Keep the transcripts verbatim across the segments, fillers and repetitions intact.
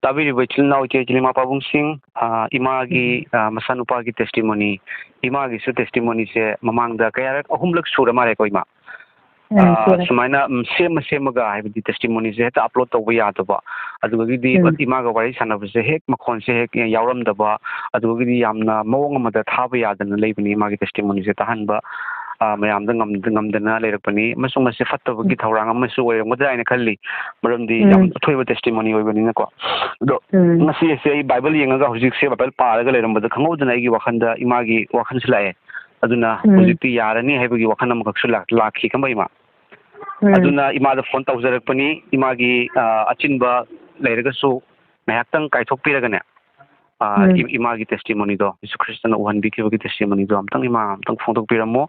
ꯇꯥꯕꯤꯔꯤꯕ ꯏꯆꯤꯜ ꯏꯅꯥꯎ ꯏꯆꯦ ꯏꯆꯤꯜ ꯏꯃꯥ ꯄꯥꯕꯨꯡꯁꯤꯡ, ꯑ, ꯏꯃꯥꯒꯤ, ꯎꯝ꯫ ꯑ, ꯃꯆꯥꯅꯨꯄꯥꯒꯤ testimony, ꯏꯃꯥꯒꯤꯁꯨ testimonyꯁꯦ ꯃꯃꯥꯡꯗ ꯀꯌꯥꯔꯛ, ꯑꯍꯨꯝꯂꯛ ꯁꯨꯔ ꯃꯥꯜꯂꯦꯀꯣ, ꯏꯃꯥ? ꯎꯝ, ꯑ, ꯁꯨꯔꯦ꯫ ꯁꯨꯃꯥꯏꯅ, ꯎꯝ, ꯁꯦꯝꯃ ꯁꯦꯝꯃꯒ, ꯍꯥꯏꯕꯗꯤ testimonyꯁꯦ ꯍꯦꯛꯇ upload ꯇꯧꯕ ꯌꯥꯗꯕ, ꯑꯗꯨꯗꯒꯤꯗꯤ ꯎꯝ꯫ ꯏꯃꯥꯒ ꯋꯥꯔꯤ ꯁꯥꯟꯅꯕꯁꯦ ꯍꯦꯛ ꯃꯈꯣꯟꯁꯦ ꯍꯦꯛ ꯌꯥꯎꯔꯝꯗꯕ, ꯑꯗꯨꯗꯒꯤꯗꯤ ꯌꯥꯝꯅ ꯃꯑꯣꯡ ꯑꯃꯗ ꯊꯥꯕ ꯌꯥꯗꯅ ꯂꯩꯕꯅꯤ, ꯏꯃꯥꯒꯤ testimonyꯁꯦ ꯇꯥꯍꯟꯕ, ꯑ, ꯃꯌꯥꯝꯗ ꯉꯝꯗ-, ꯉꯝꯗꯅ ꯂꯩꯔꯛꯄꯅꯤ꯫ ꯑꯃꯁꯨꯡ ꯃꯁꯤ ꯐꯠꯇꯕꯒꯤ ꯎꯝ꯫ ꯊꯧꯔꯥꯡ ꯑꯃꯁꯨ ꯑꯣꯏꯔꯝꯒꯗ꯭ꯔꯥ ꯍꯥꯏꯅ ꯈꯜꯂꯤ, ꯃꯔꯝꯗꯤ ꯌꯥꯝ ꯎꯝ꯫ ꯑꯊꯣꯏꯕ testimony ꯑꯣꯏꯕꯅꯤꯅꯀꯣ꯫ ꯑꯗꯣ ꯎꯝ꯫ ꯉꯁꯤ ꯑꯁꯦ ꯑꯩ Bible ꯌꯦꯡꯉꯒ, ꯍꯧꯖꯤꯛꯁꯦ Bible ꯄꯥꯔꯒ ꯂꯩꯔꯝꯕꯗ ꯈꯪꯍꯧꯗꯅ ꯑꯩꯒꯤ ꯋꯥꯈꯜꯗ ꯏꯃꯥꯒꯤ ꯋꯥꯈꯜꯁꯨ ꯂꯥꯛꯑꯦ꯫ ꯑꯗꯨꯅ ꯎꯝ꯫ ꯍꯧꯖꯤꯛꯇꯤ ꯌꯥꯔꯅꯤ ꯍꯥꯏꯕꯒꯤ ꯋꯥꯈꯜ ꯑꯃꯈꯛꯁꯨ ꯂꯥꯛ-, ꯂꯥꯛꯈꯤ ꯈꯪꯕ ꯏꯃꯥ꯫ ꯎꯝ꯫ ꯑꯗꯨꯅ ꯏꯃꯥꯗ phone ꯇꯧꯖꯔꯛꯄꯅꯤ꯫ ꯏꯃꯥꯒꯤ, ꯑ, ꯑꯆꯤꯟꯕ ꯂꯩꯔꯒꯁꯨ ꯉꯥꯏꯍꯥꯛꯇꯪ ꯀꯥꯏꯊꯣꯛꯄꯤꯔꯒꯅꯦ, ꯑ, ꯎꯝ꯫ ꯏ-, ꯏꯃꯥꯒꯤ testimonyꯗꯣ, ꯖꯤꯁꯨ ꯈ꯭ꯔꯤꯁꯇꯅ ꯎꯍꯟꯕꯤꯈꯤꯕꯒꯤ testimonyꯗꯣ ꯑꯝꯇꯪ ꯏꯃꯥ ꯑꯝꯇꯪ ꯐꯣꯡꯗꯣꯛꯄꯤꯔꯝꯃꯣ꯫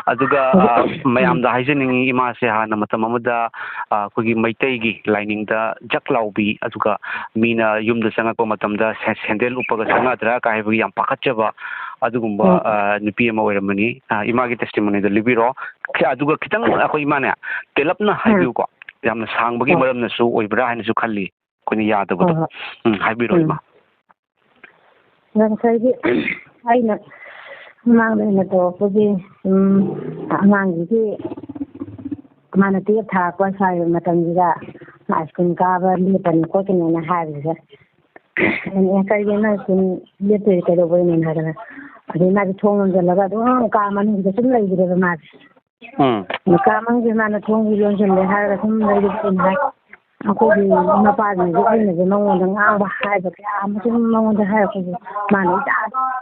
ꯑꯗꯨꯒ, ꯑ, ꯎꯝ꯫ ꯃꯌꯥꯝꯗ ꯍꯥꯏꯖꯅꯤꯡꯉꯤ, ꯏꯃꯥꯁꯦ ꯍꯥꯟꯅ ꯃꯇꯝ ꯑꯃꯗ, ꯑ, ꯑꯩꯈꯣꯏꯒꯤ ꯃꯩꯇꯩꯒꯤ ꯂꯥꯏꯅꯤꯡꯗ ꯖꯛ ꯂꯥꯎꯕꯤ, ꯑꯗꯨꯒ ꯃꯤꯅ ꯌꯨꯝꯗ ꯆꯪꯉꯛꯄ ꯃꯇꯝꯗ ꯁꯦ-, ꯁꯦꯟꯗꯜ ꯎꯞꯄꯒ ꯆꯪꯉꯛꯗ꯭ꯔꯥ ꯀꯥꯏ ꯍꯥꯏꯕꯒꯤ ꯌꯥꯝ ꯄꯥꯈꯠꯆꯕ ꯑꯗꯨꯒꯨꯝꯕ, ꯎꯝ꯫ ꯑ, ꯅꯨꯄꯤ ꯑꯃ ꯑꯣꯏꯔꯝꯕꯅꯤ꯫ ꯑ, ꯏꯃꯥꯒꯤ testimonyꯗꯣ ꯂꯤꯕꯤꯔꯣ꯫ ꯈ-, ꯑꯗꯨꯒ ꯈꯤꯇꯪ ꯑꯩꯈꯣꯏ ꯏꯃꯥꯅꯦ, ꯇꯦꯜꯂꯞꯅ ꯎꯝ꯫ ꯍꯥꯏꯕꯤꯌꯨꯀꯣ꯫ ꯌꯥꯝꯅ ꯁꯥꯡꯕꯒꯤ ꯍꯣꯏ꯫ ꯃꯔꯝꯅꯁꯨ ꯑꯣꯏꯕ꯭ꯔꯥ ꯍꯥꯏꯅꯁꯨ ꯈꯜꯂꯤ ꯑꯩꯈꯣꯏꯅ ꯌꯥꯗꯕꯗꯣ꯫ ꯍꯣꯏ, ꯍꯣꯏ꯫ ꯎꯝ, ꯍꯥꯏꯕꯤꯔꯣ, ꯎꯝ꯫ ꯏꯃꯥ꯫ ꯉꯁꯥꯏꯒꯤ ꯑꯩꯅ ꯃꯃꯥꯡꯗ ꯑꯩꯅ ꯇꯧꯔꯛꯄꯒꯤ, ꯎꯝ, ꯑꯉꯥꯡꯁꯤꯒꯤ ꯃꯥꯅ twelve ꯊꯥꯔꯛꯄ ꯁ꯭ꯋꯥꯏ ꯃꯇꯝꯁꯤꯗ ꯃꯥ school ꯀꯥꯕ ꯂꯦꯞꯄꯅꯤ ꯈꯣꯠꯀꯅꯤꯅ ꯍꯥꯏꯕꯁꯤꯗ, ꯑꯩꯅ, "ꯑꯦ, ꯀꯩꯒꯤꯅꯣ ꯅꯪ school ꯂꯦꯞꯇꯣꯏꯁꯦ ꯀꯩꯗꯧꯕꯩꯅꯣ?" ꯍꯥꯏꯗꯅ, ꯑꯗꯩ ꯃꯥꯁꯦ ꯊꯣꯡ ꯂꯣꯟꯁꯤꯜꯂꯒ ꯑꯗꯨꯝ ꯀꯥ ꯃꯅꯨꯡꯁꯤꯗ ꯁꯨꯝ ꯂꯩꯈ꯭ꯔꯦꯕ ꯃꯥꯁꯦ꯫ ꯎꯝ꯫ ꯀꯥ ꯃꯅꯨꯡꯁꯤꯗ ꯃꯥꯅ ꯊꯣꯡꯁꯤ ꯂꯣꯟꯁꯤꯜꯂꯦ ꯍꯥꯏꯔꯒ ꯁꯨꯝ ꯂꯩꯔꯦ꯫ ꯑꯩꯈꯣꯏꯒꯤ ꯃꯄꯥꯁꯤꯡꯁꯦ ꯑꯩꯅꯁꯨ ꯃꯉꯣꯟꯗ ꯉꯥꯡꯕ ꯍꯥꯏꯕ ꯀꯌꯥ ꯑꯃ ꯁꯨꯝ ꯃꯉꯣꯟꯗ ꯍꯥꯏꯔꯛꯄꯁꯦ ꯃꯥꯅ ꯏꯇꯥ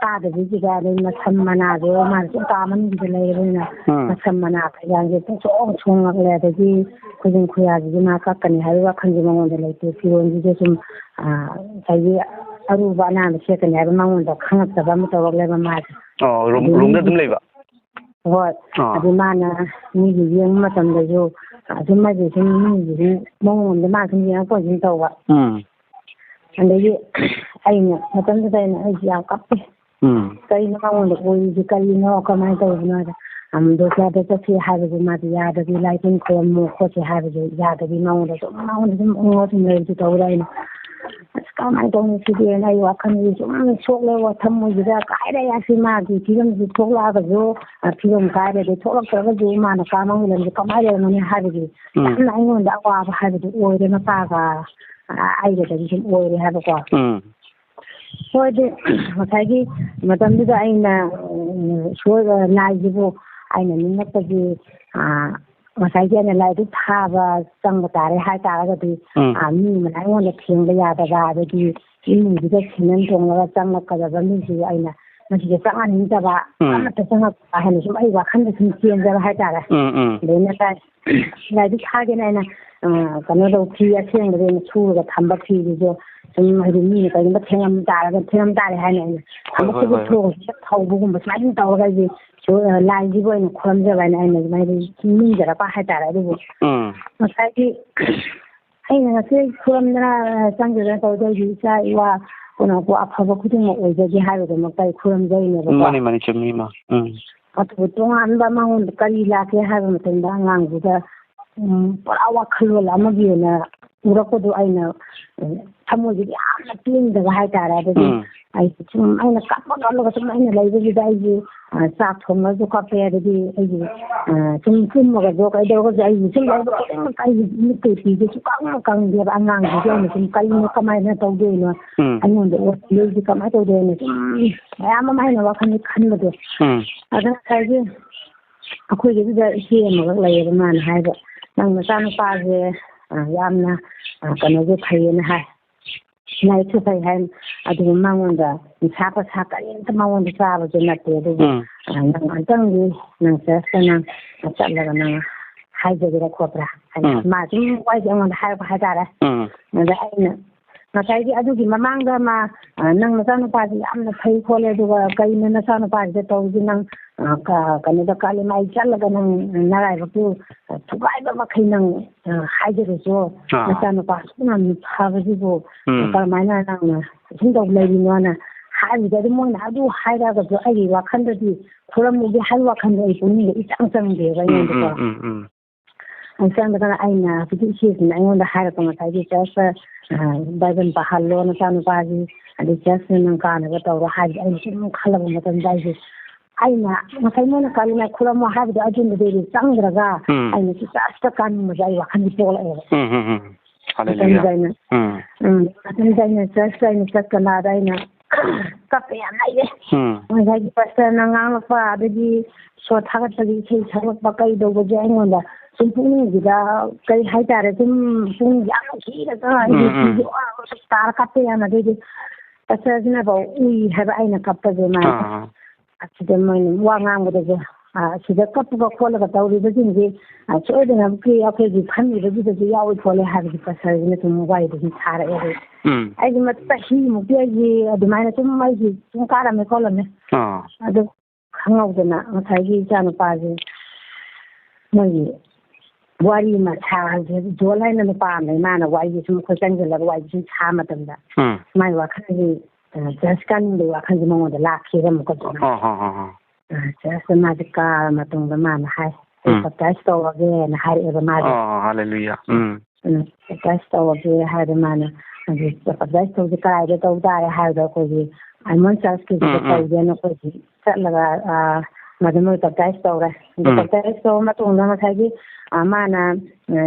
ꯇꯥꯗꯕꯤꯁꯤꯗ, ꯑꯗꯩ ꯃꯁꯝ ꯃꯅꯥꯁꯦ ꯃꯥꯅ ꯁꯨꯝ ꯀꯥ ꯃꯅꯨꯡꯁꯤꯗ ꯂꯩꯔꯕꯅꯤꯅ ꯎꯝ꯫ ꯃꯁꯝ ꯃꯅꯥ ꯐꯩꯒꯟꯁꯦ ꯄꯨꯡꯁꯣꯡ ꯁꯣꯡꯉꯛꯂꯦ꯫ ꯑꯗꯒꯤ ꯈꯨꯖꯤꯟ ꯈꯨꯌꯥꯁꯤꯁꯨ ꯃꯥ ꯀꯛꯀꯅꯤ ꯍꯥꯏꯕꯒꯤ ꯋꯥꯈꯜꯁꯦ ꯃꯉꯣꯟꯗ ꯂꯩꯇꯦ꯫ ꯐꯤꯔꯣꯜꯁꯤꯁꯨ ꯁꯨꯝ, ꯑ, ꯉꯁꯥꯏꯒꯤ ꯑꯔꯨꯕ ꯑꯅꯥꯟꯕ ꯁꯦꯠꯀꯅꯤ ꯍꯥꯏꯕ ꯃꯉꯣꯟꯗ ꯈꯪꯉꯛꯇꯕ ꯑꯃ ꯇꯧꯔꯛꯂꯦꯕ ꯃꯥꯁꯦ꯫ ꯑꯣ, room, ꯑꯗꯒꯤ roomꯗ ꯑꯗꯨꯝ ꯂꯩꯕ? ꯍꯣꯏ꯫ ꯑꯥ꯫ ꯑꯗꯨ ꯃꯥꯅ ꯃꯤꯒꯤ ꯌꯦꯡꯕ ꯃꯇꯝꯗꯁꯨ ꯑꯗꯨꯝ ꯃꯥꯒꯤ ꯁꯨꯝ ꯃꯤꯒꯤ ꯁꯨꯝ ꯃꯑꯣꯡ ꯑꯃꯗ ꯃꯥ ꯁꯨꯝ ꯌꯦꯡꯉꯛꯄ ꯁꯨꯝ ꯇꯧꯕ꯫ ꯎꯝ꯫ ꯑꯗꯒꯤ ꯑꯩꯅ ꯃꯇꯝꯗꯨꯗ ꯑꯩꯅ, ꯑꯩꯁꯦ ꯌꯥꯝ ꯀꯞꯄꯦ꯫ ꯎꯝ꯫ ꯀꯩꯅꯣ ꯃꯉꯣꯟꯗ ꯑꯣꯏꯔꯤꯁꯦ, ꯀꯔꯤꯅꯣ, ꯀꯃꯥꯏꯅ ꯇꯧꯕꯅꯣ ꯍꯥꯏꯗ, ꯑꯝ, ꯗꯣꯛꯇꯔꯗ ꯆꯠꯁꯤ ꯍꯥꯏꯕꯁꯨ ꯃꯥꯗꯤ ꯌꯥꯗꯕꯤ, ꯂꯥꯏ ꯇꯤꯟ ꯈꯣꯏꯔꯝꯃꯨ ꯈꯣꯠꯁꯤ ꯍꯥꯏꯕꯁꯨ ꯌꯥꯗꯕꯤ, ꯃꯉꯣꯟꯗ ꯁꯨꯝ, ꯃꯉꯣꯟꯗ ꯁꯨꯝ ꯎꯪꯉ ꯁꯨꯝ ꯂꯩꯕꯁꯨ ꯇꯧꯔꯦ꯫ ꯑꯩꯅ, "ꯑꯁ, "ꯀꯃꯥꯏꯅ ꯇꯧꯅꯤ ꯁꯤꯗꯤ?" ꯑꯩ ꯋꯥꯈꯜꯁꯤ ꯁꯨꯝ ꯁꯣꯛꯂꯦ, ꯊꯃꯣꯏꯁꯤꯗ ꯀꯥꯏꯔꯦ꯫ ꯑꯁꯤ ꯃꯥꯒꯤ ꯐꯤꯕꯝꯁꯤ ꯊꯣꯛꯂꯛꯑꯒꯁꯨ, ꯑ, ꯐꯤꯕꯝ ꯀꯥꯏꯔꯗꯤ ꯊꯣꯛꯂꯛꯇ꯭ꯔꯒꯁꯨ ꯃꯥꯅ ꯀꯥ ꯃꯥꯡꯒꯤ ꯂꯝꯁꯤ ꯀꯃꯥꯏꯅ ꯂꯩꯔꯝꯒꯅꯤ ꯍꯥꯏꯕꯒꯤ ꯎꯝ꯫ ꯌꯥꯝꯅ ꯑꯩꯉꯣꯟꯗ ꯑꯋꯥꯕ ꯍꯥꯏꯕꯗꯨ ꯑꯣꯏꯔꯦ꯫ ꯃꯄꯥꯒ, ꯑ, ꯑꯩꯒꯗꯒꯤ ꯁꯨꯝ ꯑꯣꯏꯔꯦ ꯍꯥꯏꯕꯀꯣ꯫ ꯎꯝ꯫ ꯍꯣꯏ, ꯑꯗꯨ ꯉꯁꯥꯏꯒꯤ ꯃꯇꯝꯗꯨꯗ ꯑꯩꯅ, ꯎꯝ, ꯁꯣꯏꯕ ꯂꯥꯏꯁꯤꯕꯨ ꯑꯩꯅ ꯅꯤꯡꯉꯛꯄꯒꯤ, ꯑ, ꯉꯁꯥꯏꯒꯤ ꯑꯩꯅ ꯂꯥꯏꯗꯨ ꯊꯥꯕ ꯆꯪꯕ ꯇꯥꯔꯦ ꯍꯥꯏ ꯇꯥꯔꯒꯗꯤ, ꯎꯝ꯫ ꯑ, ꯃꯤ ꯑꯃꯅ ꯑꯩꯉꯣꯟꯗ ꯊꯦꯡꯕ ꯌꯥꯗꯕ, ꯑꯗꯒꯤ ꯏꯃꯨꯡꯁꯤꯗ ꯁꯦꯟꯗꯣꯡ ꯇꯣꯡꯂꯒ ꯆꯪꯂꯛꯀꯗꯕ ꯃꯤꯁꯤ ꯑꯩꯅ ꯃꯁꯤꯗ ꯆꯪꯍꯟꯅꯤꯡꯗꯕ, ꯎꯝ꯫ ꯑꯃꯠꯇ ꯆꯪꯉꯛꯄ ꯍꯥꯏꯅ ꯁꯨꯝ ꯑꯩ ꯋꯥꯈꯜꯗ ꯁꯨꯝ ꯆꯦꯟꯖꯕ ꯍꯥꯏꯇꯥꯔꯦ꯫ ꯎꯝ, ꯎꯝ꯫ ꯑꯗꯩ ꯉꯁꯥꯏ ꯂꯥꯏꯗꯨ ꯊꯥꯒꯦꯅ ꯑꯩꯅ, ꯑ, ꯀꯩꯅꯣ ꯇꯧ, ꯐꯤ ꯑꯁꯦꯡꯕꯗ ꯑꯩꯅ ꯁꯨꯔꯒ ꯊꯝꯕ ꯐꯤꯗꯨꯁꯨ ꯁꯨꯝ, ꯍꯥꯏꯗꯤ, ꯃꯤꯅ ꯀꯩꯒꯨꯝꯕ ꯊꯦꯡꯉꯝ ꯇꯥꯔꯒ, ꯊꯦꯡꯉꯝ ꯇꯥꯔꯦ ꯍꯥꯏꯅ ꯑꯩꯅ ꯍꯣꯏ, ꯍꯣꯏ, ꯑꯃꯨꯛꯇꯁꯨ ꯍꯣꯏ, ꯍꯣꯏ꯫ ꯊꯣꯛꯑꯒ ꯍꯧꯕꯒꯨꯝꯕ ꯁꯨꯃꯥꯏꯅ ꯇꯧꯔꯒ ꯑꯩꯁꯦ ꯁꯨ-, ꯑ, ꯂꯥꯏꯁꯤꯕꯨ ꯑꯩꯅ ꯈꯨꯔꯨꯝꯖꯕ ꯍꯥꯏꯅ ꯑꯩꯅ ꯁꯨꯃꯥꯏꯅ ꯅꯤꯡꯖꯔꯛꯄ ꯍꯥꯏꯇꯥꯔꯦ꯫ ꯑꯗꯨꯕꯨ ꯎꯝ꯫ ꯉꯁꯥꯏꯒꯤ ꯑꯩꯅ ꯉꯁꯤ ꯈꯨꯔꯨꯝꯗꯅ, ꯆꯪꯗꯅ ꯇꯧꯗꯣꯏꯁꯦ ꯏꯆꯥ ꯏꯋꯥ ꯄꯨꯝꯅꯃꯛꯄꯨ ꯑꯐꯕ ꯈꯨꯗꯤꯡꯃꯛ ꯑꯣꯏꯖꯒꯦ ꯍꯥꯏꯕꯒꯤꯗꯃꯛꯇ ꯑꯩ ꯈꯨꯔꯨꯝꯖꯩꯅꯦꯕꯀꯣ꯫ ꯃꯥꯅꯤ, ꯃꯥꯅꯤ, ꯆꯨꯝꯃꯤ, ꯏꯃꯥ꯫ ꯎꯝ꯫ ꯑꯗꯨꯕꯨ ꯇꯣꯉꯥꯟꯕ ꯃꯉꯣꯟꯗ ꯀꯔꯤ ꯂꯥꯛꯀꯦ ꯍꯥꯏꯕ ꯃꯇꯝꯗ ꯑꯉꯥꯡꯗꯨꯗ, ꯎꯝ, ꯄꯨꯔꯥ ꯋꯥꯈꯜꯂꯣꯟ ꯑꯃꯒꯤ ꯑꯣꯏꯅ ꯎꯔꯛꯄꯗꯣ ꯑꯩꯅ, ꯎꯝ, ꯊꯃꯣꯏꯁꯤꯗ ꯌꯥꯝꯅ ꯄꯦꯟꯗꯕ ꯍꯥꯏꯇꯥꯔꯦ꯫ ꯑꯗꯨꯗꯤ ꯎꯝ꯫ ꯑꯩ ꯁꯨꯝ ꯑꯩꯅ ꯀꯞꯄ ꯀꯞꯂꯒ ꯁꯨꯝ ꯑꯩꯅ ꯂꯩꯕꯁꯤꯗ ꯑꯩꯁꯦ ꯑ, ꯆꯥꯛ ꯊꯣꯡꯉꯁꯨ ꯀꯞꯄꯦ, ꯑꯗꯒꯤ ꯑꯩꯒꯤ, ꯑ, ꯁꯨꯝ ꯇꯨꯝꯃꯒꯁꯨ ꯀꯩꯗꯧꯔꯒꯁꯨ ꯑꯩꯒꯤ ꯁꯨꯝ ꯂꯩꯕ ꯈꯨꯗꯤꯡꯃꯛ ꯑꯩꯒꯤ ꯃꯤꯠꯇꯩ ꯄꯤꯁꯦ ꯁꯨꯡꯀꯪ ꯀꯪꯗꯦꯕ꯫ ꯑꯉꯥꯡꯁꯤꯡꯁꯦ ꯑꯩꯅ ꯁꯨꯝ ꯀꯔꯤꯅꯣ, ꯀꯃꯥꯏꯅ ꯇꯧꯗꯣꯏꯅꯣ? ꯎꯝ꯫ ꯑꯩꯉꯣꯟꯗ ꯑꯣꯠꯂꯤꯁꯦ ꯀꯃꯥꯏꯅ ꯇꯧꯗꯣꯏꯅꯣ? ꯁꯨꯝ ꯃꯌꯥꯝ ꯑꯃ ꯑꯩꯅ ꯋꯥꯈꯜꯁꯦ ꯈꯟꯕꯗꯣ꯫ ꯎꯝ꯫ ꯑꯗ ꯉꯁꯥꯏꯒꯤ ꯑꯩꯈꯣꯏꯒꯤꯗꯨꯗ ꯏꯆꯦ ꯑꯃꯈꯛ ꯂꯩꯌꯦꯕ, ꯃꯥꯅ ꯍꯥꯏꯕ, "ꯅꯪ ꯅꯆꯥꯅꯨꯄꯥꯁꯦ, ꯑ, ꯌꯥꯝꯅ, ꯑ, ꯀꯩꯅꯣꯁꯨ ꯐꯩꯌꯦꯅ ꯍꯥꯏ꯫ ꯂꯥꯏꯔꯤꯛꯁꯨ ꯐꯩ ꯍꯥꯏ, ꯑꯗꯨꯒ ꯃꯉꯣꯟꯗ ꯅꯤꯁꯥ ꯄꯁꯥ ꯀꯔꯤꯝꯇ ꯃꯉꯣꯟꯗ ꯆꯥꯕꯁꯨ ꯅꯠꯇꯦ꯫ ꯑꯗꯨꯕꯨ, ꯎꯝ꯫ ꯑ, ꯅꯪ ꯑꯝꯇꯪꯗꯤ ꯅꯪ ꯆꯔꯆꯇ ꯅꯪ ꯆꯠꯂꯒ ꯅꯪ ꯍꯥꯏꯖꯒꯦꯔꯥ ꯈꯣꯠꯄ꯭ꯔꯥ?" ꯍꯥꯏꯅ ꯎꯝ꯫ ꯃꯥ ꯁꯨꯝ ꯋꯥꯔꯤꯁꯦ ꯑꯩꯉꯣꯟꯗ ꯍꯥꯏꯔꯛꯄ ꯍꯥꯏꯇꯥꯔꯦ꯫ ꯎꯝ꯫ ꯑꯗ ꯑꯩꯅ ꯉꯁꯥꯏꯒꯤ ꯑꯗꯨꯒꯤ ꯃꯃꯥꯡꯗ ꯃꯥ, ꯑ, "ꯅꯪ ꯅꯆꯥꯅꯨꯄꯥꯁꯤ ꯌꯥꯝꯅ ꯐꯩ ꯈꯣꯠꯂꯦ, ꯑꯗꯨꯒ ꯀꯩꯅꯣ ꯅꯆꯥꯅꯨꯄꯥꯁꯤꯗ ꯇꯧꯔꯤꯁꯤ? ꯅꯪ, ꯑ, ꯀ-, ꯀꯩꯅꯣꯗ, ꯀꯥꯂꯤ ꯃꯥꯏ ꯆꯠꯂꯒ ꯅꯪ ꯅꯔꯥꯏꯕꯛꯇꯨ ꯊꯨꯒꯥꯏꯕ ꯃꯈꯩ ꯅꯪ, ꯑ, ꯍꯥꯏꯖꯔꯨꯆꯣ꯫ ꯑꯥ꯫ ꯅꯆꯥꯅꯨꯄꯥ ꯑꯁꯨꯛ ꯌꯥꯝꯅ ꯐꯕꯁꯤꯕꯨ ꯎꯝ꯫ ꯀꯔꯝꯍꯥꯏꯅ ꯅꯪꯅ ꯑꯁꯨꯝ ꯇꯧ ꯂꯩꯔꯤꯅꯣꯅ?" ꯍꯥꯏꯕꯗ ꯑꯗꯨꯝ ꯃꯣꯏꯅ ꯑꯗꯨ ꯍꯥꯏꯔꯒꯁꯨ ꯑꯩꯒꯤ ꯋꯥꯈꯜꯗꯗꯤ ꯈꯨꯔꯝꯃꯨꯒꯦ ꯍꯥꯏꯕ ꯋꯥꯈꯜꯗ ꯑꯩ ꯄꯨꯛꯅꯤꯡꯗ ꯏꯆꯪ ꯆꯪꯗꯦꯕ ꯎꯝ, ꯑꯩꯉꯣꯟꯗꯀꯣ꯫ ꯎꯝ, ꯎꯝ, ꯎꯝ꯫ ꯆꯪꯗ꯭ꯔꯒꯅ ꯑꯩꯅ ꯍꯧꯖꯤꯛꯀꯤ ꯏꯆꯦꯁꯤꯅ ꯑꯩꯉꯣꯟꯗ ꯍꯥꯏꯔꯛꯄ ꯉꯁꯥꯏꯒꯤ ꯆꯔꯆꯇ, ꯑ, ꯕꯥꯏꯕꯜ ꯄꯥꯍꯜꯂꯣ ꯅꯆꯥꯅꯨꯄꯥꯁꯤ, ꯑꯗꯩ ꯆꯔꯆꯇ ꯅꯪ ꯀꯥꯅꯕ ꯇꯧꯔꯣ ꯍꯥꯏꯕꯗꯤ ꯑꯩꯅ ꯁꯨꯝ ꯈꯜꯂꯕ ꯃꯇꯝꯗ ꯑꯩꯁꯦ ꯑꯩꯅ ꯉꯁꯥꯏ ꯃꯣꯏꯅ ꯀꯔꯤꯅ ꯈꯨꯔꯝꯃꯣ ꯍꯥꯏꯕꯗꯣ ꯑꯗꯨꯝꯕꯗꯩꯗꯤ ꯆꯪꯗ꯭ꯔꯒ ꯎꯝ꯫ ꯑꯩꯅ ꯆꯔꯆꯇ ꯀꯥꯅꯤꯡꯕꯁꯦ ꯑꯩ ꯋꯥꯈꯜꯗꯤ ꯄꯣꯛꯂꯛꯑꯦꯕ꯫ ꯎꯝ, ꯎꯝ, ꯎꯝ꯫ ꯍꯜꯂꯦꯂꯨꯌꯥ꯫ ꯃꯇꯝꯗ ꯑꯩꯅ, ꯎꯝ꯫ ꯎꯝ, ꯃꯇꯝꯗ ꯑꯩꯅ ꯆꯔꯆꯇ ꯑꯩꯅ ꯆꯠꯀꯅꯥꯗ ꯑꯩꯅ ꯀꯞꯄ ꯌꯥꯝ ꯂꯩꯔꯦ꯫ ꯎꯝ꯫ ꯉꯁꯥꯏꯒꯤ ꯄꯥꯁꯇꯔꯅ ꯉꯥꯡꯂꯛꯄ, ꯑꯗꯒꯤ ꯏꯁꯣꯔ ꯊꯥꯒꯠꯄꯒꯤ ꯏꯁꯩ ꯁꯛꯂꯛꯄ ꯀꯩꯗꯧꯕꯁꯦ ꯑꯩꯉꯣꯟꯗ ꯁꯨꯝ ꯄꯨꯛꯅꯤꯡꯁꯤꯗ ꯀꯩ ꯍꯥꯏꯇꯥꯔꯦ, ꯁꯨꯝ ꯄꯨꯛꯅꯤꯡ ꯌꯥꯝ ꯅꯨꯡꯁꯤꯔꯒ ꯎꯝ, ꯎꯝ꯫ ꯅꯨꯡꯁꯤꯁꯦ ꯋꯥ ꯇꯥꯔ ꯀꯞꯄ ꯌꯥꯝ, ꯑꯗꯩꯗꯤ ꯄꯥꯁꯇꯔꯁꯤꯅꯕꯨ ꯎꯏ ꯍꯥꯏꯕ ꯑꯩꯅ ꯀꯞꯄꯁꯦ ꯃꯥꯅ꯫ ꯑꯥ꯫ ꯑꯁꯤꯗ ꯃꯣꯏꯅ ꯋꯥ ꯉꯥꯡꯕꯗꯁꯨ, ꯑ, ꯑꯁꯤꯗ ꯀꯞꯄꯒ ꯈꯣꯠꯂꯒ ꯇꯧꯔꯤꯕꯁꯤꯡꯁꯤ, ꯑ, ꯁꯣꯏꯗꯅꯃꯛꯀꯤ ꯑꯩꯈꯣꯏꯒꯤ ꯐꯝꯃꯤꯕꯁꯤꯗꯁꯨ ꯌꯥꯎꯏ ꯈꯣꯠꯂꯦ ꯍꯥꯏꯕꯒꯤ ꯄꯥꯁꯇꯔꯁꯤꯅ ꯁꯨꯝ ꯋꯥꯔꯤꯗꯣ ꯁꯨꯝ ꯁꯥꯔꯛꯑꯦ꯫ ꯑꯗꯨ ꯎꯝ꯫ ꯑꯩꯁꯦ ꯃ-, ꯆꯍꯤꯃꯨꯛꯇꯤ ꯑꯩꯁꯦ ꯑꯗꯨꯃꯥꯏꯅ ꯁꯨꯝ ꯑꯩꯁꯦ ꯁꯨꯝ ꯀꯥꯔꯝꯃꯦ ꯈꯣꯠꯂꯝꯃꯦ꯫ ꯑꯥ꯫ ꯑꯗꯨ ꯈꯪꯍꯧꯗꯅ ꯉꯁꯥꯏꯒꯤ ꯏꯆꯥꯅꯨꯄꯥꯁꯦ ꯃꯣꯏꯒꯤ ꯋꯥꯔꯤ ꯑꯃ ꯁꯥꯁꯦ, ꯖꯣꯟ ꯍꯥꯏꯅ ꯅꯨꯄꯥ ꯑꯃ ꯂꯩ, ꯃꯥꯅ ꯋꯥꯔꯤꯁꯦ ꯁꯨꯝ ꯑꯩꯈꯣꯏ ꯆꯪꯁꯤꯜꯂꯒ ꯋꯥꯔꯤꯁꯦ ꯁꯨꯝ ꯁꯥ ꯃꯇꯝꯗ ꯎꯝ꯫ ꯃꯥꯏ ꯋꯥꯈꯜꯁꯦ, ꯑ, ꯆꯔꯆ ꯀꯥꯅꯤꯡꯕꯒꯤ ꯋꯥꯈꯜꯁꯦ ꯃꯉꯣꯟꯗ ꯂꯥꯛꯈꯤꯕ ꯑꯃꯨꯛꯀ ꯑꯗꯨꯃꯥꯏꯅ꯫ ꯑꯣ, ꯍꯣ, ꯍꯣ, ꯍꯣ꯫ ꯑ, ꯆꯔꯆꯇ ꯃꯥꯁꯦ ꯀꯥꯔ ꯃꯇꯨꯡꯗ ꯃꯥꯅ ꯍꯥꯏ, "ꯑꯩ ꯎꯝ꯫ ꯕꯞꯇꯥꯏꯖ ꯇꯧꯔꯒꯦꯅ" ꯍꯥꯏꯔꯛꯑꯦꯕ ꯃꯥꯁꯦ꯫ ꯑꯣ, ꯍꯜꯂꯦꯂꯨꯌꯥ꯫ ꯎꯝ꯫ ꯎꯝ, ꯕꯞꯇꯥꯏꯖ ꯇꯧꯔꯒꯦ ꯍꯥꯏꯔꯦ ꯃꯥꯅ꯫ ꯑꯗꯨ ꯕꯞꯇꯥꯏꯖ ꯇꯧꯁꯦ ꯀꯗꯥꯏꯗ ꯇꯧ ꯇꯥꯔꯦ ꯍꯥꯏꯕꯗ ꯑꯩꯈꯣꯏꯒꯤ ꯑꯥꯏꯃꯣꯟ ꯆꯔꯆꯀꯤꯁꯤꯗ ꯎꯝ, ꯎꯝ꯫ ꯇꯧꯒꯦꯅ ꯑꯩꯈꯣꯏꯒꯤ ꯆꯠꯂꯒ, ꯑ, ꯃꯗꯨ ꯃꯣꯏ ꯕꯞꯇꯥꯏꯖ ꯇꯧꯔꯦ꯫ ꯑꯗꯨ ꯎꯝ꯫ ꯕꯞꯇꯥꯏꯖ ꯇꯧꯔ ꯃꯇꯨꯡꯗ ꯉꯁꯥꯏꯒꯤ, ꯑ, ꯃꯥꯅ, ꯑ,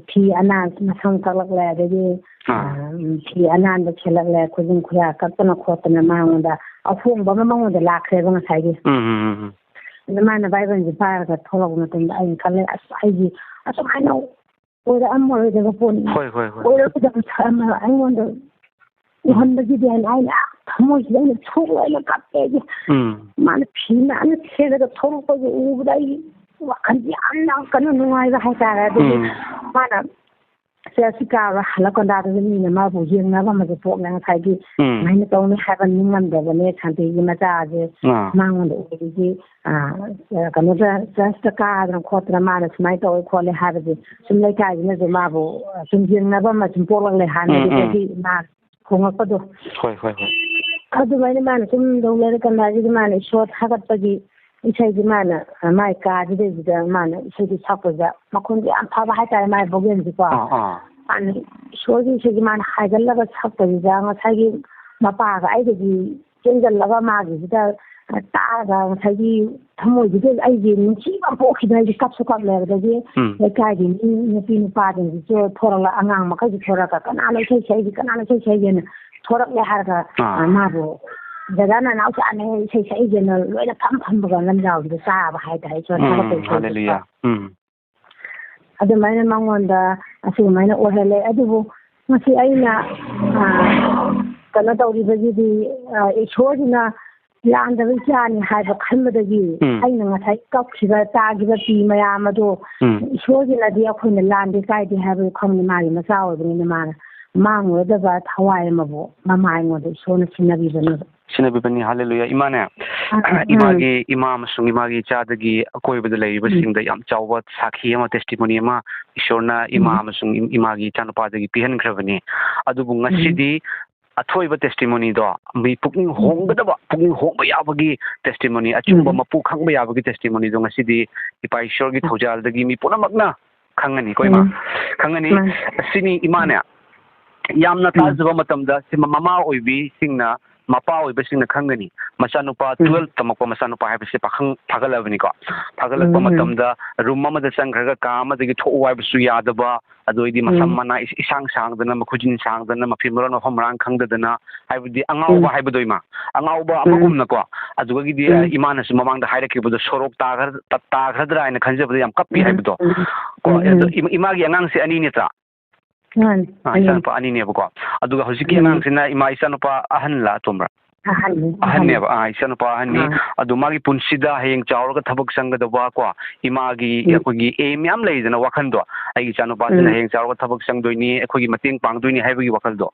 ꯐꯤ ꯑꯅꯥꯟ ꯃꯁꯝ ꯀꯛꯂꯛꯂꯦ, ꯑꯗꯒꯤ, ꯑꯥ꯫ ꯑ, ꯐꯤ ꯑꯅꯥꯟꯕ ꯁꯦꯠꯂꯛꯂꯦ, ꯈꯨꯖꯤꯟ ꯈꯨꯌꯥ ꯀꯛꯇꯅ ꯈꯣꯠꯇꯅ ꯃꯉꯣꯟꯗ ꯑꯍꯣꯡꯕ ꯑꯃ ꯃꯉꯣꯟꯗ ꯂꯥꯛꯈ꯭ꯔꯦꯕ ꯉꯁꯥꯏꯒꯤ꯫ ꯎꯝ, ꯎꯝ, ꯎꯝ, ꯎꯝ꯫ ꯑꯗ ꯃꯥꯅ ꯕꯥꯏꯕꯜꯁꯦ ꯄꯥꯏꯔꯒ ꯊꯣꯛꯂꯛꯄ ꯃꯇꯝꯗ ꯑꯩꯅ ꯈꯜꯂꯦ, "ꯑꯁ, ꯑꯩꯗꯤ ꯑꯁꯨꯃꯥꯏꯅ ꯑꯣꯏꯔꯛꯑꯝꯃꯔꯣꯏꯗꯕ ꯄꯣꯠꯅꯤ꯫ ꯍꯣꯏ, ꯍꯣꯏ, ꯍꯣꯏ꯫ ꯑꯣꯏꯔꯛꯀꯗꯕ ꯁꯛ ꯑꯃ ꯑꯩꯉꯣꯟꯗ ꯎꯍꯟꯕꯒꯤꯗꯤ" ꯍꯥꯏꯅ ꯑꯩꯅ ꯊꯃꯣꯏꯁꯤꯗ ꯑꯩꯅ ꯁꯣꯛꯂ ꯑꯩꯅ ꯀꯞꯄꯦ ꯑꯩꯁꯦ꯫ ꯎꯝ꯫ ꯃꯥꯅ ꯐꯤ ꯅꯥꯟꯅ ꯁꯦꯠꯂꯒ ꯊꯣꯛꯂꯛꯄꯁꯦ ꯎꯕꯗ ꯑꯩ ꯋꯥꯈꯜꯁꯦ ꯌꯥꯝꯅ ꯀꯟꯅ ꯅꯨꯡꯉꯥꯏꯕ ꯍꯥꯏꯇꯥꯔꯦ꯫ ꯑꯗꯨꯒꯤ ꯎꯝ꯫ ꯃꯥꯅ ꯆꯔꯆꯁꯤ ꯀꯥꯕ ꯍꯜꯂꯛꯀꯥꯟꯗ ꯑꯗꯨꯒ ꯃꯤꯅ ꯃꯥꯕꯨ ꯌꯦꯡꯅꯕ ꯑꯃꯁꯨ ꯄꯣꯛꯂꯦ꯫ ꯉꯁꯥꯏꯒꯤ ꯎꯝ꯫ ꯁꯨꯃꯥꯏꯅ ꯇꯧꯅꯤ ꯍꯥꯏꯕ ꯅꯤꯡꯉꯝꯗꯕꯅꯦ꯫ ꯁꯥꯟꯇꯤꯒꯤ ꯃꯆꯥꯁꯦ ꯑꯥ꯫ ꯃꯉꯣꯟꯗ ꯑꯣꯏꯔꯤꯁꯤ, ꯑꯥ, ꯀꯩꯅꯣꯗ ꯆꯔꯆꯇ ꯀꯥꯗꯅ ꯈꯣꯠꯇꯅ ꯃꯥꯅ ꯁꯨꯃꯥꯏꯅ ꯇꯧꯋꯦ ꯈꯣꯠꯂꯦ ꯍꯥꯏꯕꯁꯦ ꯁꯨꯝ ꯂꯩꯀꯥꯏꯁꯤꯅꯁꯨ ꯃꯥꯕꯨ ꯁꯨꯝ ꯌꯦꯡꯅꯕ ꯑꯃ ꯁꯨꯝ ꯄꯣꯛꯂꯛꯂꯦ꯫ ꯎꯝ, ꯎꯝ꯫ ꯍꯥꯟꯅꯗꯒꯤ ꯃꯥ ꯍꯣꯡꯉꯛꯄꯗꯣ꯫ ꯍꯣꯏ, ꯍꯣꯏ, ꯍꯣꯏ꯫ ꯑꯗꯨꯃꯥꯏꯅ ꯃꯥꯅ ꯁꯨꯝ ꯇꯧ ꯂꯩꯔꯀꯥꯟꯗ ꯍꯧꯖꯤꯛ ꯃꯥꯅ ꯏꯁꯣꯔ ꯊꯥꯒꯠꯄꯒꯤ ꯏꯁꯩꯗꯤ ꯃꯥꯅ, ꯃꯥꯏ ꯀꯥꯁꯤꯗꯩꯁꯤꯗ ꯃꯥꯅ ꯏꯁꯩꯗꯤ ꯁꯛꯄꯁꯤꯗ ꯃꯈꯣꯟꯁꯦ ꯌꯥꯝ ꯐꯕ ꯍꯥꯏꯇꯥꯔꯦ, ꯃꯥꯏ ꯚꯣꯀꯦꯜꯁꯤꯀꯣ꯫ ꯑꯥ, ꯑꯥ꯫ ꯃꯥꯅ ꯏꯁꯣꯔꯒꯤ ꯏꯁꯩꯁꯦ ꯃꯥꯅ ꯍꯥꯏꯒꯠꯂꯒ ꯁꯛꯄꯁꯤꯗ ꯉꯁꯥꯏꯒꯤ ꯃꯄꯥꯒ ꯑꯩꯒꯗꯤ ꯆꯦꯟꯁꯤꯜꯂꯒ ꯃꯥꯒꯤꯁꯤꯗ ꯇꯥꯔꯒ ꯉꯁꯥꯏꯒꯤ ꯊꯃꯣꯏꯁꯤꯗ ꯑꯩꯒꯤ ꯅꯨꯡꯁꯤꯕ ꯑꯃ ꯄꯣꯛꯈꯤꯗꯅ ꯑꯩꯗꯤ ꯀꯞꯁꯨ ꯀꯞꯂꯦ꯫ ꯑꯗꯒꯤ ꯎꯝ꯫ ꯂꯩꯀꯥꯏꯒꯤ ꯃꯤ, ꯅꯨꯄꯤ ꯅꯨꯄꯥꯁꯤꯡꯁꯤꯁꯨ ꯊꯣꯔꯛꯂ-, ꯑꯉꯥꯡ ꯃꯈꯩꯁꯨ ꯊꯣꯔꯛꯂꯒ "ꯀꯅꯥꯅꯣ ꯏꯁꯩ ꯁꯛꯏꯁꯦ? ꯀꯅꯥꯅꯣ ꯏꯁꯩ ꯁꯛꯏꯁꯦꯅ?" ꯊꯣꯔꯛꯂꯦ ꯍꯥꯏꯔꯒ, ꯑꯥ꯫ ꯑ, ꯃꯥꯕꯨ "ꯗꯗꯥ ꯅꯅꯥꯎꯆꯥꯅꯦ ꯏꯁꯩ ꯁꯛꯏꯁꯦꯅ" ꯂꯣꯏꯅ ꯐꯝ ꯐꯝꯕꯒ ꯂꯝꯖꯥꯎꯁꯤꯗ ꯆꯥꯕ ꯍꯥꯏꯇꯥꯔꯦ, ꯏꯁꯣꯔ ꯎꯝ, ꯊꯥꯒꯠꯄ ꯏꯁꯩꯗꯨꯀꯣ꯫ ꯍꯜꯂꯦꯂꯨꯌꯥ꯫ ꯎꯝ꯫ ꯑꯗꯨꯃꯥꯏꯅ ꯃꯉꯣꯟꯗ ꯑꯁꯨꯃꯥꯏꯅ ꯑꯣꯏꯍꯜꯂꯦ꯫ ꯑꯗꯨꯕꯨ ꯉꯁꯤ ꯑꯩꯅ, ꯑ, ꯀꯩꯅꯣ ꯇꯧꯔꯤꯕꯒꯤꯗꯤ, ꯑ, ꯏꯁꯣꯔꯁꯤꯅ ꯂꯥꯟꯗꯕ ꯏꯆꯥꯅꯤ ꯍꯥꯏꯕ ꯈꯟꯕꯗꯒꯤ ꯎꯝ꯫ ꯑꯩꯅ ꯉꯁꯥꯏ ꯀꯞꯈꯤꯕ, ꯇꯥꯈꯤꯕ ꯄꯤ ꯃꯌꯥꯝ ꯑꯗꯣ ꯎꯝ꯫ ꯏꯁꯣꯔꯁꯤꯅꯗꯤ ꯑꯩꯈꯣꯏꯅ ꯂꯥꯟꯗꯦ ꯀꯥꯏꯗꯦ ꯍꯥꯏꯕꯗꯨ ꯈꯪꯉꯤ꯫ ꯃꯥꯒꯤ ꯃꯆꯥ ꯑꯣꯏꯕꯅꯤꯅ ꯃꯥꯅ ꯃꯥꯡꯂꯣꯏꯗꯕ ꯊꯋꯥꯏ ꯑꯃꯕꯨ ꯃꯃꯥ ꯑꯩꯉꯣꯟꯗ ꯏꯁꯣꯔꯅ ꯁꯤꯟꯅꯕꯤꯕꯅꯦꯕ꯫ ꯁꯤꯟꯅꯕꯤꯕꯅꯤ꯫ ꯍꯜꯂꯦꯂꯨꯌꯥ꯫ ꯏꯃꯥꯅꯦ, ꯑ, ꯎꯝ꯫ ꯏꯃꯥꯒꯤ, ꯏꯃꯥ ꯑꯃꯁꯨꯡ ꯏꯃꯥꯒꯤ ꯏꯆꯥꯗꯒꯤ ꯑꯀꯣꯏꯕꯗ ꯎꯝ꯫ ꯂꯩꯔꯤꯕꯁꯤꯡꯗ ꯌꯥꯝ ꯆꯥꯎꯕ ꯁꯥꯈꯤ ꯑꯃ, testimony ꯑꯃ ꯏꯁꯣꯔꯅ ꯏꯃꯥ ꯎꯝ꯫ ꯑꯃꯁꯨꯡ ꯏꯝ-, ꯏꯃꯥꯒꯤ ꯏꯆꯥꯅꯨꯄꯥꯗꯒꯤ ꯄꯤꯍꯟꯈ꯭ꯔꯕꯅꯤ꯫ ꯑꯗꯨꯕꯨ ꯎꯝ꯫ ꯉꯁꯤꯗꯤ ꯑꯊꯣꯏꯕ testimonyꯗꯣ, ꯃꯤ ꯄꯨꯛꯅꯤꯡ ꯎꯝ꯫ ꯍꯣꯡꯒꯗꯕ, ꯄꯨꯛꯅꯤꯡ ꯍꯣꯡꯕ ꯌꯥꯕꯒꯤ testimony, ꯑꯆꯨꯝꯕ ꯎꯝ꯫ ꯃꯄꯨ ꯈꯪꯕ ꯌꯥꯕꯒꯤ testimonyꯗꯣ ꯉꯁꯤꯗꯤ ꯏꯄꯥ ꯏꯁꯣꯔꯒꯤ ꯎꯝ꯫ ꯊꯧꯖꯥꯜꯗꯒꯤ ꯃꯤ ꯄꯨꯝꯅꯃꯛꯅ ꯈꯪꯉꯅꯤꯀꯣ, ꯏꯃꯥ? ꯎꯝ꯫ ꯈꯪꯉꯅꯤ꯫ ꯃꯥꯅꯤ꯫ ꯑꯁꯤꯅꯤ, ꯏꯃꯥꯅꯦ, ꯎꯝ꯫ ꯌꯥꯝꯅ ꯎꯝ꯫ ꯇꯥꯖꯕ ꯃꯇꯝꯗ ꯁꯤ ꯃ-, ꯃꯃꯥ ꯑꯣꯏꯕꯤꯁꯤꯡꯅ, ꯃꯄꯥ ꯑꯣꯏꯕꯁꯤꯡꯅ ꯈꯪꯒꯅꯤ꯫ ꯃꯆꯥꯅꯨꯄꯥ ꯎꯝ꯫ twelve ꯇꯝꯃꯛꯄ ꯃꯆꯥꯅꯨꯄꯥ ꯍꯥꯏꯕꯁꯦ ꯄꯥꯈꯪ ꯐꯥꯒꯠꯂꯕꯅꯤꯀꯣ꯫ ꯐꯥꯒꯠꯂꯛꯄ ꯎꯝ, ꯎꯝ꯫ ꯃꯇꯝꯗ room ꯑꯃꯗ ꯆꯪꯈ꯭ꯔꯒ ꯀꯥ ꯑꯃꯗꯒꯤ ꯊꯣꯛꯎ ꯍꯥꯏꯕꯁꯨ ꯌꯥꯗꯕ, ꯑꯗꯨ ꯑꯣꯏꯗꯤ ꯃꯁꯝ ꯎꯝ꯫ ꯃꯅꯥ ꯏꯁ-, ꯏꯁꯥꯡ ꯁꯥꯡꯗꯅ, ꯃꯈꯨꯠꯁꯤꯟ ꯁꯥꯡꯗꯅ, ꯃꯐꯤ ꯃꯔꯣꯟ ꯃꯐꯝ ꯃꯔꯥꯡ ꯈꯪꯗꯗꯅ, ꯍꯥꯏꯕꯗꯤ ꯑꯉꯥꯎꯕ ꯎꯝ꯫ ꯍꯥꯏꯕꯗꯣ, ꯏꯃꯥ, ꯑꯉꯥꯎꯕ ꯎꯝ꯫ ꯑꯃꯒꯨꯝꯅꯀꯣ꯫ ꯑꯗꯨꯒꯗꯤ, ꯎꯝ꯫ ꯏꯃꯥꯅꯁꯨ ꯃꯃꯥꯡꯗ ꯍꯥꯏꯔꯛꯈꯤꯕꯗꯣ, "ꯁꯣꯔꯣꯛ ꯇꯥꯈ꯭ꯔ-, ꯇꯥ-, ꯇꯥꯈ꯭ꯔꯗ꯭ꯔꯥ ꯍꯥꯏꯅ ꯈꯟꯖꯕꯗ ꯌꯥꯝ ꯀꯞꯄꯤ" ꯎꯝ꯫ ꯍꯥꯏꯕꯗꯣ꯫ ꯎꯝ꯫ ꯀꯣ, ꯎꯝ, ꯑꯗꯣ ꯎꯝ꯫ ꯏꯃꯥ-, ꯏꯃꯥꯒꯤ ꯑꯉꯥꯡꯁꯦ ꯑꯅꯤ ꯅꯠꯇ꯭ꯔꯥ? ꯃꯥꯅꯤ꯫ ꯑꯥ, ꯑꯅꯤ꯫ ꯏꯆꯥꯅꯨꯄꯥ ꯑꯅꯤꯅꯦꯕꯀꯣ꯫ ꯑꯗꯨꯒ ꯍꯧꯖꯤꯛꯀꯤ ꯎꯝ꯫ ꯑꯉꯥꯡꯁꯤꯅ ꯏꯃꯥ ꯏꯆꯥꯅꯨꯄꯥ ꯑꯍꯟꯂ ꯑꯇꯣꯝꯕ꯭ꯔꯥ? ꯑꯍꯟꯅꯤ, ꯑꯍꯟꯅꯤ꯫ ꯑꯍꯟꯅꯦꯕ, ꯑꯥ, ꯏꯆꯥꯅꯨꯄꯥ ꯑꯍꯟꯅꯤ꯫ ꯑꯥ꯫ ꯑꯗꯨ ꯃꯥꯒꯤ ꯄꯨꯟꯁꯤꯗ ꯍꯌꯦꯡ ꯆꯥꯎꯔꯒ ꯊꯕꯛ ꯆꯪꯒꯗꯕ ꯀꯣ, ꯏꯃꯥꯒꯤ ꯎꯝ꯫ ꯑꯩꯈꯣꯏꯒꯤ aim ꯃꯌꯥꯝ ꯂꯩꯗꯅ ꯋꯥꯈꯜꯗꯣ, "ꯑꯩꯒꯤ ꯏꯆꯥꯅꯨꯄꯥꯁꯤꯅ ꯎꯝ꯫ ꯍꯌꯦꯡ ꯆꯥꯎꯔꯒ ꯊꯕꯛ ꯆꯪꯗꯣꯏꯅꯤ, ꯑꯩꯈꯣꯏꯒꯤ ꯃꯇꯦꯡ ꯄꯥꯡꯗꯣꯏꯅꯤ" ꯍꯥꯏꯕꯒꯤ ꯋꯥꯈꯜꯗꯣ꯫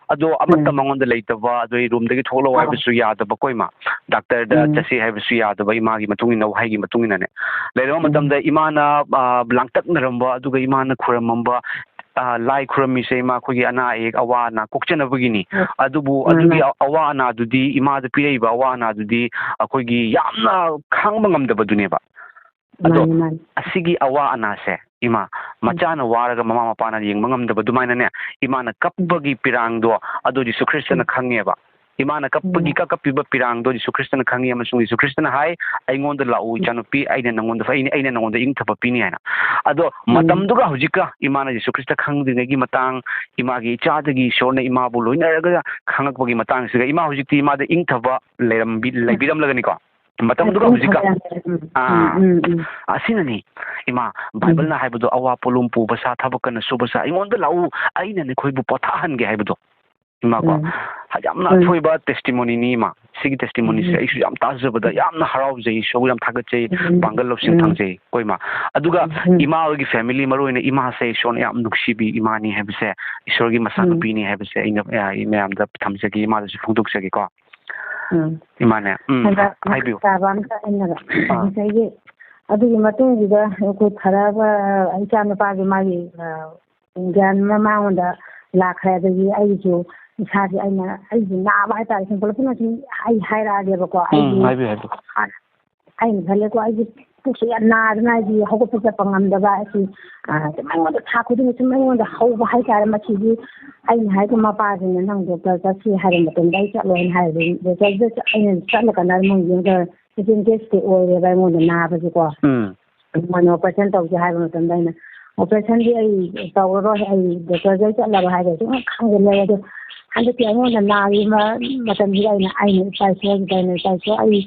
ꯑꯗꯣ ꯑꯃꯠꯇ ꯎꯝ꯫ ꯃꯉꯣꯟꯗ ꯂꯩꯇꯕ, ꯑꯗꯩ roomꯗꯒꯤ ꯊꯣꯛꯂꯛꯑꯣ ꯑꯥ꯫ ꯍꯥꯏꯕꯁꯨ ꯌꯥꯗꯕꯀꯣ, ꯏꯃꯥ꯫ Doctorꯗ ꯎꯝ꯫ ꯆꯠꯁꯤ ꯍꯥꯏꯕꯁꯨ ꯌꯥꯗꯕ, ꯏꯃꯥꯒꯤ ꯃꯇꯨꯡ ꯏꯟꯅ, ꯋꯥꯍꯩꯒꯤ ꯃꯇꯨꯡ ꯏꯟꯅꯅꯦ꯫ ꯂꯩꯔꯕ ꯎꯝ꯫ ꯃꯇꯝꯗ ꯏꯃꯥꯅ, ꯑꯥ, ꯂꯥꯡꯇꯛꯅꯔꯝꯕ, ꯑꯗꯨꯒ ꯏꯃꯥꯅ ꯈꯨꯔꯝꯃꯝꯕ, ꯑ, ꯂꯥꯏ ꯈꯨꯔꯝꯃꯤꯁꯦ ꯏꯃꯥ ꯑꯩꯈꯣꯏꯒꯤ ꯑꯅꯥ ꯑꯌꯦꯛ, ꯑꯋꯥ ꯑꯅꯥ ꯀꯣꯛꯆꯅꯕꯒꯤꯅꯤ꯫ ꯎꯝ꯫ ꯑꯗꯨꯕꯨ ꯎꯝ, ꯑꯗꯨꯒꯤ ꯎꯝ꯫ ꯑ-, ꯑꯋꯥ ꯑꯅꯥꯗꯨꯗꯤ, ꯏꯃꯥꯗ ꯄꯤꯔꯛꯏꯕ ꯑꯋꯥ ꯑꯅꯥꯗꯨꯗꯤ ꯑꯩꯈꯣꯏꯒꯤ ꯌꯥꯝꯅ ꯈꯥꯡꯕ ꯉꯝꯗꯕꯗꯨꯅꯦꯕ꯫ ꯑꯗꯣ ꯃꯥꯅꯤ, ꯃꯥꯅꯤ꯫ ꯑꯁꯤꯒꯤ ꯑꯋꯥ ꯑꯅꯥꯁꯦ, ꯏꯃꯥ, ꯎꯝ꯫ ꯃꯆꯥꯅ ꯋꯥꯔꯒ ꯃꯃꯥ ꯃꯄꯥꯅ ꯌꯦꯡꯕ ꯉꯝꯗꯕ ꯑꯗꯨꯃꯥꯏꯅꯅꯦ, ꯏꯃꯥꯅ ꯎꯝ꯫ ꯀꯞꯄꯒꯤ ꯄꯤꯔꯥꯡꯗꯣ ꯑꯗꯨ ꯖꯤꯁꯨ ꯈ꯭ꯔꯤꯁꯇꯅ ꯎꯝ꯫ ꯈꯪꯉꯦꯕ꯫ ꯏꯃꯥꯅ ꯀꯞꯄꯒꯤ ꯎꯝ꯫ ꯀꯞ-, ꯀꯞꯄꯤꯕ ꯄꯤꯔꯥꯡꯗꯣ ꯖꯤꯁꯨ ꯈ꯭ꯔꯤꯁꯇꯅ ꯈꯪꯉꯤ, ꯑꯃꯁꯨꯡ ꯖꯤꯁꯨ ꯈ꯭ꯔꯤꯁꯇꯅ ꯍꯥꯏ, "ꯑꯩꯉꯣꯟꯗ ꯂꯥꯛꯎ, ꯎꯝ꯫ ꯏꯆꯥꯅꯨꯄꯤ, ꯑꯩꯅ ꯅꯪꯉꯣꯟꯗ, ꯑꯩꯅ, ꯑꯩꯅ ꯅꯪꯉꯣꯟꯗ ꯏꯪꯊꯕ ꯄꯤꯅꯤ" ꯍꯥꯏꯅ꯫ ꯑꯗꯣ ꯎꯝ꯫ ꯃꯇꯝꯗꯨꯒ ꯍꯧꯖꯤꯛꯀ ꯏꯃꯥꯅ ꯖꯤꯁꯨ ꯈ꯭ꯔꯤꯁꯇ ꯈꯪꯗ꯭ꯔꯤꯉꯩꯒꯤ ꯃꯇꯥꯡ, ꯏꯃꯥꯒꯤ ꯏꯆꯥꯗꯒꯤ ꯏꯁꯣꯔꯅ ꯏꯃꯥꯕꯨ ꯂꯣꯏꯅꯔꯒ ꯈꯪꯉꯛꯄꯒꯤ ꯃꯇꯥꯡꯁꯤꯒ, ꯏꯃꯥ ꯍꯧꯖꯤꯛꯇꯤ ꯏꯃꯥꯗ ꯏꯪꯊꯕ ꯂꯩꯔꯝꯕꯤ-, ꯎꯝ꯫ ꯂꯩꯕꯤꯔꯝꯂꯒꯅꯤꯀꯣ꯫ ꯃꯇꯝꯗꯨꯒ ꯎꯝ, ꯍꯧꯖꯤꯛꯀ꯫ ꯎꯝ, ꯑꯥ, ꯎꯝ, ꯎꯝ꯫ ꯑꯁꯤꯅꯅꯤ, ꯏꯃꯥ, ꯎꯝ꯫ ꯕꯥꯏꯕꯜꯅ ꯍꯥꯏꯕꯗꯣ, "ꯑꯋꯥ ꯄꯣꯠꯂꯨꯝ ꯄꯨꯕ ꯁꯥ, ꯊꯕꯛ ꯀꯟꯅ ꯁꯨꯕ ꯁꯥ, ꯑꯩꯉꯣꯟꯗ ꯂꯥꯛꯎ, ꯑꯩꯅ ꯅꯈꯣꯏꯕꯨ ꯄꯣꯊꯥꯍꯟꯒꯦ" ꯍꯥꯏꯕꯗꯣ꯫ ꯏꯃꯥꯀꯣ, ꯎꯝ꯫ ꯌꯥꯝꯅ ꯎꯝ꯫ ꯑꯊꯣꯏꯕ testimony ꯅꯤ, ꯏꯃꯥ꯫ ꯁꯤꯒꯤ testimony ꯁꯦ ꯎꯝ꯫ ꯑꯩꯁꯨ ꯌꯥꯝ ꯇꯥꯖꯕꯗ ꯌꯥꯝꯅ ꯍꯔꯥꯎꯖꯩ, ꯏꯁꯣꯔꯕꯨ ꯌꯥꯝ ꯊꯥꯒꯠꯆꯩ, ꯎꯝ꯫ ꯄꯥꯡꯒꯜ ꯂꯧꯁꯤꯡ ꯎꯝ꯫ ꯊꯝꯖꯩ ꯀꯣ, ꯏꯃꯥ꯫ ꯑꯗꯨꯒ ꯎꯝ꯫ ꯏꯃꯥ ꯍꯣꯏꯒꯤ family, ꯃꯔꯨ ꯑꯣꯏꯅ ꯏꯃꯥꯁꯦ ꯏꯁꯣꯔꯅ ꯌꯥꯝ ꯅꯨꯡꯁꯤꯕꯤ ꯏꯃꯥꯅꯤ ꯍꯥꯏꯕꯁꯦ, ꯏꯁꯣꯔꯒꯤ ꯎꯝ꯫ ꯃꯆꯥꯅꯨꯄꯤꯅꯤ ꯍꯥꯏꯕꯁꯦ ꯑꯩꯅ, ꯑ, ꯃꯌꯥꯝꯗ ꯊꯝꯖꯒꯦ, ꯏꯃꯥꯗꯁꯨ ꯐꯣꯡꯗꯣꯛꯆꯒꯦꯀꯣ꯫ ꯎꯝ꯫ ꯏꯃꯥꯅꯦ, ꯎꯝ, ꯑꯗ ꯍꯥꯏꯕꯤꯌꯨ꯫ ꯆꯥꯕ ꯑꯝꯇ ꯑꯩꯅ ꯑꯥ꯫ ꯉꯁꯥꯏꯒꯤ ꯑꯗꯨꯒꯤ ꯃꯇꯨꯡꯁꯤꯗ ꯑꯩꯈꯣꯏ ꯐꯔꯕ ꯏꯆꯥ ꯅꯨꯄꯥꯒꯤ ꯃꯥꯒꯤ, ꯑ, ꯒ꯭ꯌꯥꯟ ꯑꯃ ꯃꯉꯣꯟꯗ ꯂꯥꯛꯈ꯭ꯔꯦ꯫ ꯑꯗꯒꯤ ꯑꯩꯁꯨ ꯏꯁꯥꯁꯦ ꯑꯩꯅ, ꯑꯩꯁꯨ ꯅꯥꯕ ꯍꯥꯏꯇꯥꯔꯦ, ꯁꯨꯝ ꯄꯨꯂꯞ ꯄꯨꯟꯅ ꯁꯨꯝ ꯑꯩ ꯍꯥꯏꯔꯛꯑꯒꯦꯕꯀꯣ꯫ ꯎꯝ, ꯑꯩꯒꯤ ꯍꯥꯏꯕꯤꯌꯨ, ꯍꯥꯏꯕꯤꯌꯨ꯫ ꯑꯩꯅ ꯈꯜꯂꯦꯀꯣ, ꯑꯩꯁꯦ ꯄꯨꯛꯁꯦ ꯌꯥꯝ ꯅꯥꯗꯅ, ꯍꯥꯏꯗꯤ ꯍꯧꯒꯠꯄ ꯆꯠꯄ ꯉꯝꯗꯕ, ꯑꯩꯁꯤ, ꯑ, ꯁꯨꯝ ꯑꯩꯉꯣꯟꯗ ꯊꯥ ꯈꯨꯗꯤꯡꯒꯤ ꯁꯨꯝ ꯑꯩꯉꯣꯟꯗ ꯍꯧꯕ ꯍꯥꯏꯇꯥꯔꯦ꯫ ꯃꯁꯤꯗꯤ ꯑꯩꯅ ꯍꯥꯏꯗꯣ, ꯃꯄꯥꯁꯤꯅ "ꯅꯪ ꯗꯣꯛꯇꯔ ꯆꯠꯁꯤ" ꯍꯥꯏꯕ ꯃꯇꯝꯗ ꯑꯩ ꯆꯠꯂꯣꯏꯅ ꯍꯥꯏꯔꯦ꯫ ꯗꯣꯛꯇꯔꯗ ꯆꯠ-, ꯑꯩꯅ ꯆꯠꯂꯀꯥꯟꯗ ꯃꯣꯏ ꯌꯦꯡꯗ ꯁꯦꯀꯦꯟ ꯀꯦꯁꯇꯤ ꯑꯣꯏꯔꯦꯕ ꯑꯩꯉꯣꯟꯗ ꯅꯥꯕꯁꯦꯀꯣ꯫ ꯎꯝ꯫ ꯃꯣꯏꯅ operation ꯇꯧꯁꯦ ꯍꯥꯏꯕ ꯃꯇꯝꯗ ꯑꯩꯅ, "Operation ꯗꯤ ꯑꯩ ꯇꯧꯔꯔꯣꯏ, ꯑꯩ ꯗꯣꯛꯇꯔꯗ ꯑꯩ ꯆꯠꯂꯔꯣꯏ" ꯍꯥꯏꯔꯒ ꯁꯨꯝ ꯈꯥꯡꯖꯤꯜꯂꯦ꯫ ꯑꯗꯣ ꯍꯟꯗꯛꯇꯤ ꯑꯩꯉꯣꯟꯗ ꯅꯥꯔꯤꯕ ꯃꯇꯝꯁꯤꯗ ꯑꯩꯅ, ꯑꯩꯅ ꯏꯄꯥ ꯏꯁꯣꯔꯁꯤꯗ ꯑꯩꯅ, "ꯏꯄꯥ ꯏꯁꯣꯔ, ꯑꯩ,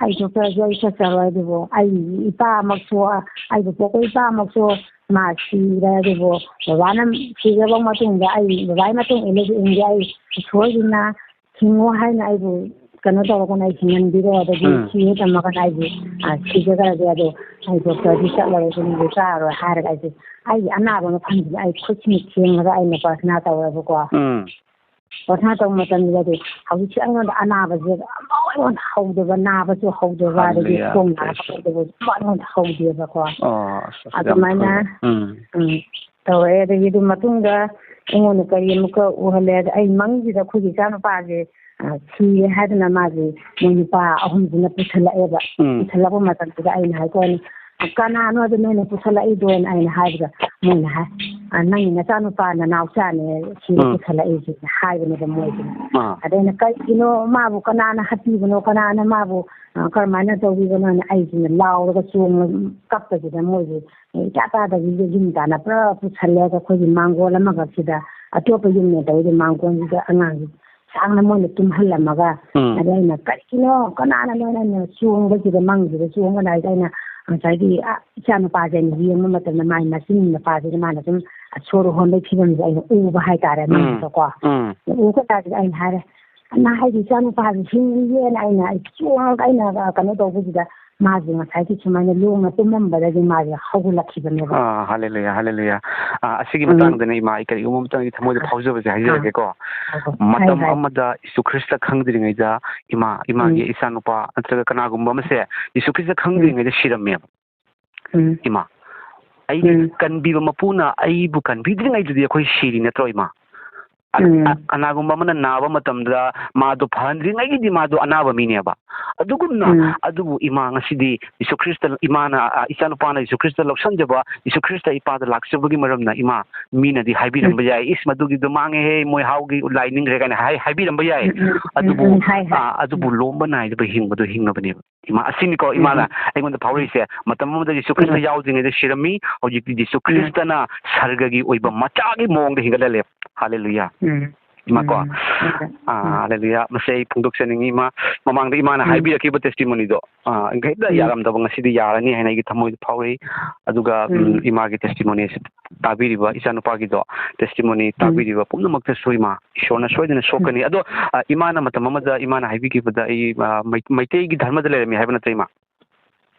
ꯑꯩ ꯗꯣꯛꯇꯔꯁꯨ ꯑꯩ ꯆꯠꯆꯔꯣꯏ, ꯑꯗꯨꯕꯨ ꯑꯩ ꯏꯄꯥꯃꯛꯁꯨ, ꯑꯩꯕꯨ ꯄꯣꯛꯄ ꯏꯄꯥꯃꯛꯁꯨ ꯃꯥ ꯁꯤꯔꯦ, ꯑꯗꯨꯕꯨ ꯕꯕꯥꯅ ꯁꯤꯔꯕ ꯃꯇꯨꯡꯗ ꯑꯩ ꯕꯕꯥꯒꯤ ꯃꯇꯨꯡ ꯏꯜꯂꯁꯨ ꯏꯟꯒꯦ, ꯑꯩ ꯏꯁꯣꯔꯁꯤꯅ ꯍꯤꯡꯉꯣ ꯍꯥꯏꯅ ꯑꯩꯕꯨ ꯀꯩꯅꯣ ꯇꯧꯔꯒꯅ ꯑꯩ ꯍꯤꯡꯍꯟꯕꯤꯔꯣ, ꯑꯗꯒꯤ ꯎꯝ꯫ ꯁꯤꯒꯦ ꯇꯝꯃꯒꯅ ꯑꯩꯕꯨ, ꯑ, ꯁꯤꯖꯈ꯭ꯔꯒꯦ, ꯑꯗꯣ ꯑꯩ ꯗꯣꯛꯇꯔꯗꯤ ꯆꯠꯂꯔꯣꯏ, ꯒꯨꯂꯤꯗꯤ ꯆꯥꯔꯔꯣꯏ" ꯍꯥꯏꯔꯒ ꯑꯩꯁꯦ ꯑꯩꯒꯤ ꯑꯅꯥꯕ ꯃꯐꯝꯁꯤꯗ ꯑꯩ ꯈꯨꯠꯁꯤꯅ ꯊꯦꯡꯉꯒ ꯑꯩꯅ ꯄ꯭ꯔꯊꯅꯥ ꯇꯧꯋꯦꯕꯀꯣ꯫ ꯎꯝ꯫ ꯄ꯭ꯔꯊꯅꯥ ꯇꯧꯕ ꯃꯇꯝꯁꯤꯗꯗꯤ ꯍꯧꯖꯤꯛꯁꯦ ꯑꯩꯉꯣꯟꯗ ꯑꯅꯥꯕꯁꯦ ꯑꯃꯐꯥꯎ ꯁꯨꯡꯍꯧ ꯍꯧꯗꯕ, ꯅꯥꯕꯁꯨ ꯍꯧꯗꯕ, ꯑꯗꯒꯤ ꯍꯜꯂꯦꯂꯨꯌꯥ, ꯈꯣꯡ ꯅꯥꯕ ꯄ꯭ꯔꯦꯁ꯫ ꯍꯧꯗꯕ ꯁꯨꯡꯍꯧ ꯍꯧꯗꯦꯕꯀꯣ꯫ ꯑꯣ, ꯑꯁ, ꯑꯁ, ꯌꯥꯝ ꯑꯗꯨꯃꯥꯏꯅ, ꯐꯩꯅꯦ꯫ ꯎꯝ꯫ ꯎꯝ, ꯇꯧꯔꯦ꯫ ꯑꯗꯒꯤ ꯑꯗꯨ ꯃꯇꯨꯡꯗ ꯑꯩꯉꯣꯟꯗ ꯀꯔꯤ ꯑꯃꯨꯛꯀ ꯎꯍꯜꯂꯦ ꯍꯥꯏꯗꯤ, ꯑꯩ ꯃꯪꯁꯤꯗ ꯑꯩꯈꯣꯏꯒꯤ ꯏꯆꯥꯅꯨꯄꯥꯁꯦ, ꯑ, ꯁꯤꯔꯦ ꯍꯥꯏꯗꯅ ꯃꯥꯁꯦ ꯃꯣꯏ ꯅꯨꯄꯥ ꯑꯍꯨꯝꯁꯤꯅ ꯄꯨꯁꯜꯂꯛꯑꯦꯕ꯫ ꯎꯝ꯫ ꯄꯨꯁꯜꯂꯛꯄ ꯃꯇꯝꯁꯤꯗ ꯑꯩꯅ ꯍꯥꯏꯀꯣ, "ꯀꯅꯥꯅꯣ ꯑꯗꯨ ꯅꯣꯏꯅ ꯄꯨꯁꯜꯂꯛꯏꯗꯣꯅ?" ꯑꯩꯅ ꯍꯥꯏꯕꯗ ꯃꯣꯏꯅ ꯍꯥꯏ, "ꯑ, ꯅꯪꯒꯤ ꯅꯆꯥꯅꯨꯄꯥ ꯅꯅꯥꯎꯆꯥꯅꯦ ꯁꯤꯗ ꯎꯝ꯫ ꯄꯨꯁꯜꯂꯛꯏꯁꯦ" ꯍꯥꯏꯕꯅꯦꯕ ꯃꯣꯏꯁꯤꯅ꯫ ꯑꯥ꯫ ꯑꯗ ꯑꯩꯅ, "ꯀꯩꯒꯤꯅꯣ ꯃꯥꯕꯨ ꯀꯅꯥꯅ ꯍꯥꯠꯄꯤꯕꯅꯣ, ꯀꯅꯥꯅ ꯃꯥꯕꯨ, ꯑ, ꯀꯔꯝꯍꯥꯏꯅ ꯇꯧꯕꯤꯕꯅꯣꯅ?" ꯑꯩꯁꯤꯅ ꯂꯥꯎꯔꯒ ꯆꯣꯡꯉ ꯀꯞꯄꯁꯤꯗ ꯃꯣꯏꯁꯦ ꯏꯆꯥ ꯇꯥꯗꯕꯤꯗ ꯌꯨꯝ ꯇꯥꯟꯅ ꯄꯨꯔꯥ ꯄꯨꯁꯜꯂꯦ꯫ ꯑꯗ ꯑꯩꯈꯣꯏꯒꯤ ꯃꯥꯡꯒꯣꯜ ꯑꯃꯈꯛꯁꯤꯗ ꯑꯇꯣꯞꯄ ꯌꯨꯝꯅꯦ ꯇꯧꯔꯤꯁꯦ, ꯃꯥꯡꯒꯣꯜꯁꯤꯗ ꯑꯉꯥꯡꯁꯤ ꯁꯥꯡꯅ ꯃꯣꯏꯅ ꯇꯨꯝꯍꯜꯂꯝꯃꯒ, ꯎꯝ꯫ ꯑꯗ ꯑꯩꯅ, "ꯀꯔꯤꯅꯣ, ꯀꯅꯥꯅ ꯅꯣꯏꯅ?" ꯑꯩꯅ ꯆꯣꯡꯕꯁꯤꯗ, ꯃꯪꯁꯤꯗ ꯆꯣꯡꯕ ꯂꯥꯛꯏꯁꯦ꯫ ꯑꯩꯅ ꯉꯁꯥꯏꯒꯤ, ꯑ, ꯏꯆꯥ ꯅꯨꯄꯥꯁꯦ ꯑꯩꯅ ꯌꯦꯡꯕ ꯃꯇꯝꯗ ꯃꯥꯒꯤ ꯃꯆꯤꯟ ꯃꯄꯥꯁꯤꯗ ꯃꯥꯅ ꯁꯨꯝ ꯁꯣꯔ ꯍꯣꯟꯕꯒꯤ ꯐꯤꯕꯝꯁꯦ ꯑꯩꯅ ꯎꯕ ꯍꯥꯏꯇꯥꯔꯦ, ꯎꯝ꯫ ꯃꯪꯗꯀꯣ꯫ ꯎꯝ꯫ ꯎꯕ ꯀꯥꯟꯁꯤꯗ ꯑꯩꯅ ꯍꯥꯏꯔꯦ, "ꯅꯍꯥꯟꯒꯤ ꯏꯆꯥ ꯅꯨꯄꯥꯁꯦ ꯍꯤꯡꯉꯤꯌꯦꯅ" ꯑꯩꯅ ꯑꯩ ꯆꯣꯡꯉꯒ ꯑꯩꯅ, ꯑ, ꯀꯩꯅꯣ ꯇꯧꯕꯁꯤꯗ ꯃꯥꯁꯦ ꯉꯁꯥꯏꯒꯤ ꯁꯨꯃꯥꯏꯅ ꯂꯣꯡꯅ ꯇꯨꯝꯃꯝꯕꯗꯒꯤ ꯃꯥꯁꯦ ꯍꯧꯒꯠꯂꯛꯈꯤꯕꯅꯦꯕ꯫ ꯑꯥ, ꯍꯜꯂꯦꯂꯨꯌꯥ, ꯍꯜꯂꯦꯂꯨꯌꯥ꯫ ꯑꯥ, ꯑꯁꯤꯒꯤ ꯎꯝ꯫ ꯃꯇꯥꯡꯗꯅꯦ, ꯏꯃꯥ, ꯑꯩ ꯀꯔꯤꯒꯨꯝꯕ ꯑꯃꯇꯪ ꯑꯩ ꯊꯃꯣꯏꯗ ꯑꯥ꯫ ꯐꯥꯎꯖꯕꯁꯦ ꯑꯥ꯫ ꯍꯥꯏꯖꯔꯛꯀꯦꯀꯣ꯫ ꯍꯣꯏ, ꯍꯣꯏ꯫ ꯍꯥꯏ, ꯃꯇꯝ ꯍꯥꯏ꯫ ꯑꯃꯗ ꯌꯤꯁꯨ ꯈ꯭ꯔꯤꯁꯇ ꯈꯪꯗ꯭ꯔꯤꯉꯩꯗ ꯏꯃꯥ, ꯏꯃꯥꯒꯤ ꯎꯝ꯫ ꯏꯆꯥꯅꯨꯄꯥ ꯅꯠꯇ꯭ꯔꯒ ꯀꯅꯥꯒꯨꯝꯕ ꯑꯃꯁꯦ ꯌꯤꯁꯨ ꯈ꯭ꯔꯤꯁꯇ ꯎꯝ꯫ ꯈꯪꯗ꯭ꯔꯤꯉꯩꯗ ꯁꯤꯔꯝꯃꯦꯕ꯫ ꯎꯝ꯫ ꯏꯃꯥ, ꯑꯩꯒꯤ ꯎꯝ꯫ ꯀꯟꯕꯤꯕ ꯃꯄꯨꯅ ꯑꯩꯕꯨ ꯀꯟꯕꯤꯗ꯭ꯔꯤꯉꯩꯗꯗꯤ ꯑꯩꯈꯣꯏ ꯁꯤꯔꯤ ꯅꯠꯇ꯭ꯔꯣ, ꯏꯃꯥ? ꯑ-, ꯎꯝ꯫ ꯑ-, ꯀꯅꯥꯒꯨꯝꯕ ꯑꯃꯅ ꯅꯥꯕ ꯃꯇꯝꯗ ꯃꯥꯗꯣ ꯐꯍꯟꯗ꯭ꯔꯤꯉꯩꯒꯤꯗꯤ ꯃꯥꯗꯣ ꯑꯅꯥꯕ ꯃꯤꯅꯦꯕ꯫ ꯑꯗꯨꯒꯨꯝꯅ, ꯎꯝ꯫ ꯑꯗꯨꯕꯨ ꯏꯃꯥ, ꯉꯁꯤꯗꯤ ꯌꯤꯁꯨ ꯈ꯭ꯔꯤꯁꯇ, ꯏꯃꯥꯅ, ꯑ, ꯏꯆꯥꯅꯨꯄꯥꯅ ꯌꯤꯁꯨ ꯈ꯭ꯔꯤꯁꯇ ꯂꯧꯁꯟꯖꯕ, ꯌꯤꯁꯨ ꯈ꯭ꯔꯤꯁꯇ ꯏꯄꯥꯗ ꯂꯥꯛꯆꯕꯒꯤ ꯃꯔꯝꯅ, ꯏꯃꯥ, ꯃꯤꯅꯗꯤ ꯎꯝ꯫ ꯍꯥꯏꯕꯤꯔꯝꯕ ꯌꯥꯏ, "ꯏꯁ, ꯃꯗꯨꯒꯤꯗꯣ ꯃꯥꯡꯉꯦꯍꯦ, ꯃꯣꯏ ꯍꯥꯎꯒꯤ ꯂꯥꯏ ꯅꯤꯡꯈ꯭ꯔꯦ" ꯀꯥꯏꯅ ꯍꯥꯏ-, ꯍꯥꯏꯕꯤꯔꯝꯕ ꯌꯥꯏ꯫ ꯎꯝ, ꯎꯝ, ꯎꯝ, ꯑꯗꯨꯕꯨ, ꯎꯝ, ꯍꯥꯏ, ꯍꯥꯏ꯫ ꯑ, ꯑꯗꯨꯕꯨ ꯎꯝ꯫ ꯂꯣꯝꯕ ꯅꯥꯏꯗꯕ ꯍꯤꯡꯕꯗꯣ ꯍꯤꯡꯉꯕꯅꯦꯕ꯫ ꯏꯃꯥ, ꯑꯁꯤꯅꯤꯀꯣ ꯎꯝ, ꯏꯃꯥꯅ ꯎꯝ꯫ ꯑꯩꯉꯣꯟꯗ ꯐꯥꯎꯔꯛꯏꯁꯦ꯫ ꯃꯇꯝ ꯑꯃꯗ ꯌꯤꯁꯨ ꯎꯝ꯫ ꯈ꯭ꯔꯤꯁꯇ ꯌꯥꯎꯗ꯭ꯔꯤꯉꯩꯗ ꯁꯤꯔꯝꯃꯤ, ꯍꯧꯖꯤꯛꯇꯤ ꯌꯤꯁꯨ ꯎꯝ꯫ ꯈ꯭ꯔꯤꯁꯇꯅ ꯁꯔꯒꯒꯤ ꯑꯣꯏꯕ ꯃꯆꯥꯒꯤ ꯃꯑꯣꯡꯗ ꯍꯤꯡꯒꯠꯍꯜꯂꯦ꯫ ꯍꯥꯂꯦꯂꯨꯌꯥ꯫ ꯎꯝ꯫ ꯏꯃꯥꯀꯣ꯫ ꯎꯝ꯫ ꯑꯥ, ꯎꯝ꯫ ꯍꯥꯂꯦꯂꯨꯌꯥ꯫ ꯃꯁꯤ ꯑꯩ ꯐꯣꯡꯗꯣꯛꯆꯅꯤꯡꯉꯤ, ꯏꯃꯥ꯫ ꯃꯃꯥꯡꯗ ꯏꯃꯥꯅ ꯎꯝ꯫ ꯍꯥꯏꯕꯤꯔꯛꯈꯤꯕ testimonyꯗꯣ, ꯑꯥ, ꯍꯦꯛꯇ ꯎꯝ꯫ ꯌꯥꯔꯝꯗꯕ ꯉꯁꯤꯗꯤ ꯌꯥꯔꯅꯤ ꯍꯥꯏꯅ ꯑꯩꯒꯤ ꯊꯃꯣꯏꯗ ꯐꯥꯎꯔꯛꯏ꯫ ꯑꯗꯨꯒ, ꯎꯝ, ꯎꯝ꯫ ꯏꯃꯥꯒꯤ testimonyꯁꯦ ꯇꯥꯕꯤꯔꯤꯕ ꯏꯆꯥꯅꯨꯄꯥꯒꯤꯗꯣ testimony ꯎꯝ꯫ ꯇꯥꯕꯤꯔꯤꯕ ꯄꯨꯝꯅꯃꯛꯇꯁꯨ, ꯏꯃꯥ, ꯏꯁꯣꯔꯅ ꯁꯣꯏꯗꯅ ꯎꯝ꯫ ꯁꯣꯛꯀꯅꯤ꯫ ꯑꯗꯣ, ꯑ, ꯏꯃꯥꯅ ꯃꯇꯝ ꯑꯃꯗ ꯏꯃꯥꯅ ꯍꯥꯏꯕꯤꯈꯤꯕꯗ ꯑꯩ, ꯑ, ꯃꯩ-, ꯃꯩꯇꯩꯒꯤ ꯙꯔꯃꯗ ꯂꯩꯔꯝꯃꯤ ꯍꯥꯏꯕ ꯅꯠꯇ꯭ꯔ, ꯏꯃꯥ?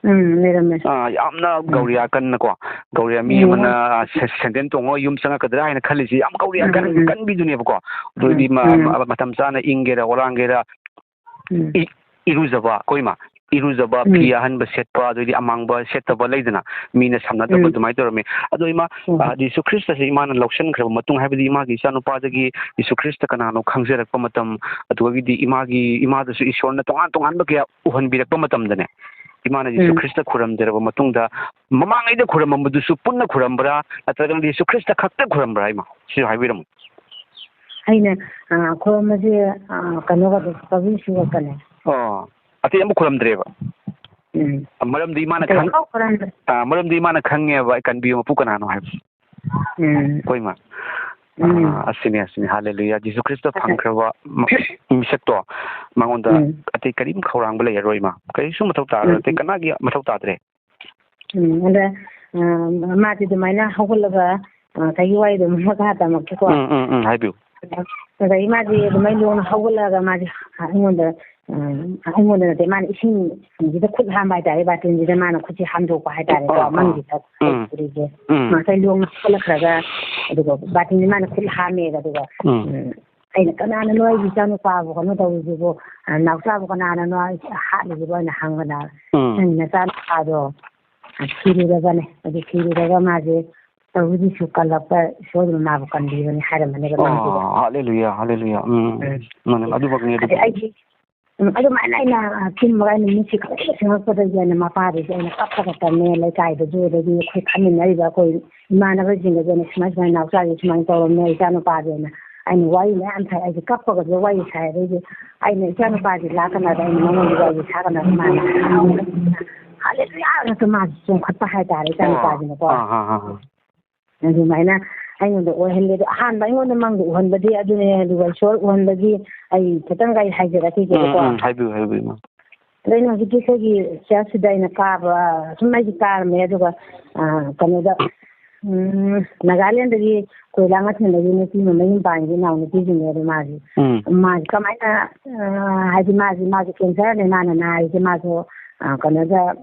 ꯎꯝ, ꯂꯩꯔꯝꯃꯦ꯫ ꯑ, ꯌꯥꯝꯅ ꯎꯝ꯫ ꯒꯧꯔꯤꯌꯥ ꯀꯟꯅꯀꯣ, ꯒꯧꯔꯤꯌꯥ ꯃꯤ ꯎꯝ꯫ ꯑꯃꯅ ꯁꯦ-, ꯁꯦꯟꯗꯦꯜ ꯇꯣꯡꯉꯒ ꯌꯨꯝ ꯆꯪꯉꯛꯀꯗ꯭ꯔꯥ ꯍꯥꯏꯅ ꯈꯜꯂꯤꯁꯤ ꯌꯥꯝ ꯒꯧꯔꯤꯌꯥ ꯎꯝ, ꯀꯟ-, ꯎꯝ, ꯎꯝ꯫ ꯀꯟꯕꯤꯗꯨꯅꯦꯕꯀꯣ꯫ ꯑꯗꯨ ꯎꯝ, ꯑꯣꯏꯔꯗꯤ ꯃ-, ꯎꯝ꯫ ꯃ-, ꯃꯇꯝ ꯆꯥꯅ ꯏꯪꯒꯦꯔꯥ, ꯑꯣꯂꯥꯡꯒꯦꯔꯥ, ꯎꯝ꯫ ꯏ-, ꯏꯔꯨꯖꯕ, ꯀꯣ ꯏꯃꯥ, ꯏꯔꯨꯖꯕ, ꯎꯝ꯫ ꯐꯤ ꯑꯍꯟꯕ ꯁꯦꯠꯄ, ꯑꯗꯩꯗꯤ ꯑꯃꯥꯡꯕ ꯁꯦꯠꯇꯕ ꯂꯩꯗꯅ, ꯃꯤꯅ ꯁꯝꯅꯗꯕ ꯎꯝ꯫ ꯑꯗꯨꯃꯥꯏꯅ ꯇꯧꯔꯝꯃꯤ꯫ ꯑꯗꯣ ꯏꯃꯥ, ꯎꯝ꯫ ꯑ, ꯖꯤꯁꯨ ꯈ꯭ꯔꯤꯁꯇꯁꯦ ꯏꯃꯥꯅ ꯂꯧꯁꯤꯟꯈ꯭ꯔꯕ ꯃꯇꯨꯡ, ꯍꯥꯏꯕꯗꯤ ꯏꯃꯥꯒꯤ ꯏꯆꯥꯅꯨꯄꯥꯗꯒꯤ ꯖꯤꯁꯨ ꯈ꯭ꯔꯤꯁꯇ ꯀꯅꯥꯅꯣ ꯈꯪꯖꯔꯛꯄ ꯃꯇꯝ, ꯑꯗꯨꯗꯒꯤꯗꯤ ꯏꯃꯥꯒꯤ, ꯏꯃꯥꯗꯁꯨ ꯏꯁꯣꯔꯅ ꯇꯣꯉꯥꯟ ꯇꯣꯉꯥꯟꯕ ꯀꯌꯥ ꯎꯍꯟꯕꯤꯔꯛꯄ ꯃꯇꯝꯗꯅꯦ, ꯏꯃꯥꯅ ꯖꯤꯁꯨ ꯎꯝ꯫ ꯈ꯭ꯔꯤꯁꯇ ꯈꯨꯔꯨꯝꯖꯔꯕ ꯃꯇꯨꯡꯗ, ꯃꯃꯥꯡꯉꯩꯗ ꯈꯨꯔꯨꯝꯃꯝꯕꯗꯨꯁꯨ ꯄꯨꯟꯅ ꯈꯨꯔꯨꯝꯕ꯭ꯔꯥ, ꯅꯠꯇ꯭ꯔꯒꯅ ꯖꯤꯁꯨ ꯈ꯭ꯔꯤꯁꯇ ꯈꯛꯇ ꯈꯨꯔꯨꯝꯕ꯭ꯔꯥ, ꯏꯃꯥ? ꯁꯤꯁꯨ ꯍꯥꯏꯕꯤꯔꯝꯃꯨ꯫ ꯑꯩꯅ, ꯑ, ꯈꯨꯔꯨꯝꯕꯁꯦ, ꯑ, ꯀꯩꯅꯣꯒ ꯑꯗꯨꯝ ꯀꯕꯤ ꯁꯨꯔꯛꯄꯅꯦ꯫ ꯑꯣ꯫ ꯑꯇꯩ ꯑꯃ ꯈꯨꯔꯝꯗ꯭ꯔꯦꯕ꯫ ꯎꯝ꯫ ꯃꯔꯝꯗꯤ ꯃꯥꯅ ꯑꯇꯩ ꯈꯪ-, ꯑꯃ ꯈꯨꯔꯝꯗ꯭ꯔꯦ꯫ ꯑꯥ, ꯃꯔꯝꯗꯤ ꯃꯥꯅ ꯈꯪꯉꯦꯕ, ꯑꯩ ꯀꯟꯕꯤꯌꯨ ꯃꯄꯨ ꯀꯅꯥꯅꯣ ꯍꯥꯏꯕꯁꯦ꯫ ꯎꯝ꯫ ꯍꯣꯏ, ꯏꯃꯥ꯫ ꯎꯝ꯫ ꯑꯥ, ꯑꯁꯤꯅꯤ, ꯑꯁꯤꯅꯤ꯫ ꯍꯥꯂꯦꯂꯨꯌꯥ꯫ ꯖꯤꯁꯨ ꯈ꯭ꯔꯤꯁꯇ ꯑꯗ ꯐꯪꯈ꯭ꯔꯕ ꯃ-, ꯃꯤꯁꯛꯇꯣ, ꯃꯉꯣꯟꯗ ꯎꯝ꯫ ꯑꯇꯩ ꯀꯔꯤꯝ ꯈꯧꯔꯥꯡꯕ ꯂꯩꯔꯔꯣꯏ, ꯏꯃꯥ꯫ ꯀꯔꯤꯁꯨ ꯃꯊꯧ ꯇꯥꯔꯔꯣꯏ, ꯎꯝ, ꯑꯇꯩ ꯎꯝ꯫ ꯀꯅꯥꯒꯤ ꯃꯊꯧ ꯇꯥꯗ꯭ꯔꯦ꯫ ꯎꯝ, ꯑꯗ, ꯑ, ꯃꯥꯗꯤ ꯑꯗꯨꯃꯥꯏꯅ ꯍꯧꯒꯠꯂꯒ, ꯑ, ꯉꯁꯥꯏꯒꯤ ꯋꯥꯔꯤꯗꯣ ꯑꯃꯨꯛ ꯃꯈꯥ ꯇꯝꯃꯛꯀꯦꯀꯣ꯫ ꯎꯝ, ꯎꯝ, ꯎꯝ, ꯍꯥꯏꯕꯤꯌꯨ꯫ ꯑꯗꯒꯤ ꯃꯥꯗꯤ ꯑꯗꯨꯃꯥꯏꯅ ꯂꯣꯡꯅ ꯍꯧꯒꯠꯂꯒ ꯃꯥꯗꯤ ꯑꯩꯉꯣꯟꯗ, ꯑ, ꯑꯩꯉꯣꯟꯗ ꯅꯠꯇꯦ, ꯃꯥꯅ ꯏꯁꯤꯡꯁꯤꯗ ꯈꯨꯠ ꯍꯥꯝꯕ ꯍꯥꯏꯇꯥꯔꯦ, ꯕꯥꯇꯤꯟꯁꯤꯗ ꯃꯥꯅ ꯈꯨꯠꯁꯦ ꯍꯥꯝꯗꯣꯛꯄ ꯍꯥꯏꯇꯥꯔꯦꯀꯣ, ꯑꯥ, ꯑꯥ꯫ ꯃꯪꯒꯤꯗ ꯎꯝ꯫ ꯎꯔꯤꯁꯦ꯫ ꯎꯝ꯫ ꯉꯁꯥꯏ ꯂꯣꯡꯅ ꯍꯧꯒꯠꯂꯛꯈ꯭ꯔꯒ, ꯑꯗꯨꯒ ꯕꯥꯇꯤꯟꯁꯦ ꯃꯥꯅ ꯈꯨꯠ ꯍꯥꯝꯃꯦꯕ, ꯑꯗꯨꯒ, ꯎꯝ꯫ ꯎꯝ, ꯑꯩꯅ, "ꯀꯅꯥꯅꯅꯣ ꯑꯩꯒꯤ ꯏꯆꯥꯅꯨꯄꯥꯕꯨ ꯀꯩꯅꯣ ꯇꯧꯔꯤꯁꯤꯕꯨ, ꯑ, ꯅꯥꯎꯆꯥꯕꯨ ꯀꯅꯥꯅꯅꯣ ꯍꯥꯠꯂꯤꯁꯤꯕꯨ?" ꯑꯩꯅ ꯍꯪꯕꯗ, ꯎꯝ꯫ "ꯅꯪꯒꯤ ꯅꯆꯥꯅꯨꯄꯥꯗꯣ ꯁꯤꯔꯨꯔꯕꯅꯦ, ꯑꯗꯨ ꯁꯤꯔꯨꯔꯒ ꯃꯥꯁꯦ ꯇꯧꯔꯤꯁꯨ ꯀꯜꯂꯛꯄ, ꯏꯁꯣꯔꯅ ꯃꯥꯕꯨ ꯀꯟꯕꯤꯕꯅꯦ" ꯍꯥꯏꯔꯝꯕꯅꯦꯕ ꯃꯪꯁꯤꯗ꯫ ꯑꯣ, ꯍꯥꯂꯦꯂꯨꯌꯥ, ꯍꯥꯂꯦꯂꯨꯌꯥ꯫ ꯎꯝ, ꯎꯝ꯫ ꯃꯥꯅꯦ, ꯑꯗꯨꯃꯛꯅꯤ, ꯑꯗꯩ ꯑꯗꯨꯃꯛꯅꯤ꯫ ꯑꯩꯒꯤ ꯎꯝ, ꯑꯗꯨꯃꯥꯏꯅ ꯑꯩꯅ, ꯑ, ꯇꯨꯝꯃꯒ ꯑꯩꯅ ꯃꯤꯠꯁꯦ ꯈꯪꯁꯤꯡ ꯁꯤꯡꯉꯛꯄꯗꯒꯤ ꯑꯩꯅ ꯃꯄꯥꯗꯨꯁꯨ ꯑꯩꯅ ꯀꯞꯄꯒ ꯇꯝꯃꯦ, ꯂꯩꯀꯥꯏꯗꯁꯨ, ꯑꯗꯒꯤ ꯑꯩꯈꯣꯏ ꯐꯝꯃꯤꯟꯅꯔꯤꯕ ꯑꯩꯈꯣꯏ ꯏꯃꯥꯟꯅꯕꯁꯤꯡꯗꯁꯨ ꯑꯩꯅ ꯁꯨꯃꯥꯏ ꯁꯨꯃꯥꯏꯅ ꯅꯥꯎꯆꯥꯁꯦ ꯁꯨꯃꯥꯏꯅ ꯇꯧꯔꯝꯃꯦ, ꯏꯆꯥꯅꯨꯄꯥꯁꯦꯅ ꯑꯩꯅ ꯋꯥꯔꯤ ꯃꯌꯥꯝ ꯁꯥꯏ꯫ ꯑꯩꯁꯦ ꯀꯞꯄꯒꯁꯨ ꯋꯥꯔꯤ ꯁꯥꯏ꯫ ꯑꯗꯩꯗꯤ ꯑꯩꯅ ꯏꯆꯥꯅꯨꯄꯥꯁꯦ ꯂꯥꯛꯀꯅꯥꯗ ꯑꯩꯅ ꯃꯉꯣꯟꯗ ꯋꯥꯔꯤ ꯁꯥꯒꯅꯥꯗ ꯃꯥꯅ ꯍꯔꯥꯎꯅ "ꯍꯥꯂꯦꯂꯨꯌꯥ" ꯉꯥꯛꯇ ꯃꯥꯁꯦ ꯆꯣꯡꯈꯠꯄ ꯍꯥꯏꯇꯥꯔꯦ, ꯑꯥ, ꯏꯆꯥꯅꯨꯄꯥꯁꯤꯅꯀꯣ꯫ ꯑꯥ, ꯑꯥ, ꯑꯥ, ꯑꯥ꯫ ꯑꯗꯨꯃꯥꯏꯅ ꯑꯩꯉꯣꯟꯗ ꯑꯣꯏꯍꯜꯂꯦ꯫ ꯑꯗꯣ ꯑꯍꯥꯟꯕ ꯑꯩꯉꯣꯟꯗ ꯃꯪꯗ ꯎꯍꯟꯕꯗꯤ ꯑꯗꯨꯅꯦ, ꯑꯗꯨꯒ ꯏꯁꯣꯔ ꯎꯍꯟꯕꯒꯤ ꯑꯩ ꯈꯤꯇꯪꯒ ꯑꯩ ꯎꯝ, ꯍꯥꯏꯖꯔꯛꯈꯤꯒꯦꯕꯀꯣ꯫ ꯎꯝ, ꯍꯥꯏꯕꯤꯌꯨ, ꯍꯥꯏꯕꯤꯌꯨ, ꯏꯃꯥ꯫ ꯑꯗ ꯑꯩꯅ ꯍꯧꯖꯤꯛꯀꯤ ꯑꯩꯈꯣꯏꯒꯤ ꯆꯔꯆꯁꯤꯗ ꯑꯩꯅ ꯀꯥꯕ, ꯁꯨꯝ ꯑꯩꯁꯦ ꯀꯥꯔꯝꯃꯦ꯫ ꯑꯗꯨꯒ, ꯑ, ꯀꯩꯅꯣꯗ, ꯎꯝ, ꯅꯥꯒꯥꯂꯦꯟꯗꯒꯤ ꯀꯣꯏꯂꯥ ꯉꯥꯊꯦꯜꯗꯒꯤ ꯅꯨꯄꯤ ꯑꯃ ꯃꯌꯨꯝ ꯄꯥꯟꯈꯤ, ꯏꯅꯥꯎꯅꯨꯄꯤꯁꯤꯡꯅꯦ꯫ ꯑꯗꯣ ꯃꯥꯁꯦ, ꯎꯝ꯫ ꯃꯥꯁꯦ ꯀꯃꯥꯏꯅ, ꯑ, ꯍꯥꯏꯗꯤ ꯃꯥꯁꯦ, ꯃꯥꯁꯦ ꯀꯦꯟꯁꯔꯅꯦ ꯃꯥꯅ ꯅꯥꯔꯤꯁꯦ꯫ ꯃꯥꯁꯨ, ꯑ, ꯀꯩꯅꯣꯗ,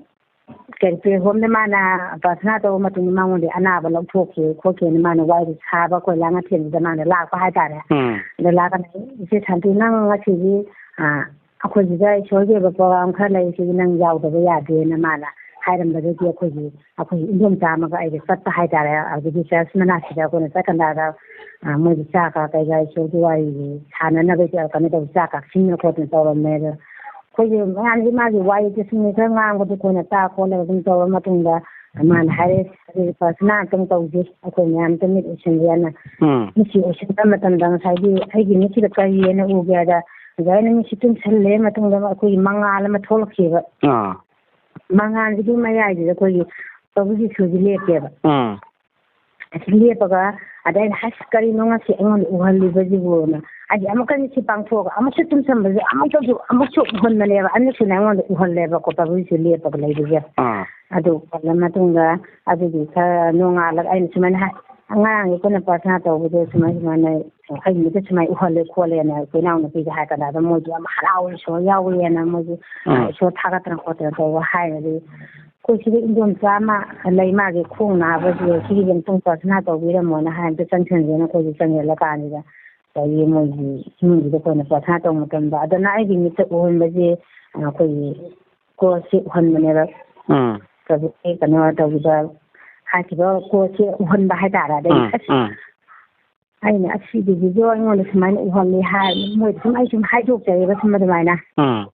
ꯀꯦꯔꯤ ꯄ꯭ꯂꯦ ꯍꯣꯝꯗ ꯃꯥꯅ ꯄ꯭ꯔꯊꯅꯥ ꯇꯧꯕ ꯃꯇꯨꯡꯗ ꯃꯉꯣꯟꯗ ꯑꯅꯥꯕ ꯂꯧꯊꯣꯛꯈꯤ ꯈꯣꯠꯈꯤꯅ ꯃꯥꯅ ꯋꯥꯔꯤ ꯁꯥꯕ ꯀꯣꯏꯂꯥ ꯉꯥꯊꯦꯜꯁꯤꯗ ꯃꯥꯅ ꯂꯥꯛꯄ ꯍꯥꯏꯇꯥꯔꯦ꯫ ꯎꯝ꯫ ꯑꯗ ꯂꯥꯛꯀꯥꯟꯗ, "ꯏꯆꯦ ꯁꯥꯟꯇꯤ, ꯅꯪ ꯉꯁꯤꯗꯤ, ꯑ, "ꯑꯩꯈꯣꯏꯁꯤꯗ ꯏꯁꯣꯔꯒꯤ ꯑꯣꯏꯕ ꯄ꯭ꯔꯣꯒ꯭ꯔꯥꯝ ꯈꯔ ꯂꯩ, ꯁꯤꯗꯤ ꯅꯪ ꯌꯥꯎꯗꯕ ꯌꯥꯗꯦꯅ" ꯃꯥꯅ ꯍꯥꯏꯔꯝꯕꯗꯒꯤ ꯑꯩꯈꯣꯏꯒꯤ, ꯑꯩꯈꯣꯏꯒꯤ ꯏꯟꯗꯣꯝꯆꯥ ꯑꯃꯒ ꯑꯩꯒ ꯆꯠꯄ ꯍꯥꯏꯇꯥꯔꯦ꯫ ꯑꯗꯨꯗꯒꯤ ꯆꯔꯆ ꯃꯅꯥꯛꯁꯤꯗ ꯑꯩꯈꯣꯏꯅ ꯆꯠꯀꯥꯟꯗ, ꯑ, ꯃꯣꯏꯒꯤ ꯆꯥꯛꯀ ꯀꯩꯀꯥ ꯏꯁꯣꯔꯒꯤ ꯋꯥꯔꯤꯒꯤ ꯁꯥꯟꯅꯅꯕꯒꯤ ꯀꯩꯅꯣ ꯇꯧꯕ, ꯆꯥꯛ ꯀꯥꯛꯁꯤꯟꯅ ꯈꯣꯠꯇꯅ ꯇꯧꯔꯝꯃꯦ꯫ ꯑꯗꯣ ꯑꯩꯈꯣꯏꯁꯨ ꯃꯌꯥꯝꯁꯤ ꯃꯥꯒꯤ ꯋꯥꯔꯤꯗꯨ ꯁꯨꯝ ꯈꯔ ꯉꯥꯡꯕꯗꯨ ꯑꯩꯈꯣꯏꯅ ꯇꯥ ꯈꯣꯠꯂꯒ ꯑꯗꯨꯝ ꯇꯧꯔ ꯃꯇꯨꯡꯗ ꯃꯥꯅ ꯍꯥꯏꯔꯦ, "ꯑꯗꯨꯗꯤ ꯄ꯭ꯔꯊꯅꯥ ꯑꯝꯇꯪ ꯇꯧꯁꯤ, ꯑꯩꯈꯣꯏ ꯃꯌꯥꯝ ꯑꯝꯇ ꯃꯤꯠ ꯎꯏꯁꯤꯟꯁꯦꯅ"꯫ ꯎꯝ꯫ ꯃꯤꯠꯁꯤ ꯎꯏꯁꯤꯟꯕ ꯃꯇꯝꯗ ꯉꯁꯥꯏꯒꯤ ꯑꯩꯒꯤ ꯃꯤꯠꯁꯤꯗ ꯀꯔꯤꯅ ꯎꯒꯦ ꯍꯥꯏꯗ, ꯑꯣꯖꯥ, ꯑꯩꯅ ꯃꯤꯠꯁꯤ ꯇꯨꯝꯁꯜꯂꯦ ꯃꯇꯨꯡꯗ ꯑꯩꯈꯣꯏꯒꯤ ꯃꯉꯥꯜ ꯑꯃ ꯊꯣꯛꯂꯛꯈꯤꯕ꯫ ꯑꯥ꯫ ꯃꯉꯥꯜꯁꯤꯒꯤ ꯃꯌꯥꯏꯁꯤꯗ ꯑꯩꯈꯣꯏꯒꯤ ꯄ꯭ꯔꯚꯨ ꯖꯤꯁꯨꯁꯤ ꯂꯦꯞꯄꯦꯕ꯫ ꯎꯝ꯫ ꯑꯁꯤ ꯂꯦꯞꯄꯒ, ꯑꯗ ꯑꯩꯅ, "ꯍꯁ, ꯀꯔꯤꯅꯣ ꯉꯁꯤ ꯑꯩꯉꯣꯟꯗ ꯎꯍꯜꯂꯤꯕꯁꯤꯕꯨꯅ?" ꯑꯩꯁꯦ ꯑꯃꯨꯛꯀ ꯃꯤꯠꯁꯤ ꯄꯥꯡꯊꯣꯛꯑꯒ ꯑꯃꯨꯛꯁꯨ ꯇꯨꯝꯁꯟꯕꯁꯦ, ꯑꯃꯨꯛꯀꯁꯨ, ꯑꯃꯨꯛꯁꯨ ꯎꯍꯟꯕꯅꯦꯕ, ꯑꯅꯤꯁꯨꯅ ꯑꯩꯉꯣꯟꯗ ꯎꯍꯜꯂꯦꯕꯀꯣ, ꯄ꯭ꯔꯚꯨ ꯖꯤꯁꯨ ꯂꯦꯞꯄꯒ ꯂꯩꯕꯁꯦ꯫ ꯑꯥ꯫ ꯑꯗꯨ ꯎꯍꯜꯂ ꯃꯇꯨꯡꯗ, ꯑꯗꯨꯒꯤ ꯈꯔ ꯅꯣꯡꯉꯥꯜꯂꯒ ꯑꯩꯅ ꯁꯨꯃꯥꯏꯅ ꯍꯥꯏ, "ꯉꯔꯥꯡꯒꯤ ꯑꯩꯈꯣꯏꯅ ꯄ꯭ꯔꯊꯅꯥ ꯇꯧꯕꯗꯣ ꯁꯨꯃꯥꯏ ꯁꯨꯃꯥꯏꯅ ꯑꯩ ꯃꯤꯠꯇ ꯁꯨꯃꯥꯏꯅ ꯎꯍꯜꯂꯦ ꯈꯣꯠꯂꯦꯅ" ꯑꯩꯈꯣꯏ ꯏꯅꯥꯎꯅꯨꯄꯤꯗ ꯍꯥꯏ ꯀꯥꯟꯗ, ꯑꯗꯨꯝ ꯃꯣꯏꯗꯤ ꯌꯥꯝ ꯍꯔꯥꯎꯋꯦ, ꯏꯁꯣꯔ ꯌꯥꯎꯋꯦꯅ ꯃꯣꯏꯁꯨ, ꯎꯝ꯫ ꯏꯁꯣꯔ ꯊꯥꯒꯠꯇꯅ ꯈꯣꯠꯇꯅ ꯇꯧꯕ ꯍꯥꯏꯔꯗꯤ, ꯑꯩꯈꯣꯏ ꯁꯤꯗ ꯏꯟꯗꯣꯝꯆꯥ ꯑꯃ ꯂꯩ, ꯃꯥꯒꯤ ꯈꯣꯡ ꯅꯥꯕꯁꯦ, ꯁꯤꯒꯤ ꯑꯃꯨꯛꯇꯪ ꯄ꯭ꯔꯊꯅꯥ ꯇꯧꯕꯤꯔꯝꯃꯣꯅ ꯍꯥꯏ, ꯑꯝꯇ ꯆꯪꯁꯟꯁꯦꯅ ꯑꯩꯈꯣꯏꯁꯨ ꯆꯪꯁꯤꯜꯂꯀꯥꯟꯁꯤꯗ, ꯉꯁꯥꯏꯒꯤ ꯃꯣꯏꯒꯤ ꯏꯃꯨꯡꯁꯤꯗ ꯑꯩꯈꯣꯏꯅ ꯄ꯭ꯔꯊꯅꯥ ꯇꯧꯕ ꯃꯇꯝꯗ, ꯑꯗꯨꯅ ꯑꯩꯒꯤ ꯃꯤꯠꯇ ꯎꯍꯟꯕꯁꯦ, ꯑꯩꯈꯣꯏꯒꯤ ꯀ꯭ꯔꯣꯁꯁꯦ ꯎꯍꯟꯕꯅꯦꯕ꯫ ꯎꯝ꯫ ꯄ꯭ꯔꯚꯨꯒꯤ ꯀꯩꯅꯣ ꯇꯧꯈꯤꯕ, ꯍꯥꯏꯈꯤꯕ ꯀ꯭ꯔꯣꯁꯁꯦ ꯎꯍꯟꯕ ꯍꯥꯏꯇꯥꯔꯦ꯫ ꯑꯗꯩ ꯎꯝ, ꯑꯁ, ꯎꯝ꯫ ꯑꯩꯅ, "ꯑꯁꯤꯗꯨꯒꯤꯁꯨ ꯑꯩꯉꯣꯟꯗ ꯁꯨꯃꯥꯏꯅ ꯎꯍꯜꯂꯤ" ꯍꯥꯏ, ꯃꯣꯏꯗ ꯁꯨꯝ ꯑꯩ ꯁꯨꯝ ꯍꯥꯏꯗꯣꯛꯆꯩꯌꯦꯕ ꯁꯨꯝ ꯑꯗꯨꯃꯥꯏꯅ꯫ ꯎꯝ꯫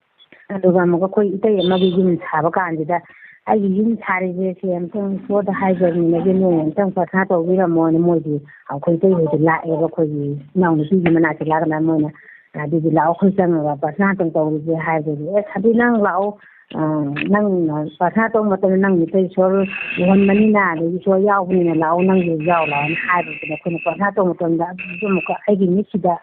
ꯑꯗꯨꯒ ꯑꯃꯨꯛꯀ ꯑꯩꯈꯣꯏ ꯏꯇꯩ ꯑꯃꯒꯤ ꯌꯨꯝ ꯁꯥꯕ ꯀꯥꯟꯁꯤꯗ, "ꯑꯩꯒꯤ ꯌꯨꯝ ꯁꯥꯔꯤꯁꯦ ꯁꯦ ꯑꯝꯇꯪ ꯏꯁꯣꯔꯗ ꯍꯥꯏꯖꯕꯅꯤꯅꯒꯤ ꯅꯣꯏ ꯑꯝꯇꯪ ꯄ꯭ꯔꯊꯅꯥ ꯇꯧꯕꯤꯔꯝꯃꯣꯅ" ꯃꯣꯏꯗꯤ ꯑꯩꯈꯣꯏ ꯏꯇꯩ ꯍꯣꯏꯗꯤ ꯂꯥꯛꯑꯦꯕ, ꯑꯩꯈꯣꯏꯒꯤ ꯏꯅꯥꯎꯅꯨꯄꯤꯒꯤ ꯃꯅꯥꯛꯇ ꯂꯥꯛꯑꯒꯅ ꯃꯣꯏꯅ, "ꯑꯗꯨꯗꯤ ꯂꯥꯛꯑꯣ, ꯑꯩꯈꯣꯏ ꯆꯪꯉꯒ ꯄ꯭ꯔꯊꯅꯥ ꯑꯝꯇꯪ ꯇꯧꯔꯨꯁꯦ" ꯍꯥꯏꯕꯗꯤ, "ꯑꯦ, ꯑꯗꯨ ꯅꯪ ꯂꯥꯛꯑꯣ, ꯑ, ꯅꯪꯅ ꯄ꯭ꯔꯊꯅꯥ ꯇꯧꯕ ꯃꯇꯝꯗ ꯅꯪ ꯃꯤꯠꯇ ꯏꯁꯣꯔ ꯎꯍꯟꯕꯅꯤꯅ, ꯑꯗꯒꯤ ꯏꯁꯣꯔ ꯌꯥꯎꯕꯅꯤꯅ ꯂꯥꯛꯑꯣ, ꯅꯪꯁꯨ ꯌꯥꯎ ꯂꯥꯛꯑꯣꯅ" ꯍꯥꯏꯕꯁꯤꯗ ꯑꯩꯈꯣꯏꯅ ꯄ꯭ꯔꯊꯅꯥ ꯇꯧꯕ ꯃꯇꯝꯗ ꯑꯗꯨꯁꯨ ꯑꯃꯨꯛꯀ ꯑꯩꯒꯤ ꯃꯤꯠꯁꯤꯗ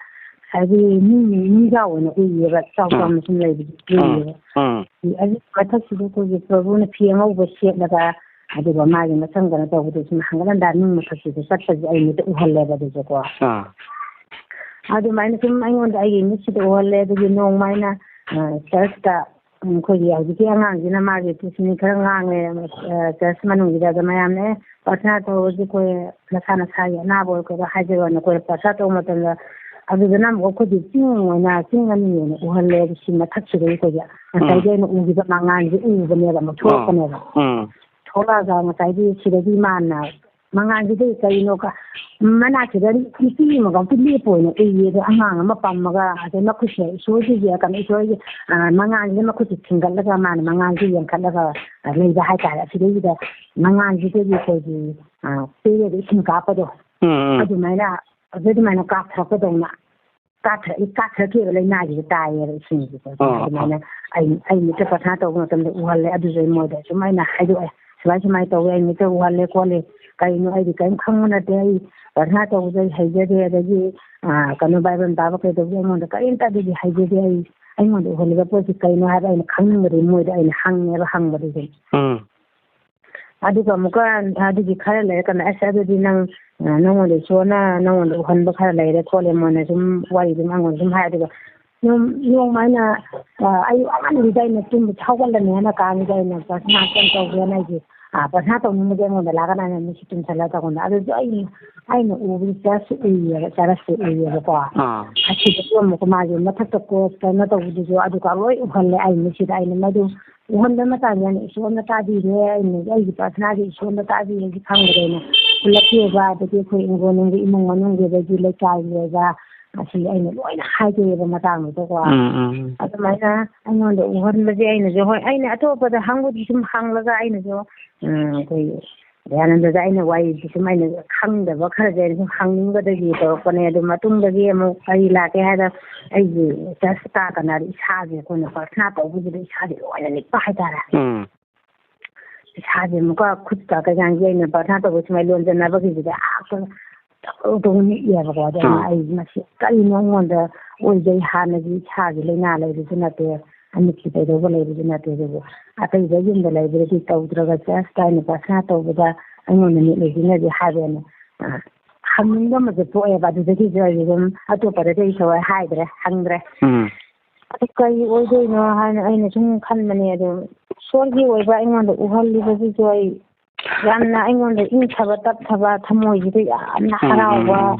ꯍꯥꯏꯗꯤ ꯃꯤ, ꯃꯤ ꯌꯥꯎꯕꯅ ꯎꯏꯌꯦꯕ, ꯆꯥꯎ ꯑꯥ꯫ ꯆꯥꯎꯅ ꯁꯨꯝ ꯂꯩꯕꯗꯤ ꯑꯥ, ꯎꯏꯌꯦꯕ꯫ ꯑꯥ꯫ ꯑꯗꯨꯒꯤ ꯃꯊꯛꯁꯤꯗ ꯑꯩꯈꯣꯏꯒꯤ ꯄ꯭ꯔꯚꯨꯅ ꯐꯤ ꯑꯉꯧꯕ ꯁꯦꯠꯂꯒ, ꯑꯗꯨꯒ ꯃꯥꯒꯤ ꯃꯁꯝ ꯀꯩꯅꯣ ꯇꯧꯕꯗꯣ ꯁꯨꯝ ꯍꯪꯒꯠ ꯍꯟꯗꯥ ꯅꯨꯡ ꯃꯊꯛꯁꯤꯗ ꯆꯠꯄꯁꯦ ꯑꯩ ꯃꯤꯠꯇ ꯎꯍꯜꯂꯦꯕ ꯑꯗꯨꯁꯨꯀꯣ꯫ ꯑꯥ꯫ ꯑꯗꯨꯃꯥꯏꯅ ꯁꯨꯝ ꯑꯩꯉꯣꯟꯗ ꯑꯩꯒꯤ ꯃꯤꯠꯁꯤꯗ ꯎꯍꯜꯂꯦ꯫ ꯑꯗꯨꯒꯤ ꯅꯣꯡꯃ ꯑꯩꯅ, ꯑ, ꯆꯔꯆꯇ, ꯎꯝ, ꯑꯩꯈꯣꯏꯒꯤ ꯍꯧꯖꯤꯛꯀꯤ ꯑꯉꯥꯡꯁꯤꯅ ꯃꯥꯒꯤ ꯇꯨꯁꯤꯅꯤ ꯈꯔ ꯉꯥꯡꯉꯦ, ꯑ, ꯆꯔꯆ ꯃꯅꯨꯡꯁꯤꯗ꯫ ꯑꯗ ꯃꯌꯥꯝꯅ, "ꯑꯦ, ꯄ꯭ꯔꯊꯅꯥ ꯇꯧꯔꯗꯤ ꯑꯩꯈꯣꯏ ꯅꯁꯥ ꯅꯁꯥꯒꯤ ꯑꯅꯥꯕ ꯑꯣꯏꯔꯣ ꯀꯩꯗꯣ ꯍꯥꯏꯖꯔꯣꯅ" ꯑꯩꯈꯣꯏ ꯄ꯭ꯔꯊꯅꯥ ꯇꯧꯕ ꯃꯇꯝꯗ ꯑꯗꯨꯗꯅ ꯑꯃꯨꯛ ꯑꯩꯈꯣꯏꯗꯤ ꯆꯤꯡ ꯑꯣꯏꯅ, ꯆꯤꯡ ꯑꯅꯤ ꯑꯣꯏꯅ ꯎꯍꯜꯂꯦ꯫ ꯑꯗꯨ ꯁꯤ ꯃꯊꯛꯁꯤꯗꯒꯤ ꯑꯩꯈꯣꯏꯒꯤ ꯉꯁꯥꯏꯒꯤ ꯎꯝ꯫ ꯑꯩꯅ ꯎꯈꯤꯕ ꯃꯉꯥꯜꯁꯦ ꯎꯕꯅꯦꯕ, ꯑꯃꯨꯛ ꯎꯝ꯫ ꯊꯣꯛꯂꯛꯄꯅꯦꯕ꯫ ꯎꯝ꯫ ꯊꯣꯛꯂꯛꯑꯒ ꯉꯁꯥꯏꯒꯤ ꯁꯤꯗꯒꯤ ꯃꯥꯅ ꯃꯉꯥꯜꯁꯤꯗꯤ ꯀꯩꯅꯣ ꯈ-, ꯃꯅꯥꯛꯁꯤꯗ ꯅꯨꯄꯤ ꯑꯃꯈꯛꯇꯤ ꯂꯦꯞꯄ ꯑꯣꯏꯅ ꯎꯏꯌꯦ꯫ ꯑꯗꯣ ꯑꯉꯥꯡ ꯑꯃ ꯄꯝꯃꯒ, ꯑꯗꯩ ꯃꯈꯨꯠꯁꯦ ꯏꯁꯣꯔꯒꯤ, ꯀꯩꯅꯣ, ꯏꯁꯣꯔꯒꯤ, ꯑ, ꯃꯉꯥꯜꯁꯤꯗ ꯃꯈꯨꯠꯁꯦ ꯊꯤꯡꯒꯠꯂꯒ, ꯃꯥꯅ ꯃꯉꯥꯜꯁꯦ ꯌꯦꯡꯈꯠꯂꯒ, ꯑ, ꯂꯩꯕ ꯍꯥꯏꯇꯥꯔꯦ꯫ ꯑꯁꯤꯗꯩꯁꯤꯗ ꯃꯉꯥꯜꯁꯤꯗꯒꯤ ꯑꯩꯈꯣꯏꯒꯤ, ꯑ, ꯆꯦꯔꯦꯗ ꯏꯁꯤꯡ ꯀꯥꯞꯄꯗꯣ, ꯎꯝ, ꯎꯝ꯫ ꯑꯗꯨꯃꯥꯏꯅ, ꯑꯗꯨ ꯑꯗꯨꯃꯥꯏꯅ ꯀꯥꯞꯊꯔꯛꯄꯗꯧꯅ ꯀꯥꯞꯊꯔꯛꯏ, ꯀꯥꯞꯊꯔꯛꯈꯤꯕ ꯂꯩꯅꯥꯁꯤꯗ ꯇꯥꯏꯌꯦꯕ ꯏꯁꯤꯡꯁꯤꯀꯣ꯫ ꯑꯣ, ꯑꯣ꯫ ꯑꯗꯨꯃꯥꯏꯅ ꯑꯩ, ꯑꯩ ꯃꯤꯠꯇ ꯄ꯭ꯔꯊꯅꯥ ꯇꯧꯕ ꯃꯇꯝꯗ ꯎꯍꯜꯂꯦ꯫ ꯑꯗꯨꯁꯨ ꯑꯩ ꯃꯣꯏꯗ ꯁꯨꯝ ꯑꯩꯅ ꯍꯥꯏꯗꯣꯛꯑꯦ, "ꯁꯨꯃꯥꯏ ꯁꯨꯃꯥꯏꯅ ꯇꯧꯋꯦ, ꯑꯩ ꯃꯤꯠꯇ ꯎꯍꯜꯂꯦ ꯈꯣꯠꯂꯦ꯫ ꯀꯩꯅꯣ, ꯑꯩꯗꯤ ꯀꯔꯤꯝ ꯈꯪꯕ ꯅꯠꯇꯦ꯫ ꯑꯩ ꯄ꯭ꯔꯊꯅꯥ ꯇꯧꯕꯁꯨ ꯑꯩ ꯍꯩꯖꯗꯦ꯫ ꯑꯗꯒꯤ, ꯑ, ꯀꯩꯅꯣ, ꯕꯥꯏꯕꯜ ꯄꯥꯕ ꯀꯩꯗꯧꯕꯁꯨ ꯑꯩꯉꯣꯟꯗ ꯀꯔꯤꯝꯇ ꯑꯗꯨꯗꯤ ꯍꯩꯖꯗꯦ꯫ ꯑꯩ, ꯑꯩꯉꯣꯟꯗ ꯎꯍꯜꯂꯤꯕ ꯄꯣꯠꯁꯤ ꯀꯩꯅꯣ ꯍꯥꯏꯕ ꯑꯩꯅ ꯈꯪꯅꯤꯡꯕꯗꯤ ꯃꯣꯏꯗ ꯑꯩꯅ ꯍꯪꯉꯦꯕ, ꯍꯪꯕꯗꯨꯁꯨ"꯫ ꯎꯝ꯫ ꯑꯗꯨꯒ ꯑꯃꯨꯛꯀ ꯑꯗꯨꯒꯤ ꯈꯔ ꯂꯩꯔꯀꯥꯟꯗ, "ꯑꯁ, ꯑꯗꯨꯗꯤ ꯅꯪ, ꯑ, ꯅꯉꯣꯟꯗ ꯏꯁꯣꯔꯅ ꯅꯉꯣꯟꯗ ꯎꯍꯟꯕ ꯈꯔ ꯂꯩꯔꯦ ꯈꯣꯠꯂꯦ", ꯃꯣꯏꯅ ꯁꯨꯝ ꯋꯥꯔꯤꯗꯨ ꯑꯩꯉꯣꯟꯗ ꯁꯨꯝ ꯍꯥꯏ꯫ ꯑꯗꯨꯒ ꯅꯣꯡ-, ꯅꯣꯡꯃ ꯑꯩꯅ, ꯑ, ꯑꯌꯨꯛ ꯑꯉꯟꯕꯗ ꯑꯩꯅ ꯇꯨꯝꯕ ꯍꯧꯒꯠꯂꯅꯤ ꯍꯥꯏꯅ ꯀꯥꯟꯁꯤꯗ ꯑꯩꯅ ꯄ꯭ꯔꯊꯅꯥ ꯀꯩꯅꯣ ꯇꯧꯒꯦꯅ ꯑꯩꯁꯦ, ꯑ, ꯄ꯭ꯔꯊꯅꯥ ꯇꯧꯅꯤꯡꯕꯁꯦ ꯑꯩꯉꯣꯟꯗ ꯂꯥꯛꯀꯅꯤ ꯍꯥꯏꯅ ꯃꯤꯠꯁꯦ ꯇꯨꯝꯁꯤꯜꯂꯒ ꯇꯧꯀꯥꯟꯗ꯫ ꯑꯗꯨꯁꯨ ꯑꯩ, ꯑꯩꯅ ꯎꯕꯗꯤ ꯆꯔꯆꯁꯦ ꯎꯏꯌꯦꯕ, ꯆꯔꯆꯁꯦ ꯎꯏꯌꯦꯕꯀꯣ꯫ ꯑꯥ꯫ ꯑꯁꯤꯗꯁꯨ ꯑꯃꯨꯛꯀ ꯃꯥꯁꯦ ꯃꯊꯛꯇ ꯀ꯭ꯔꯣꯁ ꯀꯩꯅꯣ ꯇꯧꯕꯗꯨꯁꯨ ꯑꯗꯨꯒ ꯂꯣꯏ ꯎꯍꯜꯂꯦ ꯑꯩ ꯃꯤꯠꯁꯤꯗ꯫ ꯑꯩꯅ ꯃꯗꯨ ꯎꯍꯟꯕ ꯃꯇꯥꯡꯗ ꯑꯩꯅ ꯏꯁꯣꯔꯅ ꯇꯥꯕꯤꯔꯦ, ꯑꯩꯅ ꯑꯩꯒꯤ ꯄ꯭ꯔꯊꯅꯥꯁꯦ ꯏꯁꯣꯔꯅ ꯇꯥꯕꯤꯔꯦꯁꯤ ꯈꯪꯕꯗ ꯑꯩꯅ ꯈꯨꯜꯂꯛꯀꯤ ꯑꯣꯏꯕ, ꯑꯗꯒꯤ ꯑꯩꯈꯣꯏ ꯏꯪꯈꯣꯜ ꯅꯨꯡꯒꯤ, ꯏꯃꯨꯡ ꯃꯅꯨꯡꯒꯤ, ꯑꯗꯒꯤ ꯂꯩꯀꯥꯏꯒꯤ ꯑꯣꯏꯕ, ꯑꯁꯤ ꯑꯩꯅ ꯂꯣꯏꯅ ꯍꯥꯏꯗꯣꯛꯑꯦꯕ ꯃꯇꯥꯡꯗꯨꯗꯀꯣ꯫ ꯎꯝ, ꯎꯝ, ꯎꯝ꯫ ꯑꯗꯨꯃꯥꯏꯅ ꯑꯩꯉꯣꯟꯗ ꯎꯍꯟꯕꯁꯦ ꯑꯩꯅꯁꯨ, ꯍꯣꯏ, ꯑꯩꯅ ꯑꯇꯣꯞꯄꯗ ꯍꯪꯕꯗꯤ ꯁꯨꯝ ꯍꯪꯂꯒ ꯑꯩꯅꯁꯨ, ꯎꯝ, ꯑꯩꯈꯣꯏ ꯗꯌꯥꯅꯟꯗꯗ ꯑꯩꯅ ꯋꯥꯔꯤꯁꯤ ꯁꯨꯝ ꯑꯩꯅ ꯈꯪꯗꯕ ꯈꯔꯁꯦ ꯑꯩꯅ ꯁꯨꯝ ꯍꯪꯅꯤꯡꯕꯗꯒꯤ ꯇꯧꯔꯛꯄꯅꯦ꯫ ꯑꯗꯨ ꯃꯇꯨꯡꯗꯒꯤ ꯑꯃꯨꯛ ꯀꯔꯤ ꯂꯥꯛꯀꯦ ꯍꯥꯏꯗ, ꯑꯩꯒꯤ ꯆꯔꯆ ꯀꯥ ꯀꯅꯥꯗ ꯏꯁꯥꯁꯦ ꯑꯩꯈꯣꯏꯅ ꯄ꯭ꯔꯊꯅꯥ ꯇꯧꯕꯁꯤꯗ ꯏꯁꯥꯁꯦ ꯂꯣꯏꯅ ꯅꯤꯛꯄ ꯍꯥꯏꯇꯥꯔꯦ꯫ ꯎꯝ꯫ ꯏꯁꯥꯁꯦ ꯑꯃꯨꯛꯀ ꯈꯨꯠꯀ ꯀꯩꯀꯥꯁꯦ ꯑꯩꯅ ꯄ꯭ꯔꯊꯅꯥ ꯇꯧꯕ ꯁꯨꯃꯥꯏꯅ ꯂꯣꯟꯖꯟꯅꯕꯒꯤꯁꯤꯗ ꯑꯥ ꯇꯧ-, ꯇꯧ ꯅꯤꯛꯑꯦꯕꯀꯣ꯫ ꯑꯗꯣ ꯑꯩꯅ, ꯎꯝ꯫ "ꯑꯩ ꯃꯁꯤ ꯀꯔꯤꯅꯣ ꯑꯩꯉꯣꯟꯗ ꯑꯣꯏꯗꯣꯏ? ꯍꯥꯟꯅꯒꯤ ꯏꯁꯥꯒꯤ ꯂꯥꯏꯅꯥ ꯂꯩꯕꯁꯨ ꯅꯠꯇꯦ, ꯑꯃꯤꯠꯀꯤ ꯀꯩꯗꯧꯕ ꯂꯩꯕꯁꯨ ꯅꯠꯇꯦ, ꯑꯗꯨꯕꯨ ꯑꯇꯩꯗ ꯌꯨꯝꯗ ꯂꯩꯕꯗꯗꯤ ꯇꯧꯗ꯭ꯔꯒ ꯆꯔꯆꯇ ꯑꯩꯅ ꯄ꯭ꯔꯊꯅꯥ ꯇꯧꯕꯗ ꯑꯩꯉꯣꯟꯗ ꯅꯤꯛꯂꯤꯁꯤꯅꯗꯤ" ꯍꯥꯏꯕ ꯑꯩꯅ, ꯑ, ꯍꯪꯅꯤꯡꯕ ꯑꯃꯁꯨ ꯄꯣꯛꯑꯦꯕ꯫ ꯑꯗꯨꯗꯒꯤꯁꯨ ꯑꯩ ꯑꯗꯨꯝ ꯑꯇꯣꯞꯄꯗꯗꯤ ꯑꯩ ꯊꯋꯥꯏ ꯍꯥꯏꯗ꯭ꯔꯦ, ꯍꯪꯗ꯭ꯔꯦ꯫ ꯎꯝ꯫ ꯑꯗꯨ ꯀꯔꯤ ꯑꯣꯏꯗꯣꯏꯅꯣ ꯍꯥꯏꯅ ꯑꯩꯅ ꯁꯨꯝ ꯈꯟꯕꯅꯦ꯫ ꯑꯗꯣ ꯏꯁꯣꯔꯒꯤ ꯑꯣꯏꯕ ꯑꯩꯉꯣꯟꯗ ꯎꯍꯜꯂꯤꯕꯁꯤꯁꯨ ꯑꯩ ꯌꯥꯝꯅ ꯑꯩꯉꯣꯟꯗ ꯏꯪꯊꯕ ꯇꯞꯊꯕ, ꯊꯃꯣꯏꯁꯤꯗ ꯌꯥꯝꯅ ꯎꯝ, ꯎꯝ, ꯍꯔꯥꯎꯕ, ꯎꯝ꯫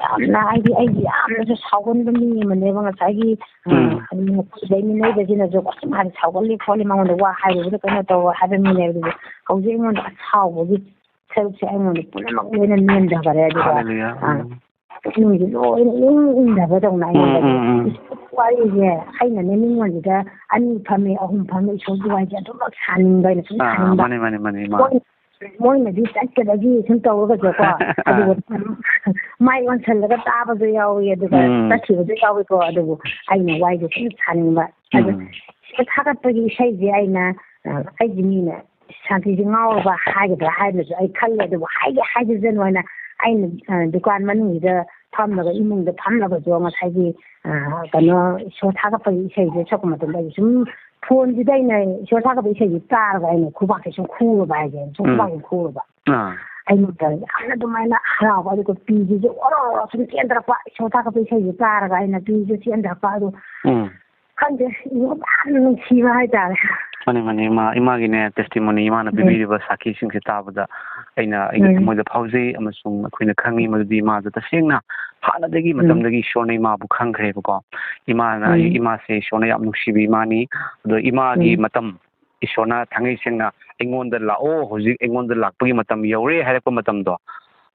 ꯌꯥꯝꯅ, ꯍꯥꯏꯗꯤ, ꯑꯩꯗꯤ ꯌꯥꯝꯅꯁꯨ ꯁꯥꯎꯒꯟꯕ ꯃꯤ ꯑꯃꯅꯦꯕ꯫ ꯉꯁꯥꯏꯒꯤ, ꯑ, ꯎꯝ꯫ ꯑꯗꯨꯝ ꯂꯩꯃꯤꯟꯅꯩꯕꯁꯤꯅꯁꯨ, "ꯑꯁ, ꯃꯥꯗꯤ ꯁꯥꯎꯒꯜꯂꯤ ꯈꯣꯠꯂꯤ, ꯃꯉꯣꯟꯗ ꯋꯥ ꯍꯥꯏꯔꯨꯕꯗ ꯀꯩꯅꯣ ꯇꯧ" ꯍꯥꯏꯕ ꯃꯤꯅꯦꯕ꯫ ꯑꯗꯨꯕꯨ ꯍꯧꯖꯤꯛ ꯑꯩꯉꯣꯟꯗ ꯑꯁꯥꯎꯕꯒꯤ ꯁꯔꯨꯛꯁꯦ ꯑꯩꯉꯣꯟꯗ ꯄꯨꯝꯅꯃꯛ ꯂꯣꯏꯅ ꯅꯦꯝꯊꯈꯔꯦ꯫ ꯑꯗꯨꯒ, ꯍꯜꯂꯦꯂꯨꯌꯥ꯫ ꯑ, ꯎꯝ꯫ ꯄꯨꯛꯅꯤꯡꯁꯦ ꯂꯣꯏꯅ ꯏꯪ ꯏꯪꯊꯕꯗꯧꯅ ꯎꯝ, ꯑꯩꯉꯣꯟꯗꯗꯤ꯫ ꯎꯝ, ꯎꯝ꯫ ꯏꯁ, ꯋꯥꯔꯤꯁꯦ ꯑꯩꯅꯅꯦ ꯃꯤꯉꯣꯟꯁꯤꯗ ꯑꯅꯤ ꯐꯝꯃꯦ, ꯑꯍꯨꯝ ꯐꯝꯃꯦ, ꯏꯁꯣꯔꯒꯤ ꯋꯥꯔꯤꯁꯦ ꯑꯗꯨꯃꯛ ꯁꯥꯅꯤꯡꯕ, ꯑꯩꯅ ꯁꯨꯝ ꯑꯥ, ꯁꯥꯅꯤꯡꯕ꯫ ꯃꯥꯅꯦ, ꯃꯥꯅꯦ, ꯃꯥꯅꯦ, ꯏꯃꯥ꯫ ꯃꯣꯏ-, ꯃꯣꯏꯅꯗꯤ ꯆꯠꯀꯗꯒꯤ ꯁꯨꯝ ꯇꯧꯔꯒꯁꯨꯀꯣ, ꯑꯥ꯫ ꯑꯗꯨꯒ ꯃꯥꯏ ꯑꯣꯟꯁꯤꯜꯂꯒ ꯇꯥꯕꯁꯨ ꯌꯥꯎꯏ, ꯑꯗꯨꯒ ꯎꯝ꯫ ꯆꯠꯈꯤꯕꯁꯨ ꯌꯥꯎꯏꯀꯣ꯫ ꯑꯗꯨꯕꯨ ꯑꯩꯅ ꯋꯥꯔꯤꯁꯦ ꯁꯨꯝ ꯁꯥꯅꯤꯡꯕ꯫ ꯑꯗꯨ ꯎꯝ꯫ ꯁꯤꯗ ꯊꯥꯒꯠꯄꯒꯤ ꯏꯁꯩꯁꯦ ꯑꯩꯅ, ꯑ, ꯑꯩꯒꯤ ꯃꯤꯅ ꯁꯥꯟꯇꯤꯁꯦ ꯉꯥꯎꯔꯕ ꯍꯥꯏꯒꯗ꯭ꯔꯥ ꯍꯥꯏꯗ꯭ꯔꯁꯨ ꯑꯩ ꯈꯜꯂꯦ, ꯑꯗꯨꯕꯨ ꯍꯥꯏꯒꯦ ꯍꯥꯏꯖꯁꯅꯨ ꯍꯥꯏꯅ ꯑꯩꯅ, ꯑ, ꯗꯨꯀꯥꯟ ꯃꯅꯨꯡꯁꯤꯗ ꯐꯝꯂꯒ, ꯏꯃꯨꯡꯗ ꯐꯝꯂꯒꯁꯨ ꯉꯁꯥꯏꯒꯤ, ꯑ, ꯀꯩꯅꯣ, ꯏꯁꯣꯔ ꯊꯥꯒꯠꯄꯒꯤ ꯏꯁꯩꯁꯦ ꯁꯛꯄ ꯃꯇꯝꯗ ꯑꯩ ꯁꯨꯝ ꯐꯣꯟꯁꯤꯗ ꯑꯩꯅ ꯏꯁꯣꯔ ꯊꯥꯒꯠꯄ ꯏꯁꯩꯁꯦ ꯇꯥꯔꯒ ꯑꯩꯅ ꯈꯨꯕꯥꯛꯁꯦ ꯁꯨꯝ ꯈꯨꯕ ꯍꯥꯏꯁꯦ, ꯁꯨꯝ ꯎꯝ꯫ ꯈꯨꯕꯥꯛꯁꯦ ꯈꯨꯕ꯫ ꯑꯥ꯫ ꯑꯩꯉꯣꯟꯗ ꯌꯥꯝꯅ ꯑꯗꯨꯃꯥꯏꯅ ꯍꯔꯥꯎꯕ, ꯑꯗꯨꯒ ꯄꯤꯁꯤꯁꯨ ꯑꯣꯔꯣ ꯑꯣꯔꯣ ꯁꯨꯝ ꯆꯦꯟꯊꯔꯛꯄ, ꯏꯁꯣꯔ ꯊꯥꯒꯠꯄ ꯏꯁꯩꯁꯦ ꯇꯥꯔꯒ ꯑꯩꯅ ꯄꯤꯁꯨ ꯆꯦꯟꯊꯔꯛꯄ꯫ ꯑꯗꯣ ꯎꯝ꯫ ꯈꯪꯗꯦ, ꯏꯕꯨꯡꯉꯣ, ꯌꯥꯝꯅ ꯅꯨꯡꯁꯤꯕ ꯍꯥꯏꯇꯥꯔꯦ꯫ ꯃꯥꯅꯦ, ꯃꯥꯅꯦ, ꯏꯃꯥ, ꯏꯃꯥꯒꯤꯅꯦ testimony, ꯏꯃꯥꯅ ꯎꯝ꯫ ꯄꯤꯕꯤꯔꯤꯕ ꯁꯥꯈꯤꯁꯤꯡꯁꯦ ꯇꯥꯕꯗ ꯑꯩꯅ, ꯑꯩꯒꯤ ꯎꯝ꯫ ꯊꯃꯣꯏꯗ ꯐꯥꯎꯖꯩ, ꯑꯃꯁꯨꯡ ꯑꯩꯈꯣꯏꯅ ꯈꯪꯉꯤ ꯃꯗꯨꯗꯤ ꯏꯃꯥꯗ ꯇꯁꯦꯡꯅ ꯍꯥꯟꯅꯗꯒꯤ ꯎꯝ꯫ ꯃꯇꯝꯗꯒꯤ ꯏꯁꯣꯔꯅ ꯏꯃꯥꯕꯨ ꯈꯪꯈ꯭ꯔꯦꯕꯀꯣ꯫ ꯏꯃꯥꯅ, ꯑꯩ, ꯎꯝ꯫ ꯏꯃꯥꯁꯦ ꯏꯁꯣꯔꯅ ꯌꯥꯝ ꯅꯨꯡꯁꯤꯕ ꯏꯃꯥꯅꯤ꯫ ꯑꯗꯣ ꯏꯃꯥꯒꯤ ꯎꯝ꯫ ꯃꯇꯝ, ꯏꯁꯣꯔꯅ ꯊꯥꯡꯉꯩ ꯁꯦꯡꯅ "ꯑꯩꯉꯣꯟꯗ ꯂꯥꯛꯑꯣ, ꯍꯧꯖꯤꯛ ꯑꯩꯉꯣꯟꯗ ꯂꯥꯛꯄꯒꯤ ꯃꯇꯝ ꯌꯧꯔꯦ" ꯍꯥꯏꯔꯛꯄ ꯃꯇꯝꯗꯣ,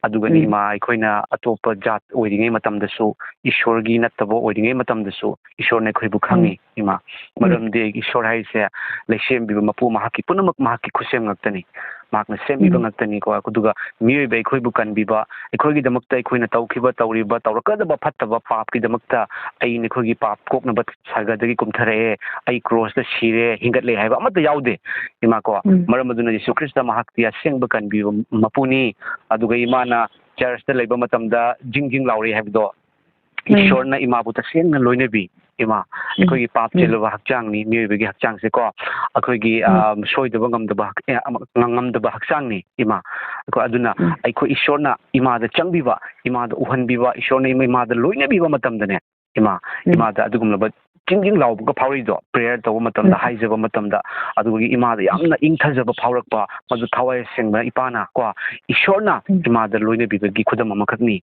ꯑꯗꯨꯒꯅꯤ ꯎꯝ꯫ ꯏꯃꯥ, ꯑꯩꯈꯣꯏꯅ ꯑꯇꯣꯞꯄ ꯖꯥꯠ ꯑꯣꯏꯔꯤꯉꯩ ꯃꯇꯝꯗꯁꯨ, ꯏꯁꯣꯔꯒꯤ ꯅꯠꯇꯕ ꯑꯣꯏꯔꯤꯉꯩ ꯃꯇꯝꯗꯁꯨ, ꯏꯁꯣꯔꯅ ꯑꯩꯈꯣꯏꯕꯨ ꯎꯝ꯫ ꯈꯪꯉꯤ, ꯏꯃꯥ꯫ ꯎꯝ꯫ ꯃꯔꯝꯗꯤ ꯏꯁꯣꯔ ꯍꯥꯏꯁꯦ ꯂꯩꯁꯦꯝꯕꯤꯕ ꯃꯄꯨ, ꯃꯍꯥꯛꯀꯤ ꯄꯨꯝꯅꯃꯛ ꯃꯍꯥꯛꯀꯤ ꯈꯨꯠꯁꯦꯝ ꯉꯥꯛꯇꯅꯤ꯫ ꯃꯍꯥꯛꯅ ꯁꯦꯝꯕꯤꯕ ꯎꯝ꯫ ꯉꯥꯛꯇꯅꯤꯀꯣ꯫ ꯑꯗꯨꯒ ꯃꯤꯑꯣꯏꯕ ꯑꯩꯈꯣꯏꯕꯨ ꯀꯟꯕꯤꯕ, ꯑꯩꯈꯣꯏꯒꯤꯗꯃꯛꯇ ꯑꯩꯈꯣꯏꯅ ꯇꯧꯈꯤꯕ, ꯇꯧꯔꯤꯕ, ꯇꯧꯔꯛꯀꯗꯕ ꯐꯠꯇꯕ ꯄꯥꯞꯀꯤꯗꯃꯛꯇ ꯑꯩ ꯅꯈꯣꯏꯒꯤ ꯄꯥꯞ ꯀꯣꯛꯅꯕ ꯁꯔꯒꯗꯒꯤ ꯀꯨꯝꯊꯔꯛꯑꯦ, ꯑꯩ ꯀ꯭ꯔꯣꯁꯇ ꯁꯤꯔꯦ, ꯍꯤꯡꯒꯠꯂꯦ ꯍꯥꯏꯕ ꯑꯃꯠꯇ ꯌꯥꯎꯗꯦ, ꯏꯃꯥ ꯀꯣ꯫ ꯎꯝ꯫ ꯃꯔꯝ ꯑꯗꯨꯅ ꯌꯤꯁꯨ ꯈ꯭ꯔꯤꯁꯇ ꯃꯍꯥꯛꯇꯤ ꯑꯁꯦꯡꯕ ꯀꯟꯕꯤꯕ ꯃꯄꯨꯅꯤ꯫ ꯑꯗꯨꯒ ꯏꯃꯥꯅ ꯆꯔꯆꯇ ꯂꯩꯕ ꯃꯇꯝꯗ ꯖꯤꯡ ꯖꯤꯡ ꯂꯥꯎꯔꯛꯏ ꯍꯥꯏꯕꯗꯣ, ꯎꯝ꯫ ꯏꯁꯣꯔꯅ ꯏꯃꯥꯕꯨ ꯇꯁꯦꯡꯅ ꯂꯣꯏꯅꯕꯤ, ꯏꯃꯥ꯫ ꯎꯝ꯫ ꯑꯩꯈꯣꯏꯒꯤ ꯄꯥꯞ ꯎꯝ꯫ ꯆꯦꯜꯂꯕ ꯍꯛꯆꯥꯡꯅꯤ, ꯃꯤꯑꯣꯏꯕꯒꯤ ꯍꯛꯆꯥꯡꯁꯦꯀꯣ꯫ ꯑꯩꯈꯣꯏꯒꯤ, ꯎꯝ꯫ ꯑ, ꯁꯣꯏꯗꯕ ꯉꯝꯗꯕ ꯍꯛ-, ꯑꯦ, ꯑꯃ, ꯉꯝꯗꯕ ꯍꯛꯆꯥꯡꯅꯤ, ꯏꯃꯥ꯫ ꯑꯩꯈꯣꯏ ꯑꯗꯨꯅ ꯎꯝ꯫ ꯑꯩꯈꯣꯏ ꯏꯁꯣꯔꯅ ꯏꯃꯥꯗ ꯆꯪꯕꯤꯕ, ꯏꯃꯥꯗ ꯎꯍꯟꯕꯤꯕ, ꯏꯁꯣꯔꯅ ꯏꯃꯥ, ꯏꯃꯥꯗ ꯂꯣꯏꯅꯕꯤꯕ ꯃꯇꯝꯗꯅꯦ, ꯏꯃꯥ, ꯎꯝ꯫ ꯏꯃꯥꯗ ꯑꯗꯨꯒꯨꯝꯂꯕ ꯆꯤꯡ ꯆꯤꯡ ꯂꯥꯎꯕꯒ ꯐꯥꯎꯔꯛꯏꯗꯣ, prayer ꯇꯧꯕ ꯃꯇꯝꯗ, ꯎꯝ꯫ ꯍꯥꯏꯖꯕ ꯃꯇꯝꯗ, ꯑꯗꯨꯒꯤ ꯏꯃꯥꯗ ꯌꯥꯝꯅ ꯏꯪꯊꯖꯕ ꯐꯥꯎꯔꯛꯄ, ꯃꯗꯨ ꯊꯋꯥꯏ ꯑꯁꯦꯡꯕ ꯏꯄꯥꯅ ꯀꯣ, ꯏꯁꯣꯔꯅ ꯎꯝ꯫ ꯏꯃꯥꯗ ꯂꯣꯏꯅꯕꯤꯕꯒꯤ ꯈꯨꯗꯝ ꯑꯃꯈꯛꯅꯤ,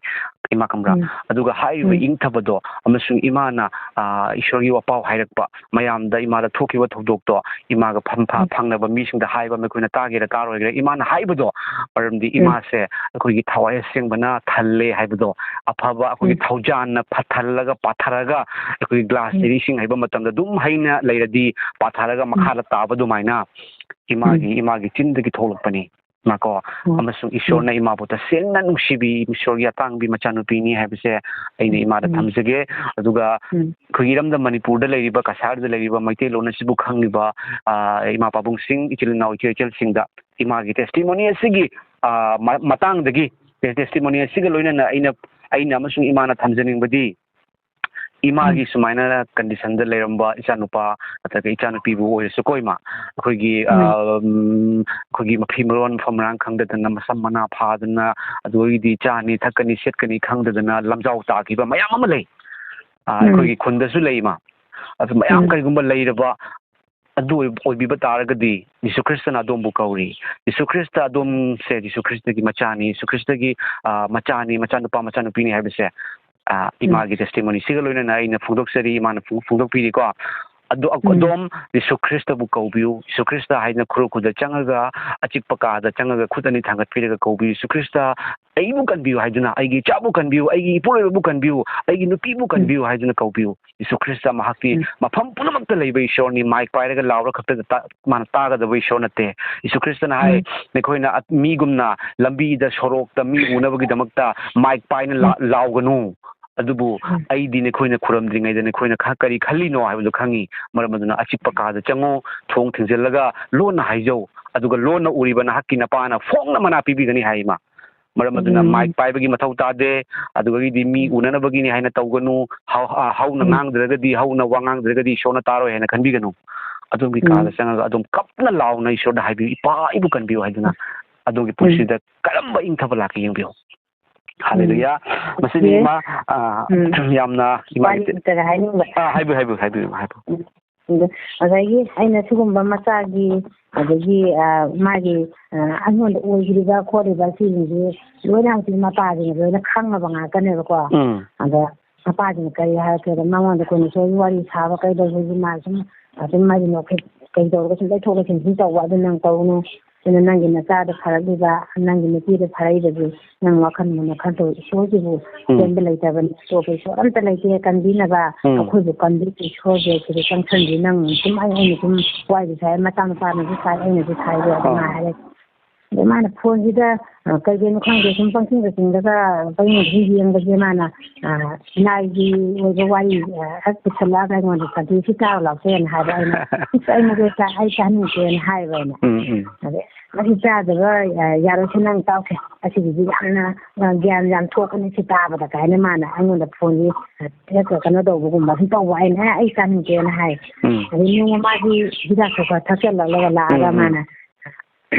ꯏꯃꯥ ꯈꯪꯕ꯭ꯔꯥ? ꯎꯝ꯫ ꯑꯗꯨꯒ ꯍꯥꯏꯔꯤꯕ ꯎꯝ꯫ ꯏꯪꯊꯕꯗꯣ ꯑꯃꯁꯨꯡ ꯏꯃꯥꯅ, ꯑ, ꯏꯁꯣꯔꯒꯤ ꯋꯥꯄꯥꯎ ꯍꯥꯏꯔꯛꯄ, ꯃꯌꯥꯝꯗ ꯏꯃꯥꯗ ꯊꯣꯛꯈꯤꯕ ꯊꯧꯗꯣꯛꯇꯣ ꯏꯃꯥꯒ ꯐꯝ-, ꯐ-, ꯎꯝ꯫ ꯐꯪꯅꯕ ꯃꯤꯁꯤꯡꯗ ꯍꯥꯏꯕ ꯑꯃ ꯑꯩꯈꯣꯏꯅ ꯇꯥꯒꯦꯔꯥ ꯇꯥꯔꯣꯏꯒꯦꯔꯥ, ꯏꯃꯥꯅ ꯍꯥꯏꯕꯗꯣ, ꯃꯔꯝꯗꯤ ꯎꯝ꯫ ꯏꯃꯥꯁꯦ ꯑꯩꯈꯣꯏꯒꯤ ꯊꯋꯥꯏ ꯑꯁꯦꯡꯕꯅ ꯊꯜꯂꯦ ꯍꯥꯏꯕꯗꯣ, ꯑꯐꯕ ꯑꯩꯈꯣꯏꯒꯤ ꯎꯝ꯫ ꯊꯧꯖꯥꯟꯅ ꯐ-, ꯊꯜꯂꯒ ꯄꯥꯊꯔꯒ ꯑꯩꯈꯣꯏꯒꯤ glass ꯎꯝ꯫ ꯂꯤꯔꯤ ꯏꯁꯤꯡ ꯍꯩꯕ ꯃꯇꯝꯗ ꯑꯗꯨꯝ ꯍꯩꯅ ꯂꯩꯔꯗꯤ ꯄꯥꯊꯔꯒ ꯎꯝ꯫ ꯃꯈꯥꯗ ꯇꯥꯕ ꯑꯗꯨꯃꯥꯏꯅ ꯏꯃꯥꯒꯤ, ꯎꯝ꯫ ꯏꯃꯥꯒꯤ ꯆꯤꯟꯗꯒꯤ ꯊꯣꯛꯂꯛꯄꯅꯤ꯫ ꯃꯥꯀꯣ, ꯎꯝ꯫ ꯑꯃꯁꯨꯡ ꯎꯝ꯫ ꯏꯁꯣꯔꯅ ꯏꯃꯥꯕꯨ ꯇꯁꯦꯡꯅ ꯅꯨꯡꯁꯤꯕꯤ, ꯏꯁꯣꯔꯒꯤ ꯑꯇꯥꯡꯕꯤ ꯃꯆꯥꯅꯨꯄꯤꯅꯤ ꯍꯥꯏꯕꯁꯦ ꯑꯩꯅ ꯎꯝ꯫ ꯏꯃꯥꯗ ꯎꯝ꯫ ꯊꯝꯖꯒꯦ꯫ ꯑꯗꯨꯒ ꯎꯝ꯫ ꯑꯩꯈꯣꯏꯒꯤ ꯏꯔꯝꯗꯝ ꯃꯅꯤꯄꯨꯔꯗ ꯂꯩꯔꯤꯕ, ꯀꯁꯥꯔꯗ ꯂꯩꯔꯤꯕ ꯃꯩꯇꯩꯂꯣꯟ ꯑꯁꯤꯕꯨ ꯈꯪꯂꯤꯕ, ꯑ, ꯏꯃꯥ ꯄꯥꯕꯨꯡꯁꯤꯡ, ꯏꯆꯤꯜ ꯏꯅꯥꯎ, ꯏꯆꯦ ꯏꯆꯜꯁꯤꯡꯗ ꯏꯃꯥꯒꯤ testimony ꯑꯁꯤꯒꯤ, ꯑ, ꯃ-, ꯃꯇꯥꯡꯗꯒꯤ, testimony ꯑꯁꯤꯒ ꯂꯣꯏꯅꯅ ꯑꯩꯅ, ꯑꯩꯅ ꯑꯃꯁꯨꯡ ꯏꯃꯥꯅ ꯊꯝꯖꯅꯤꯡꯕꯗꯤ, ꯏꯃꯥꯒꯤ ꯎꯝ꯫ ꯁꯨꯃꯥꯏꯅ conditionꯗ ꯂꯩꯔꯝꯕ ꯏꯆꯥꯅꯨꯄꯥ ꯅꯠꯇ꯭ꯔꯒ ꯏꯆꯥꯅꯨꯄꯤꯕꯨ ꯑꯣꯏꯔꯁꯨꯀꯣ, ꯏꯃꯥ, ꯑꯩꯈꯣꯏꯒꯤ, ꯎꯝ꯫ ꯑ, ꯎꯝ, ꯑꯩꯈꯣꯏꯒꯤ ꯃꯐꯤ ꯃꯔꯣꯟ, ꯃꯐꯝ ꯃꯔꯥꯡ ꯈꯪꯗꯗꯅ, ꯃꯁꯝ ꯃꯅꯥ ꯐꯥꯗꯅ, ꯑꯗꯨ ꯑꯣꯏꯔꯗꯤ ꯆꯥꯅꯤ ꯊꯛꯀꯅꯤ ꯁꯦꯠꯀꯅꯤ ꯈꯪꯗꯗꯅ ꯂꯝꯖꯥꯎ ꯇꯥꯈꯤꯕ ꯃꯌꯥꯝ ꯑꯃ ꯂꯩ꯫ ꯑ, ꯎꯝ꯫ ꯑꯩꯈꯣꯏꯒꯤ ꯈꯨꯟꯗꯁꯨ ꯂꯩ, ꯏꯃꯥ꯫ ꯑꯗꯨ ꯃꯌꯥꯝ ꯎꯝ꯫ ꯀꯔꯤꯒꯨꯝꯕ ꯂꯩꯔꯕ ꯑꯗꯨ ꯑꯣꯏ-, ꯑꯣꯏꯕꯤꯕ ꯇꯥꯔꯒꯗꯤ, ꯖꯤꯁꯨ ꯈ꯭ꯔꯤꯁꯇꯅ ꯑꯗꯣꯝꯕꯨ ꯀꯧꯔꯤ꯫ ꯖꯤꯁꯨ ꯈ꯭ꯔꯤꯁꯇ ꯑꯗꯣꯝꯁꯦ ꯖꯤꯁꯨ ꯈ꯭ꯔꯤꯁꯇꯒꯤ ꯃꯆꯥꯅꯤ, ꯖꯤꯁꯨ ꯈ꯭ꯔꯤꯁꯇꯒꯤ, ꯑ, ꯃꯆꯥꯅꯤ, ꯃꯆꯥꯅꯨꯄꯥ, ꯃꯆꯥꯅꯨꯄꯤꯅꯤ ꯍꯥꯏꯕꯁꯦ, ꯑ, ꯎꯝ꯫ ꯏꯃꯥꯒꯤ testimonyꯁꯤꯒ ꯂꯣꯏꯅꯅ ꯑꯩꯅ ꯐꯣꯡꯗꯣꯛꯆꯔꯤ, ꯏꯃꯥꯅ ꯐꯣꯡ-, ꯐꯣꯡꯗꯣꯛꯄꯤꯔꯤꯀꯣ꯫ ꯑꯗꯣ ꯎꯝ꯫ ꯑꯗꯣꯝ ꯖꯤꯁꯨ ꯈ꯭ꯔꯤꯁꯇꯕꯨ ꯀꯧꯕꯤꯌꯨ, ꯖꯤꯁꯨ ꯈ꯭ꯔꯤꯁꯇ ꯍꯥꯏꯗꯅ ꯈꯨꯔꯨ ꯈꯨꯗ ꯆꯪꯉꯒ, ꯑꯆꯤꯛꯄ ꯀꯥꯗ ꯆꯪꯉꯒ ꯈꯨꯠ ꯑꯅꯤ ꯊꯥꯡꯒꯠꯄꯤꯔꯒ ꯀꯧꯕꯤꯌꯨ, ꯖꯤꯁꯨ ꯈ꯭ꯔꯤꯁꯇ, "ꯑꯩꯕꯨ ꯀꯟꯕꯤꯌꯨ" ꯍꯥꯏꯗꯨꯅ, "ꯑꯩꯒꯤ ꯏꯆꯥꯕꯨ ꯀꯟꯕꯤꯌꯨ, ꯑꯩꯒꯤ ꯏꯄꯨꯔꯣꯏꯕꯕꯨ ꯀꯟꯕꯤꯌꯨ, ꯑꯩꯒꯤ ꯅꯨꯄꯤꯕꯨ ꯎꯝ꯫ ꯀꯟꯕꯤꯌꯨ" ꯍꯥꯏꯗꯨꯅ ꯀꯧꯕꯤꯌꯨ꯫ ꯖꯤꯁꯨ ꯈ꯭ꯔꯤꯁꯇ ꯃꯍꯥꯛꯇꯤ ꯎꯝ꯫ ꯃꯐꯝ ꯄꯨꯝꯅꯃꯛꯇ ꯂꯩꯕ ꯏꯁꯣꯔꯅꯤ, mic ꯄꯥꯏꯔꯒ ꯂꯥꯎꯔ ꯈꯛꯇꯗ ꯇꯥ-, ꯃꯥꯅ ꯇꯥꯒꯗꯕ ꯏꯁꯣꯔ ꯅꯠꯇꯦ꯫ ꯖꯤꯁꯨ ꯈ꯭ꯔꯤꯁꯇꯅ ꯍꯥꯏ, ꯎꯝ꯫ "ꯅꯈꯣꯏꯅ ꯑꯠ-, ꯃꯤꯒꯨꯝꯅ ꯂꯝꯕꯤꯗ, ꯁꯣꯔꯣꯛꯇ ꯃꯤ ꯎꯅꯕꯒꯤꯗꯃꯛꯇ mic ꯄꯥꯏꯅ ꯂꯥ-, ꯎꯝ꯫ ꯂꯥꯎꯒꯅꯨ꯫ ꯑꯗꯨꯕꯨ ꯎꯝ꯫ ꯑꯩꯗꯤ ꯅꯈꯣꯏꯅ ꯈꯨꯔꯨꯝꯗ꯭ꯔꯤꯉꯩꯗ ꯅꯈꯣꯏꯅ ꯈ-, ꯀꯔꯤ ꯈꯜꯂꯤꯅꯣ ꯍꯥꯏꯕꯗꯨ ꯈꯪꯉꯤ꯫ ꯃꯔꯝ ꯑꯗꯨꯅ ꯑꯆꯤꯛꯄ ꯀꯥꯗ ꯆꯪꯉꯨ, ꯊꯣꯡ ꯊꯤꯡꯖꯤꯜꯂꯒ ꯂꯣꯟꯅ ꯍꯥꯏꯖꯧ꯫ ꯑꯗꯨꯒ ꯂꯣꯟꯅ ꯎꯔꯤꯕ ꯅꯍꯥꯛꯀꯤ ꯅꯄꯥꯅ ꯐꯣꯡꯅ ꯃꯅꯥ ꯄꯤꯕꯤꯒꯅꯤ" ꯍꯥꯏ ꯏꯃꯥ꯫ ꯃꯔꯝ ꯑꯗꯨꯅ ꯎꯝ꯫ mic ꯄꯥꯏꯕꯒꯤ ꯃꯊꯧ ꯇꯥꯗꯦ, ꯑꯗꯨꯗꯒꯤꯗꯤ ꯃꯤ ꯎꯝ꯫ ꯎꯅꯅꯕꯒꯤꯅꯤ ꯍꯥꯏꯅ ꯇꯧꯒꯅꯨ, ꯍꯧ-, ꯑ, ꯍꯧꯅ ꯎꯝ꯫ ꯉꯥꯡꯗ꯭ꯔꯒꯗꯤ, ꯍꯧꯅ ꯋꯥ ꯉꯥꯡꯗ꯭ꯔꯒꯗꯤ ꯏꯁꯣꯔꯅ ꯇꯥꯔꯣꯏ ꯍꯥꯏꯅ ꯈꯟꯕꯤꯒꯅꯨ꯫ ꯑꯗꯣꯝꯒꯤ ꯎꯝ꯫ ꯀꯥꯗ ꯆꯪꯉꯒ ꯑꯗꯨꯝ ꯀꯞꯅ ꯂꯥꯎꯅ ꯏꯁꯣꯔꯗ ꯍꯥꯏꯕꯤꯌꯨ, "ꯏꯄꯥ, ꯑꯩꯕꯨ ꯀꯟꯕꯤꯌꯨ" ꯍꯥꯏꯗꯨꯅ꯫ ꯎꯝ꯫ ꯑꯗꯣꯝꯒꯤ ꯎꯝ꯫ ꯄꯨꯟꯁꯤꯗ ꯀꯔꯝꯕ ꯏꯪꯊꯕ ꯂꯥꯛꯀꯦ ꯌꯦꯡꯕꯤꯌꯨ꯫ ꯍꯥꯂꯦꯂꯨꯌꯥ꯫ ꯃꯁꯤꯗꯤ ꯎꯝ꯫ ꯏꯃꯥ, ꯑ, ꯎꯝ꯫ ꯌꯥꯝꯅ ꯏꯃꯥꯒꯤ ꯋꯥꯔꯤ ꯇꯦ-, ꯑꯝꯇꯒ ꯍꯥꯏꯅꯤꯡꯕ꯫ ꯑ, ꯍꯥꯏꯕꯤꯌꯨ, ꯍꯥꯏꯕꯤꯌꯨ, ꯍꯥꯏꯕꯤꯌꯨ, ꯍꯥꯏꯕꯤꯌꯨ꯫ ꯎꯝ꯫ ꯑꯗꯒꯤ ꯑꯩꯅ ꯁꯤꯒꯨꯝꯕ ꯃꯆꯥꯒꯤ, ꯑꯗꯒꯤ, ꯑ, ꯃꯥꯒꯤ, ꯑ, ꯑꯩꯉꯣꯟꯗ ꯑꯣꯏꯈꯤꯕ ꯈꯣꯠꯂꯤꯕ ꯁꯤꯁꯤꯡꯁꯦ ꯂꯣꯏꯅ ꯍꯧꯖꯤꯛ ꯃꯄꯥꯁꯤꯡꯅ ꯂꯣꯏꯅ ꯈꯪꯉꯕ ꯉꯥꯛꯇꯅꯦꯕꯀꯣ꯫ ꯎꯝ꯫ ꯑꯗ ꯃꯄꯥꯁꯤꯡꯅ ꯀꯔꯤ ꯍꯥꯏꯔꯛꯀꯦꯗ, ꯃꯉꯣꯟꯗ ꯑꯩꯈꯣꯏꯅ ꯁꯣꯏ ꯋꯥꯔꯤ ꯁꯥꯕ ꯀꯩꯗꯧꯕꯒꯤ ꯃꯥ ꯁꯨꯝ, ꯑ, ꯁꯨꯝ ꯃꯥꯒꯤ ꯅꯣꯛꯐꯦꯠ ꯀꯩꯗꯧꯔꯒ ꯁꯨꯝ ꯂꯩꯊꯣꯛ ꯂꯩꯁꯤꯟ ꯁꯨꯝ ꯇꯧꯕ, ꯑꯗꯨ ꯅꯪ ꯇꯧꯅꯨ꯫ ꯑꯗꯨꯅ ꯅꯪꯒꯤ ꯅꯆꯥꯗ ꯐꯔꯛꯂꯤꯕ, ꯅꯪꯒꯤ ꯅꯨꯄꯤꯗ ꯐꯔꯛꯏꯕꯁꯦ ꯅꯪ ꯋꯥꯈꯜ ꯃꯨꯟꯅ ꯈꯟꯊꯣꯛ꯫ ꯏꯁꯣꯔꯁꯤꯕꯨ ꯎꯝ꯫ ꯄꯦꯟꯕ ꯂꯩꯇꯕꯅꯤ, ꯑꯇꯣꯞꯄ ꯏꯁꯣꯔ ꯑꯝꯇ ꯂꯩꯇꯦ ꯀꯟꯕꯤꯅꯕ꯫ ꯎꯝ꯫ ꯑꯩꯈꯣꯏꯕꯨ ꯀꯟꯕꯤꯕ ꯏꯁꯣꯔꯁꯦ ꯁꯤꯗ ꯆꯪꯁꯟꯕꯤ꯫ ꯅꯪ ꯁꯨꯝ ꯑꯩ, ꯑꯩꯅ ꯁꯨꯝ ꯋꯥꯏꯁꯨ ꯁꯥꯏ, ꯃꯆꯥꯅꯨꯄꯥꯅꯁꯨ ꯁꯥꯏ, ꯑꯩꯅꯁꯨ ꯁꯥꯏ, ꯑꯗꯨ ꯑꯥ꯫ ꯃꯥ ꯍꯥꯏꯔꯦ꯫ ꯑꯗꯩ ꯃꯥꯅ ꯐꯣꯟꯁꯤꯗ, ꯑ, ꯀꯩ ꯀꯩꯅꯣ ꯈꯪꯗꯦ, ꯁꯨꯝ ꯄꯪꯆꯤꯡꯗ ꯆꯤꯡꯗꯒ ꯄꯪꯌꯦꯡ ꯁꯨꯝ ꯌꯦꯡꯕꯁꯦ ꯃꯥꯅ, ꯑ, ꯂꯥꯏꯒꯤ ꯑꯣꯏꯕ ꯋꯥꯔꯤ, ꯑ, ꯍꯦꯛ ꯄꯨꯁꯜꯂꯛꯑꯒ ꯑꯩꯉꯣꯟꯗ "ꯁꯥꯟꯇꯤ ꯁꯤ ꯇꯥꯔꯨ ꯂꯥꯎꯁꯦꯅ" ꯍꯥꯏꯕ꯫ ꯑꯩꯅ "ꯑꯁ, ꯑꯩ ꯃꯗꯨ ꯇꯥ-, ꯑꯩ ꯇꯥꯅꯤꯡꯗꯦꯅ" ꯍꯥꯏꯕ ꯑꯩꯅ꯫ ꯎꯝ, ꯎꯝ꯫ ꯑꯗꯩ "ꯃꯁꯤ ꯇꯥꯗꯕ, ꯑ, ꯌꯥꯔꯣꯏꯁꯦ, ꯅꯪ ꯇꯥꯎꯁꯦ, ꯑꯁꯤꯒꯤꯗꯤ ꯌꯥꯝꯅ, ꯑ, ꯒ꯭ꯌꯥꯟ ꯌꯥꯝ ꯊꯣꯛꯀꯅꯤ ꯁꯤ ꯇꯥꯕꯗ" ꯀꯥꯏꯅ ꯃꯥꯅ ꯑꯩꯉꯣꯟꯗ ꯐꯣꯟꯁꯤ, ꯑ, ꯍꯦꯛ ꯀꯩꯅꯣ ꯇꯧꯕꯒꯨꯝꯕ ꯁꯨꯝ ꯇꯧꯕ꯫ ꯑꯩꯅ "ꯑꯦ, ꯑꯩ ꯇꯥꯅꯤꯡꯗꯦꯅ" ꯍꯥꯏ꯫ ꯎꯝ꯫ ꯑꯗꯩ ꯅꯣꯡꯃ ꯃꯥꯒꯤ ꯍꯤꯗꯥꯛꯁꯨ ꯈꯔ ꯊꯛꯆꯜꯂꯛꯂꯒ ꯂꯥꯛꯑꯒ ꯎꯝ, ꯎꯝ꯫ ꯃꯥꯅ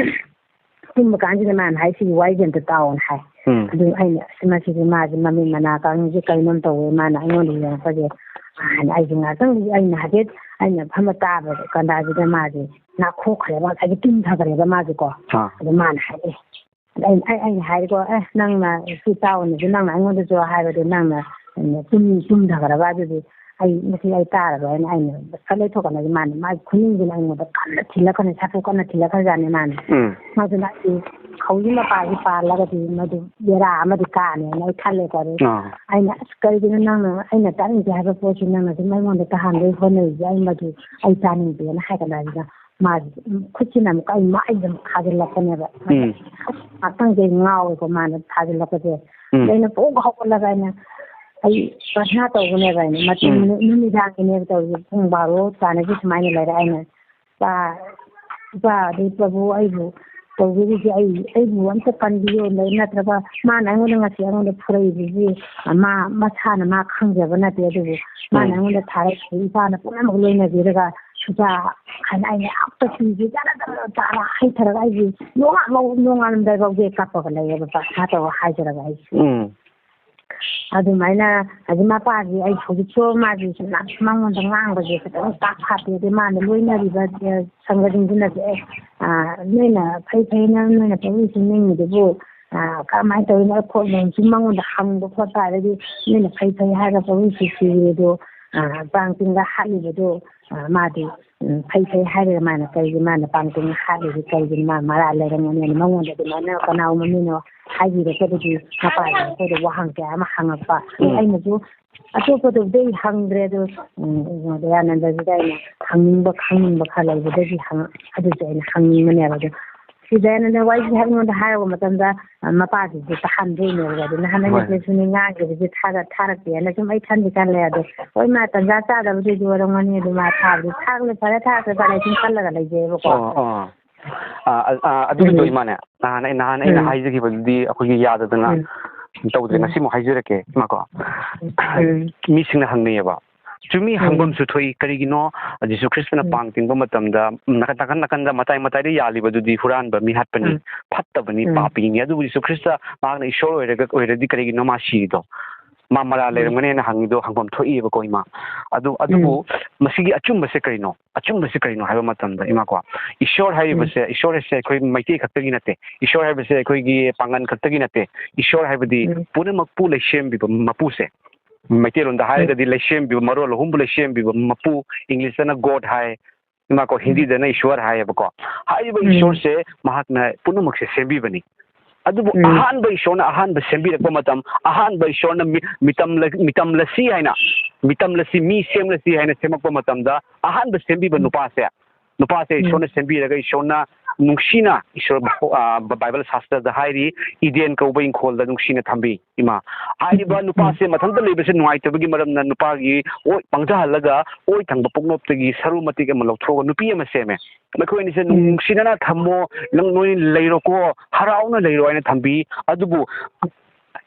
ꯇꯨꯝꯕ ꯀꯥꯟꯁꯤꯗ ꯃꯥꯅ ꯍꯥꯏ, "ꯁꯤꯒꯤ ꯋꯥꯔꯤꯁꯦ ꯑꯝꯇ ꯇꯥꯎꯑꯣꯅ" ꯍꯥꯏ꯫ ꯎꯝ꯫ ꯑꯗꯨ ꯑꯩꯅ, "ꯑꯁ, ꯃꯁꯤꯗꯤ ꯃꯥꯁꯦ ꯃꯃꯤꯠ ꯃꯅꯥ ꯀꯥꯡꯁꯦ ꯀꯩꯅꯣꯝ ꯇꯧꯋꯦ", ꯃꯥꯅ ꯑꯩꯉꯣꯟꯗ ꯌꯦꯡꯉꯛꯄꯁꯦ꯫ ꯍꯥꯟꯅ ꯑꯩꯁꯦ ꯉꯥꯛꯇꯪꯗꯤ ꯑꯩꯅ ꯍꯥꯏꯐꯦꯠ ꯑꯩꯅ ꯐꯝꯃ ꯇꯥꯕ ꯀꯟꯗꯥꯁꯤꯗ ꯃꯥꯁꯦ ꯅꯥꯈꯣꯛꯈ꯭ꯔꯦꯕ, ꯉꯁꯥꯏꯒꯤ ꯇꯨꯝꯊꯈ꯭ꯔꯦꯕ ꯃꯥꯁꯦꯀꯣ꯫ ꯑꯥ꯫ ꯑꯗꯨ ꯃꯥꯅ ꯍꯥꯏꯔꯛꯑꯦ꯫ ꯑꯗ ꯑꯩꯅ, ꯑꯩ, ꯑꯩꯅ ꯍꯥꯏꯔꯦꯀꯣ, "ꯑꯦ, ꯅꯪꯅ ꯁꯤ ꯇꯥꯎꯑꯣꯅꯦ, ꯑꯗꯨ ꯅꯪꯅ ꯑꯩꯉꯣꯟꯗꯁꯨ ꯍꯥꯏꯕꯗꯤ ꯅꯪꯅ ꯇꯨꯝ-, ꯇꯨꯝꯊꯈ꯭ꯔꯕ ꯑꯗꯨꯗꯤ ꯑꯩ ꯃꯁꯤ ꯑꯩ ꯇꯥꯔꯔꯣꯏ" ꯍꯥꯏꯅ ꯑꯩꯅ ꯐꯠ ꯂꯩꯊꯣꯛꯀꯅꯤ꯫ ꯃꯥꯅ ꯃꯥꯒꯤ ꯈꯨꯅꯤꯡꯁꯤꯅ ꯑꯩꯉꯣꯟꯗ ꯀꯟꯅ ꯊꯤꯜꯂꯛꯀꯅꯤ, ꯁꯥꯐꯨ ꯀꯟꯅ ꯊꯤꯜꯂꯛꯈ꯭ꯔꯖꯥꯠꯅꯤ ꯃꯥꯅ꯫ ꯎꯝ꯫ ꯃꯗꯨꯅ ꯑꯩ ꯈꯧꯔꯤ ꯃꯄꯥꯁꯤ ꯄꯥꯜꯂꯒꯗꯤ ꯃꯗꯨ ꯕꯦꯔꯥ ꯑꯃꯗꯤ ꯀꯥꯅꯦꯅ ꯑꯩ ꯈꯜꯂꯦꯀꯣ꯫ ꯑꯗꯩ ꯑꯥ꯫ ꯑꯩꯅ, "ꯑꯁ, ꯀꯔꯤꯒꯤꯅꯣ ꯅꯪꯅ ꯑꯩꯅ ꯇꯥꯅꯤꯡꯗꯦ ꯍꯥꯏꯕ ꯄꯣꯠꯁꯤ ꯅꯪꯅ ꯑꯗꯨꯝ ꯑꯩꯉꯣꯟꯗ ꯇꯥꯍꯟꯕꯒꯤ ꯍꯣꯠꯅꯔꯤꯁꯦ, ꯑꯩ ꯃꯗꯨ ꯑꯩ ꯇꯥꯅꯤꯡꯗꯦꯅ" ꯍꯥꯏꯒꯠꯂꯛꯑꯁꯤꯗ ꯃꯥꯁꯦ ꯈꯨꯠꯁꯤꯅ ꯑꯃꯨꯛꯀ ꯑꯩ ꯃꯥꯏꯗ ꯑꯃꯨꯛ ꯊꯥꯖꯤꯜꯂꯛꯄꯅꯦꯕ꯫ ꯎꯝ꯫ ꯑꯁ, ꯉꯥꯛꯇꯪꯁꯦ ꯑꯩ ꯉꯥꯎꯋꯦꯀꯣ ꯃꯥꯅ ꯊꯥꯖꯤꯜꯂꯛꯄꯁꯦ꯫ ꯎꯝ꯫ ꯑꯗꯩ ꯑꯩꯅ ꯄꯨꯡ ꯍꯧꯒꯠꯂꯒ ꯑꯩꯅ, ꯑꯩ ꯄ꯭ꯔꯊꯅꯥ ꯇꯧꯕꯅꯦꯕ ꯑꯩꯅ꯫ ꯃꯇꯝ ꯎꯝ꯫ ꯅꯨ-, ꯅꯨꯃꯤꯗꯥꯡꯒꯤꯅꯦꯕ ꯇꯧꯔꯤꯁꯦ, ꯄꯨꯡ ꯕꯥꯔꯣ ꯇꯥꯅꯒꯤ ꯁꯨꯃꯥꯏꯅ ꯂꯩꯔꯦ꯫ ꯑꯩꯅ, "ꯏꯄꯥ, ꯏꯄꯥ, ꯑꯗꯩ ꯄ꯭ꯔꯚꯨ, ꯑꯩꯕꯨ ꯇꯧꯕꯤꯔꯤꯁꯦ, ꯑꯩ, ꯑꯩꯕꯨ ꯑꯝꯇ ꯀꯟꯕꯤꯌꯣ, ꯅꯠꯇ꯭ꯔꯒ ꯃꯥꯅ ꯑꯩꯉꯣꯟꯗ ꯉꯁꯤ ꯑꯩꯉꯣꯟꯗ ꯐꯨꯔꯛꯏꯕꯁꯤ ꯃꯥ ꯃꯁꯥꯅ ꯃꯥ ꯈꯪꯖꯕ ꯅꯠꯇꯦ, ꯑꯗꯨꯕꯨ ꯃꯥꯅ ꯎꯝ꯫ ꯑꯩꯉꯣꯟꯗ ꯊꯥꯔꯛꯏꯁꯦ ꯏꯄꯥꯅ ꯄꯨꯝꯅꯃꯛ ꯂꯣꯏꯅꯕꯤꯔꯒ ꯄꯩꯁꯥ ꯍꯥꯏꯅ ꯑꯩꯅ ꯑꯝꯇ ꯄꯤꯒꯦ, ꯖꯔ ꯖꯔ ꯖꯔ ꯍꯩꯊꯔꯒ ꯑꯩꯁꯦ ꯅꯣꯡꯉꯥꯟ-, ꯅꯣꯡꯉꯥꯟꯂꯝꯗꯥꯏꯐꯥꯎꯁꯦ ꯀꯞꯄꯒ ꯂꯩꯌꯦꯕ, ꯄ꯭ꯔꯊꯅꯥ ꯇꯧꯔꯒ ꯍꯥꯏꯖꯔꯒ ꯑꯩꯁꯦ꯫ ꯎꯝ꯫ ꯑꯗꯨꯃꯥꯏꯅ ꯍꯧꯖꯤꯛ ꯃꯄꯥꯁꯤ ꯑꯩ ꯍꯧꯖꯤꯛꯁꯨ ꯃꯥꯁꯤ ꯁꯨꯝ ꯃꯉꯣꯟꯗ ꯉꯥꯡꯕꯁꯦ ꯈꯤꯇꯪ ꯇꯥꯛ ꯐꯥꯠꯇꯦ꯫ ꯑꯗꯩ ꯃꯥꯅ ꯂꯣꯏꯅꯔꯤꯕ, ꯑ, ꯁꯪꯒꯁꯤꯡꯗꯨꯅꯁꯨ, "ꯑꯦ, ꯑ, ꯅꯣꯏꯅ ꯐꯩ ꯐꯩꯅ ꯅꯣꯏꯅ ꯄꯪꯅꯤꯡ ꯁꯨꯝ ꯅꯤꯡꯉꯤꯗꯨꯕꯨ, ꯑ, ꯀꯔꯝꯍꯥꯏꯅ ꯇꯧꯔꯤꯅꯣ?" ꯈꯣꯠꯂꯤꯅꯣ ꯁꯨꯝ ꯃꯉꯣꯟꯗ ꯍꯪꯕ ꯈꯣꯠꯄ, ꯑꯗꯩꯗꯤ ꯅꯣꯏꯅ ꯐꯩ ꯐꯩ ꯍꯥꯏꯔꯒ ꯄꯪꯅꯨꯡꯁꯤ ꯁꯤꯔꯤꯗꯣ, ꯑ, ꯄꯥꯡ ꯇꯤꯡꯒ ꯍꯥꯠꯂꯤꯕꯗꯣ, ꯑ, ꯃꯥꯗꯤ, ꯎꯝ, ꯐꯩ ꯐꯩ ꯍꯥꯏꯔꯒ ꯃꯥꯅ ꯀꯔꯤꯒꯤ ꯃꯥꯅ ꯄꯥꯡ ꯇꯤꯡꯒ ꯍꯥꯠꯂꯤꯁꯤ ꯀꯔꯤꯒꯤꯅꯣ? ꯃꯥ ꯃꯔꯥꯜ ꯂꯩꯔꯝꯒꯅꯤ꯫ ꯃꯉꯣꯟꯗꯗꯤ ꯃꯥꯅ ꯀꯅꯥꯒꯨꯝꯕ ꯃꯤꯅ ꯍꯥꯏꯕꯤꯔꯒꯗꯤ ꯃꯄꯥꯁꯤꯅ ꯑꯩꯈꯣꯏꯗ ꯋꯥꯍꯪ ꯀꯌꯥ ꯑꯃ ꯍꯪꯉꯛꯄ꯫ ꯎꯝ꯫ ꯑꯩꯅꯁꯨ ꯑꯇꯣꯞꯄꯗꯕꯨꯗꯤ ꯑꯩ ꯍꯪꯗ꯭ꯔꯦ, ꯑꯗꯣ, ꯎꯝ, ꯗꯌꯥꯅꯟꯗꯁꯤꯗ ꯑꯩꯅ ꯍꯪꯅꯤꯡꯕ ꯈꯪꯅꯤꯡꯕ ꯈꯔ ꯂꯩꯕꯗꯒꯤ ꯍꯪꯉ-, ꯑꯗꯨꯁꯨ ꯑꯩꯅ ꯍꯪꯅꯤꯡꯕꯅꯦꯕ꯫ ꯑꯗꯣ ꯁꯤ ꯗꯌꯥꯅꯟꯗ ꯋꯥꯔꯤꯁꯦ ꯑꯩꯉꯣꯟꯗ ꯍꯥꯏꯔꯛꯄ ꯃꯇꯝꯗ, ꯑ, ꯃꯄꯥꯁꯤꯁꯨ ꯇꯥꯍꯟꯗꯣꯏꯅꯦꯕ꯫ ꯑꯗꯨ ꯅꯍꯥꯟ ꯑꯩꯅ ꯍꯣꯏ꯫ ꯁꯤꯅꯤ ꯉꯥꯡꯈꯤꯕꯁꯦ ꯊꯥꯒꯠ-, ꯊꯥꯔꯛꯇꯦꯅ ꯁꯨꯝ ꯑꯩ ꯈꯟꯗꯤ ꯈꯜꯂꯦ꯫ ꯑꯗꯣ ꯍꯣꯏ, ꯃꯥ ꯇꯟꯖꯥ ꯆꯥꯗꯕꯗꯨꯒꯤ ꯑꯣꯏꯔꯝꯒꯅꯤ꯫ ꯑꯗꯨ ꯃꯥ ꯊꯥꯕꯗꯤ ꯊꯥꯒꯠꯂꯦ, ꯐꯔꯦ, ꯊꯥꯒꯠꯂꯦ, ꯐꯔꯦ ꯁꯨꯝ ꯈꯜꯂꯒ ꯂꯩꯖꯩꯑꯕꯀꯣ꯫ ꯑꯣ, ꯑꯣ꯫ ꯑꯥ, ꯑ-, ꯑꯥ, ꯑꯗꯨꯒꯤꯗꯣ ꯎꯝ꯫ ꯏꯃꯥꯅꯦ, ꯅꯍꯥꯟ ꯑꯩ, ꯅꯍꯥꯟ ꯑꯩꯅ ꯎꯝ꯫ ꯍꯥꯏꯖꯈꯤꯕꯗꯨꯗꯤ ꯑꯩꯈꯣꯏꯒꯤ ꯌꯥꯗꯗꯅ ꯎꯝ꯫ ꯇꯧꯗ꯭ꯔꯦ꯫ ꯎꯝ꯫ ꯉꯁꯤꯃꯨꯛ ꯍꯥꯏꯖꯔꯛꯀꯦ, ꯏꯃꯥꯀꯣ꯫ ꯎꯝ꯫ ꯃꯤꯁꯤꯡꯅ ꯍꯪꯅꯩꯌꯦꯕ꯫ ꯆꯨꯝꯃꯤ, ꯎꯝ꯫ ꯍꯪꯐꯝꯁꯨ ꯊꯣꯛꯏ꯫ ꯀꯔꯤꯒꯤꯅꯣ? ꯖꯤꯁꯨ ꯈ꯭ꯔꯤꯁꯇꯅ ꯎꯝ꯫ ꯄꯥꯡ ꯇꯤꯡꯕ ꯃꯇꯝꯗ ꯅꯥꯀꯟ, ꯅꯥꯀꯟ, ꯅꯥꯀꯟꯗ, ꯃꯇꯥꯏ ꯃꯇꯥꯏꯗ ꯌꯥꯜꯂꯤꯕꯗꯨꯗꯤ ꯍꯨꯔꯥꯟꯕ, ꯃꯤ ꯍꯥꯠꯄꯅꯤ, ꯎꯝ꯫ ꯐꯠꯇꯕꯅꯤ, ꯎꯝ꯫ ꯄꯥꯄꯤꯅꯤ꯫ ꯑꯗꯨꯕꯨ ꯖꯤꯁꯨ ꯈ꯭ꯔꯤꯁꯇ ꯃꯍꯥꯛꯅ ꯏꯁꯣꯔ ꯑꯣꯏꯔꯒ, ꯑꯣꯏꯔꯗꯤ ꯀꯔꯤꯒꯤꯅꯣ ꯃꯥ ꯁꯤꯔꯤꯗꯣ? ꯃꯥ ꯃꯔꯥꯜ ꯎꯝ꯫ ꯂꯩꯔꯝꯒꯅꯦꯅ ꯍꯪꯉꯤꯗꯣ ꯍꯪꯐꯝ ꯊꯣꯛꯏꯕꯀꯣ, ꯏꯃꯥ꯫ ꯑꯗꯨ, ꯑꯗꯨꯕꯨ ꯎꯝ꯫ ꯃꯁꯤꯒꯤ ꯑꯆꯨꯝꯕꯁꯦ ꯀꯔꯤꯅꯣ? ꯑꯆꯨꯝꯕꯁꯤ ꯀꯔꯤꯅꯣ ꯍꯥꯏꯕ ꯃꯇꯝꯗ, ꯏꯃꯥꯀꯣ, ꯏꯁꯣꯔ ꯎꯝ꯫ ꯍꯥꯏꯔꯤꯕꯁꯦ, ꯏꯁꯣꯔ ꯍꯥꯏꯁꯦ ꯑꯩꯈꯣꯏ ꯃꯩꯇꯩ ꯈꯛꯇꯒꯤ ꯅꯠꯇꯦ, ꯏꯁꯣꯔ ꯍꯥꯏꯕꯁꯦ ꯑꯩꯈꯣꯏꯒꯤ ꯄꯥꯡꯒꯜ ꯈꯛꯇꯒꯤ ꯅꯠꯇꯦ, ꯏꯁꯣꯔ ꯍꯥꯏꯕꯗꯤ ꯎꯝ꯫ ꯄꯨꯝꯅꯃꯛꯄꯨ ꯂꯩꯁꯦꯝꯕꯤꯕ ꯃꯄꯨꯁꯦ꯫ ꯃꯩꯇꯩꯂꯣꯟꯗ ꯎꯝ꯫ ꯍꯥꯏꯔꯒꯗꯤ ꯂꯩꯁꯦꯝꯕꯤꯕ, ꯃꯔꯣꯜ ꯑꯍꯨꯝꯕꯨ ꯂꯩꯁꯦꯝꯕꯤꯕ ꯃꯄꯨ, ꯏꯪꯂꯤꯁꯇꯅ God ꯍꯥꯏ, ꯏꯃꯥꯀꯣ, ꯎꯝ꯫ ꯍꯤꯟꯗꯤꯗꯅ ꯏꯁꯣꯔ ꯍꯥꯏꯌꯦꯕꯀꯣ꯫ ꯍꯥꯏꯔꯤꯕ ꯎꯝ꯫ ꯏꯁꯣꯔꯁꯦ ꯃꯍꯥꯛꯅ ꯄꯨꯝꯅꯃꯛꯁꯦ ꯁꯦꯝꯕꯤꯕꯅꯤ꯫ ꯑꯗꯨꯕꯨ ꯎꯝ꯫ ꯑꯍꯥꯟꯕ ꯏꯁꯣꯔꯅ ꯑꯍꯥꯟꯕ ꯁꯦꯝꯕꯤꯔꯛꯄ ꯃꯇꯝ, ꯑꯍꯥꯟꯕ ꯏꯁꯣꯔꯅ ꯃꯤ-, ꯃꯤꯇꯝꯂ-, ꯃꯤꯇꯝꯂꯁꯤ ꯍꯥꯏꯅ, ꯃꯤꯇꯝꯂꯁꯤ, ꯃꯤ ꯁꯦꯝꯂꯁꯤ ꯍꯥꯏꯅ ꯁꯦꯝꯃꯛꯄ ꯃꯇꯝꯗ, ꯑꯍꯥꯟꯕ ꯁꯦꯝꯕꯤꯕ ꯎꯝ꯫ ꯅꯨꯄꯥꯁꯦ, ꯅꯨꯄꯥꯁꯦ ꯎꯝ꯫ ꯏꯁꯣꯔꯅ ꯁꯦꯝꯕꯤꯔꯒ, ꯏꯁꯣꯔꯅ ꯅꯨꯡꯁꯤꯅ, ꯏꯁꯣꯔ, ꯑ, ꯕ-, ꯕꯥꯏꯕꯜ ꯁꯥꯁꯇ꯭ꯔꯗ ꯍꯥꯏꯔꯤ, ꯏꯗꯦꯟ ꯀꯧꯕ ꯏꯪꯈꯣꯜꯗ ꯅꯨꯡꯁꯤꯅ ꯊꯝꯕꯤ, ꯏꯃꯥ꯫ ꯍꯥꯏꯔꯤꯕ ꯎꯝ꯫ ꯅꯨꯄꯥꯁꯦ ꯃꯊꯟꯇ ꯂꯩꯕꯁꯦ ꯅꯨꯡꯉꯥꯏꯇꯕꯒꯤ ꯃꯔꯝꯅ ꯅꯨꯄꯥꯒꯤ ꯑꯣꯏ ꯄꯪꯊꯍꯜꯂꯒ, ꯑꯣꯏ ꯊꯪꯕ ꯄꯨꯛꯅꯣꯞꯇꯒꯤ ꯁꯔꯨ ꯃꯇꯦꯛ ꯑꯃ ꯂꯧꯊꯣꯛꯑꯒ ꯅꯨꯄꯤ ꯑꯃ ꯁꯦꯝꯃꯦ꯫ ꯅꯈꯣꯏ ꯑꯅꯤꯁꯦ ꯎꯝ꯫ ꯅꯨꯡꯁꯤꯅꯅ ꯊꯝꯃꯣ, ꯅꯪ ꯅꯣꯏ ꯂꯩꯔꯣꯀꯣ, ꯍꯔꯥꯎꯅ ꯂꯩꯔꯣ ꯍꯥꯏꯅ ꯊꯝꯕꯤ꯫ ꯑꯗꯨꯕꯨ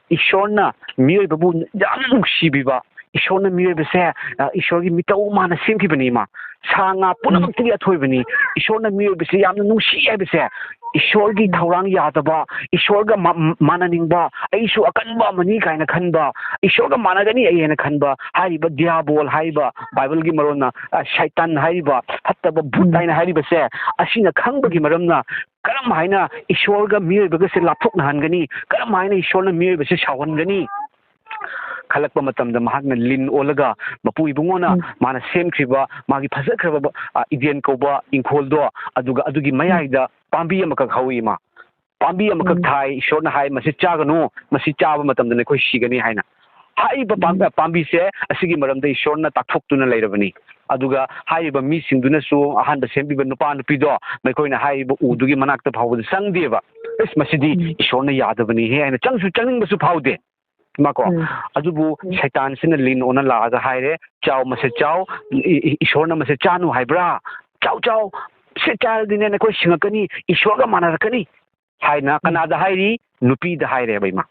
ꯏꯁꯣꯔꯅ ꯃꯤꯑꯣꯏꯕꯕꯨ ꯌꯥꯝ ꯅꯨꯡꯁꯤꯕꯤꯕ, ꯏꯁꯣꯔꯅ ꯃꯤꯑꯣꯏꯕꯁꯦ, ꯑ, ꯏꯁꯣꯔꯒꯤ ꯃꯤꯇꯧ ꯃꯥꯅ ꯁꯦꯝꯈꯤꯕꯅꯤ ꯏꯃꯥ꯫ ꯁꯥ ꯉꯥ ꯄꯨꯝꯅꯃꯛꯇꯒꯤ ꯑꯊꯣꯏꯕꯅꯤ꯫ ꯏꯁꯣꯔꯅ ꯃꯤꯑꯣꯏꯕꯁꯦ ꯌꯥꯝꯅ ꯅꯨꯡꯁꯤ ꯍꯥꯏꯕꯁꯦ, ꯏꯁꯣꯔꯒꯤ ꯊꯧꯔꯥꯡ ꯌꯥꯗꯕ, ꯏꯁꯣꯔꯒ ꯃꯥ-, ꯃꯥꯟꯅꯅꯤꯡꯕ, "ꯑꯩꯁꯨ ꯑꯀꯟꯕ ꯑꯃꯅꯤ" ꯀꯥꯏꯅ ꯈꯟꯕ, "ꯏꯁꯣꯔꯒ ꯃꯥꯟꯅꯒꯅꯤ ꯑꯩ" ꯍꯥꯏꯅ ꯈꯟꯕ, ꯍꯥꯏꯔꯤꯕ ꯗꯤꯌꯥꯕꯣꯜ ꯍꯥꯏꯔꯤꯕ, ꯕꯥꯏꯕꯜꯒꯤ ꯃꯔꯣꯟꯅ, ꯑ, ꯁꯩꯇꯥꯟ ꯍꯥꯏꯔꯤꯕ, ꯐꯠꯇꯕ ꯚꯨꯠ ꯍꯥꯏꯅ ꯍꯥꯏꯔꯤꯕꯁꯦ, ꯑꯁꯤꯅ ꯈꯪꯕꯒꯤ ꯃꯔꯝꯅ ꯀꯔꯝ ꯍꯥꯏꯅ ꯏꯁꯣꯔꯒ ꯃꯤꯑꯣꯏꯕꯒꯁꯦ ꯂꯥꯞꯊꯣꯛꯅꯍꯟꯒꯅꯤ? ꯀꯔꯝ ꯍꯥꯏꯅ ꯏꯁꯣꯔꯅ ꯃꯤꯑꯣꯏꯕꯁꯦ ꯁꯥꯎꯍꯟꯒꯅꯤ? ꯈꯜꯂꯛꯄ ꯃꯇꯝꯗ ꯃꯍꯥꯛꯅ ꯂꯤꯟ ꯑꯣꯜꯂꯒ ꯃꯄꯨ ꯏꯕꯨꯡꯉꯣꯅ ꯎꯝ꯫ ꯃꯥꯅ ꯁꯦꯝꯈ꯭ꯔꯤꯕ ꯃꯥꯒꯤ ꯐꯖꯈ꯭ꯔꯕ, ꯑ, ꯏꯗꯦꯟ ꯀꯧꯕ ꯏꯪꯈꯣꯜꯗꯣ, ꯑꯗꯨꯒ ꯑꯗꯨꯒꯤ ꯎꯝ꯫ ꯃꯌꯥꯏꯗ ꯄꯥꯝꯕꯤ ꯑꯃꯈꯛ ꯍꯧꯏ ꯏꯃꯥ꯫ ꯄꯥꯝꯕꯤ ꯑꯃꯈꯛ ꯎꯝ꯫ ꯊꯥꯏ, ꯏꯁꯣꯔꯅ ꯍꯥꯏ, "ꯃꯁꯤ ꯆꯥꯒꯅꯨ, ꯃꯁꯤ ꯆꯥꯕ ꯃꯇꯝꯗ ꯅꯈꯣꯏ ꯁꯤꯒꯅꯤ" ꯍꯥꯏꯅ꯫ ꯍꯥꯏꯔꯤꯕ ꯄꯥꯝ-, ꯎꯝ꯫ ꯄꯥꯝꯕꯤꯁꯦ ꯑꯁꯤꯒꯤ ꯃꯔꯝꯗ ꯏꯁꯣꯔꯅ ꯇꯥꯛꯊꯣꯛꯇꯨꯅ ꯂꯩꯔꯕꯅꯤ꯫ ꯑꯗꯨꯒ ꯍꯥꯏꯔꯤꯕ ꯃꯤꯁꯤꯡꯗꯨꯅꯁꯨ, ꯑꯍꯥꯟꯕ ꯁꯦꯝꯕꯤꯕ ꯅꯨꯄꯥ ꯅꯨꯄꯤꯗꯣ, ꯃꯈꯣꯏꯅ ꯍꯥꯏꯔꯤꯕ ꯎꯗꯨꯒꯤ ꯃꯅꯥꯛꯇ ꯐꯥꯎꯕꯗ ꯆꯪꯗꯦꯕ꯫ "ꯑꯁ, ꯃꯁꯤꯗꯤ ꯎꯝ꯫ ꯏꯁꯣꯔꯅ ꯌꯥꯗꯕꯅꯤꯍꯦ" ꯍꯥꯏꯅ ꯆꯪꯁꯨ ꯆꯪꯅꯤꯡꯕꯁꯨ ꯐꯥꯎꯗꯦ꯫ ꯏꯃꯥꯀꯣ, ꯎꯝ꯫ ꯑꯗꯨꯕꯨ ꯎꯝ꯫ ꯁꯩꯇꯥꯟꯁꯤꯅ ꯂꯤꯟ ꯑꯣꯟꯅ ꯂꯥꯛꯑꯒ ꯍꯥꯏꯔꯦ, "ꯆꯥꯎ, ꯃꯁꯦ ꯆꯥꯎ, ꯏ-, ꯏ-, ꯏꯁꯣꯔꯅ ꯃꯁꯦ ꯆꯥꯅꯨ ꯍꯥꯏꯕ꯭ꯔꯥ? ꯆꯥꯎ, ꯆꯥꯎ, ꯁꯤ ꯆꯥꯔꯗꯤꯅꯦ ꯅꯈꯣꯏ ꯁꯤꯡꯉꯛꯀꯅꯤ, ꯏꯁꯣꯔꯒ ꯃꯥꯟꯅꯔꯛꯀꯅꯤ" ꯍꯥꯏꯅ ꯎꯝ꯫ ꯀꯅꯥꯗ ꯍꯥꯏꯔꯤ? ꯅꯨꯄꯤꯗ ꯍꯥꯏꯔꯦꯕ, ꯏꯃꯥ꯫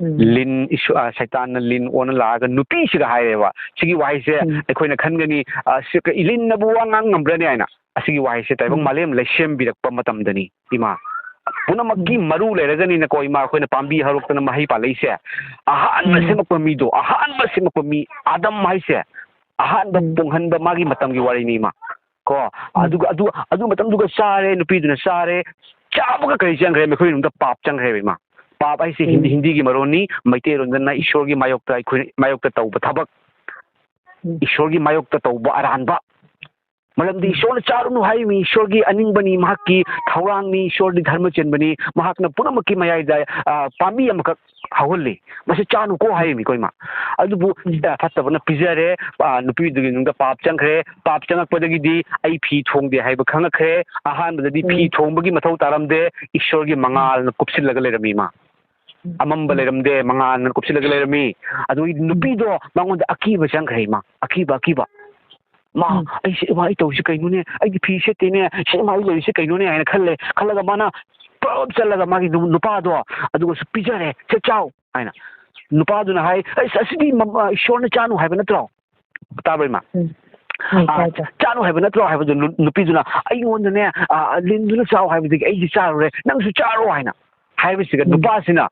ꯎꯝ꯫ ꯂꯤꯟ, ꯏꯁꯣ-, ꯑ, ꯁꯩꯇꯥꯟꯅ ꯂꯤꯟ ꯑꯣꯟꯅ ꯂꯥꯛꯑꯒ ꯅꯨꯄꯤꯁꯤꯒ ꯍꯥꯏꯔꯦꯕ꯫ ꯁꯤꯒꯤ ꯋꯥꯍꯩꯁꯦ ꯎꯝ꯫ ꯑꯩꯈꯣꯏꯅ ꯈꯟꯒꯅꯤ, ꯑ, ꯁꯤ ꯀ-, ꯂꯤꯟꯅꯕꯨ ꯋꯥ ꯉꯥꯡ ꯉꯝꯕ꯭ꯔꯅꯦ ꯍꯥꯏꯅ꯫ ꯑꯁꯤꯒꯤ ꯋꯥꯍꯩꯁꯦ ꯇꯥꯏꯕꯪ ꯎꯝ꯫ ꯃꯥꯂꯦꯝ ꯂꯩꯁꯦꯝꯕꯤꯔꯛꯄ ꯃꯇꯝꯗꯅꯤ, ꯏꯃꯥ꯫ ꯄꯨꯝꯅꯃꯛꯀꯤ ꯎꯝ꯫ ꯃꯔꯨ ꯂꯩꯔꯒꯅꯤꯅꯀꯣ, ꯏꯃꯥ, ꯑꯩꯈꯣꯏꯅ ꯄꯥꯝꯕꯤ ꯍꯧꯔꯛꯇꯅ ꯃꯍꯩ ꯄꯥꯜꯂꯛꯏꯁꯦ꯫ ꯑꯍꯥꯟꯕ ꯎꯝ꯫ ꯁꯦꯝꯃꯛꯄ ꯃꯤꯗꯣ, ꯑꯍꯥꯟꯕ ꯁꯦꯝꯃꯛꯄ ꯃꯤ ꯑꯥꯗꯝ ꯍꯥꯏꯁꯦ, ꯑꯍꯥꯟꯕ ꯎꯝ꯫ ꯄꯣꯡꯍꯟꯕ ꯃꯥꯒꯤ ꯃꯇꯝꯒꯤ ꯋꯥꯔꯤꯅꯤ, ꯏꯃꯥ꯫ ꯀꯣ, ꯎꯝ꯫ ꯑꯗꯨꯒ ꯑꯗꯨ, ꯑꯗꯨ ꯃꯇꯝꯗꯨꯒ ꯆꯥꯔꯦ, ꯅꯨꯄꯤꯗꯨꯅ ꯆꯥꯔꯦ, ꯆꯥꯕꯒ ꯀꯔꯤ ꯆꯪꯈ꯭ꯔꯦ? ꯃꯈꯣꯏ ꯃꯅꯨꯡꯗ ꯄꯥꯞ ꯆꯪꯈ꯭ꯔꯦꯕ, ꯏꯃꯥ꯫ ꯄꯥꯞ ꯍꯥꯏꯁꯦ ꯍꯤꯟꯗꯤ, ꯎꯝ꯫ ꯍꯤꯟꯗꯤꯒꯤ ꯃꯔꯣꯟꯅꯤ, ꯃꯩꯇꯩꯂꯣꯟꯗꯅ ꯏꯁꯣꯔꯒꯤ ꯃꯥꯌꯣꯛꯇ, ꯑꯩꯈꯣꯏ ꯃꯥꯌꯣꯛꯇ ꯇꯧꯕ ꯊꯕꯛ꯫ ꯎꯝ꯫ ꯏꯁꯣꯔꯒꯤ ꯃꯥꯌꯣꯛꯇ ꯇꯧꯕ ꯑꯔꯥꯟꯕ꯫ ꯃꯔꯝꯗꯤ ꯎꯝ꯫ ꯏꯁꯣꯔꯅ ꯆꯥꯔꯨꯅꯨ ꯍꯥꯏꯔꯤꯃꯤ, ꯏꯁꯣꯔꯒꯤ ꯑꯅꯤꯡꯕꯅꯤ, ꯃꯍꯥꯛꯀꯤ ꯊꯧꯔꯥꯡꯅꯤ, ꯏꯁꯣꯔꯗꯤ ꯙꯔꯃ ꯆꯦꯟꯕꯅꯤ, ꯃꯍꯥꯛꯅ ꯄꯨꯝꯅꯃꯛꯀꯤ ꯃꯌꯥꯏꯗ, ꯑ, ꯄꯥꯝꯕꯤ ꯑꯃꯈꯛ ꯍꯧꯍꯜꯂꯤ, "ꯃꯁꯤ ꯆꯥꯅꯨꯀꯣ" ꯍꯥꯏꯔꯤꯃꯤꯀꯣ, ꯏꯃꯥ꯫ ꯑꯗꯨꯕꯨ, ꯎꯝ꯫ ꯑ, ꯐꯠꯇꯕꯅ ꯄꯤꯖꯔꯦ, ꯑ, ꯅꯨꯄꯤꯗꯨꯒꯤ ꯅꯨꯡꯗ ꯄꯥꯞ ꯆꯪꯈ꯭ꯔꯦ, ꯄꯥꯞ ꯆꯪꯉꯛꯄꯗꯒꯤꯗꯤ ꯑꯩ ꯐꯤ ꯊꯣꯡꯗꯦ ꯍꯥꯏꯕ ꯈꯪꯉꯛꯈ꯭ꯔꯦ, ꯑꯍꯥꯟꯕꯗꯗꯤ ꯐꯤ ꯎꯝ꯫ ꯊꯣꯡꯕꯒꯤ ꯃꯊꯧ ꯇꯥꯔꯝꯗꯦ, ꯏꯁꯣꯔꯒꯤ ꯎꯝ꯫ ꯃꯉꯥꯜꯅ ꯀꯨꯞꯁꯤꯜꯂꯒ ꯂꯩꯔꯝꯃꯤ, ꯏꯃꯥ꯫ ꯎꯝ꯫ ꯑꯃꯝꯕ ꯎꯝ꯫ ꯂꯩꯔꯝꯗꯦ, ꯃꯉꯥꯜꯅ ꯀꯨꯞꯁꯤꯜꯂꯒ ꯂꯩꯔꯝꯃꯤ꯫ ꯑꯗꯨꯒꯤ ꯎꯝ꯫ ꯅꯨꯄꯤꯗꯣ ꯃꯉꯣꯟꯗ ꯑꯀꯤꯕ ꯆꯪꯈ꯭ꯔꯦ, ꯏꯃꯥ, ꯑꯀꯤꯕ, ꯑꯀꯤꯕ꯫ "ꯃꯥ, ꯎꯝ꯫ ꯑꯩꯁꯦ, ꯏꯃꯥ, ꯑꯩ ꯇꯧꯔꯤꯁꯦ ꯀꯩꯅꯣꯅꯦ? ꯑꯩꯗꯤ ꯐꯤ ꯁꯦꯠꯇꯦꯅꯦ, ꯁꯤ ꯏꯃꯥ, ꯑꯩ ꯂꯩꯔꯤꯁꯦ ꯀꯩꯅꯣꯅꯦ?" ꯍꯥꯏꯅ ꯈꯜꯂꯦ꯫ ꯈꯜꯂꯒ ꯃꯥꯅ ꯄ꯭ꯔꯞ ꯆꯠꯂꯒ ꯃꯥꯒꯤ ꯅꯨ-, ꯅꯨꯄꯥꯗꯣ ꯑꯗꯨꯒꯁꯨ ꯄꯤꯖꯔꯦ, "ꯁꯦ, ꯆꯥꯎ" ꯍꯥꯏꯅ꯫ ꯅꯨꯄꯥꯗꯨꯅ ꯍꯥꯏ, "ꯑꯁ, ꯑꯁꯤꯗꯤ ꯃ-, ꯑ, ꯏꯁꯣꯔꯅ ꯆꯥꯅꯨ ꯍꯥꯏꯕ ꯅꯠꯇ꯭ꯔꯣ?" ꯇꯥꯕ꯭ꯔ, ꯏꯃꯥ? ꯎꯝ꯫ ꯎꯝ, ꯑꯥ, ꯇꯥꯏ, ꯇꯥꯏ꯫ "ꯆꯥꯅꯨ ꯍꯥꯏꯕ ꯅꯠꯇ꯭ꯔꯣ?" ꯍꯥꯏꯕꯗꯨ ꯅꯨ-, ꯅꯨꯄꯤꯗꯨꯅ, "ꯑꯩꯉꯣꯟꯗꯅꯦ, ꯑꯥ, ꯂꯤꯟꯗꯨꯅ ꯆꯥꯎ ꯍꯥꯏꯕꯗꯒꯤ ꯑꯩꯗꯤ ꯆꯥꯔꯨꯔꯦ, ꯅꯪꯁꯨ ꯆꯥꯔꯣ" ꯍꯥꯏꯅ ꯍꯥꯏꯕꯁꯤꯒ, ꯎꯝ꯫ ꯅꯨꯄꯥꯁꯤꯅ,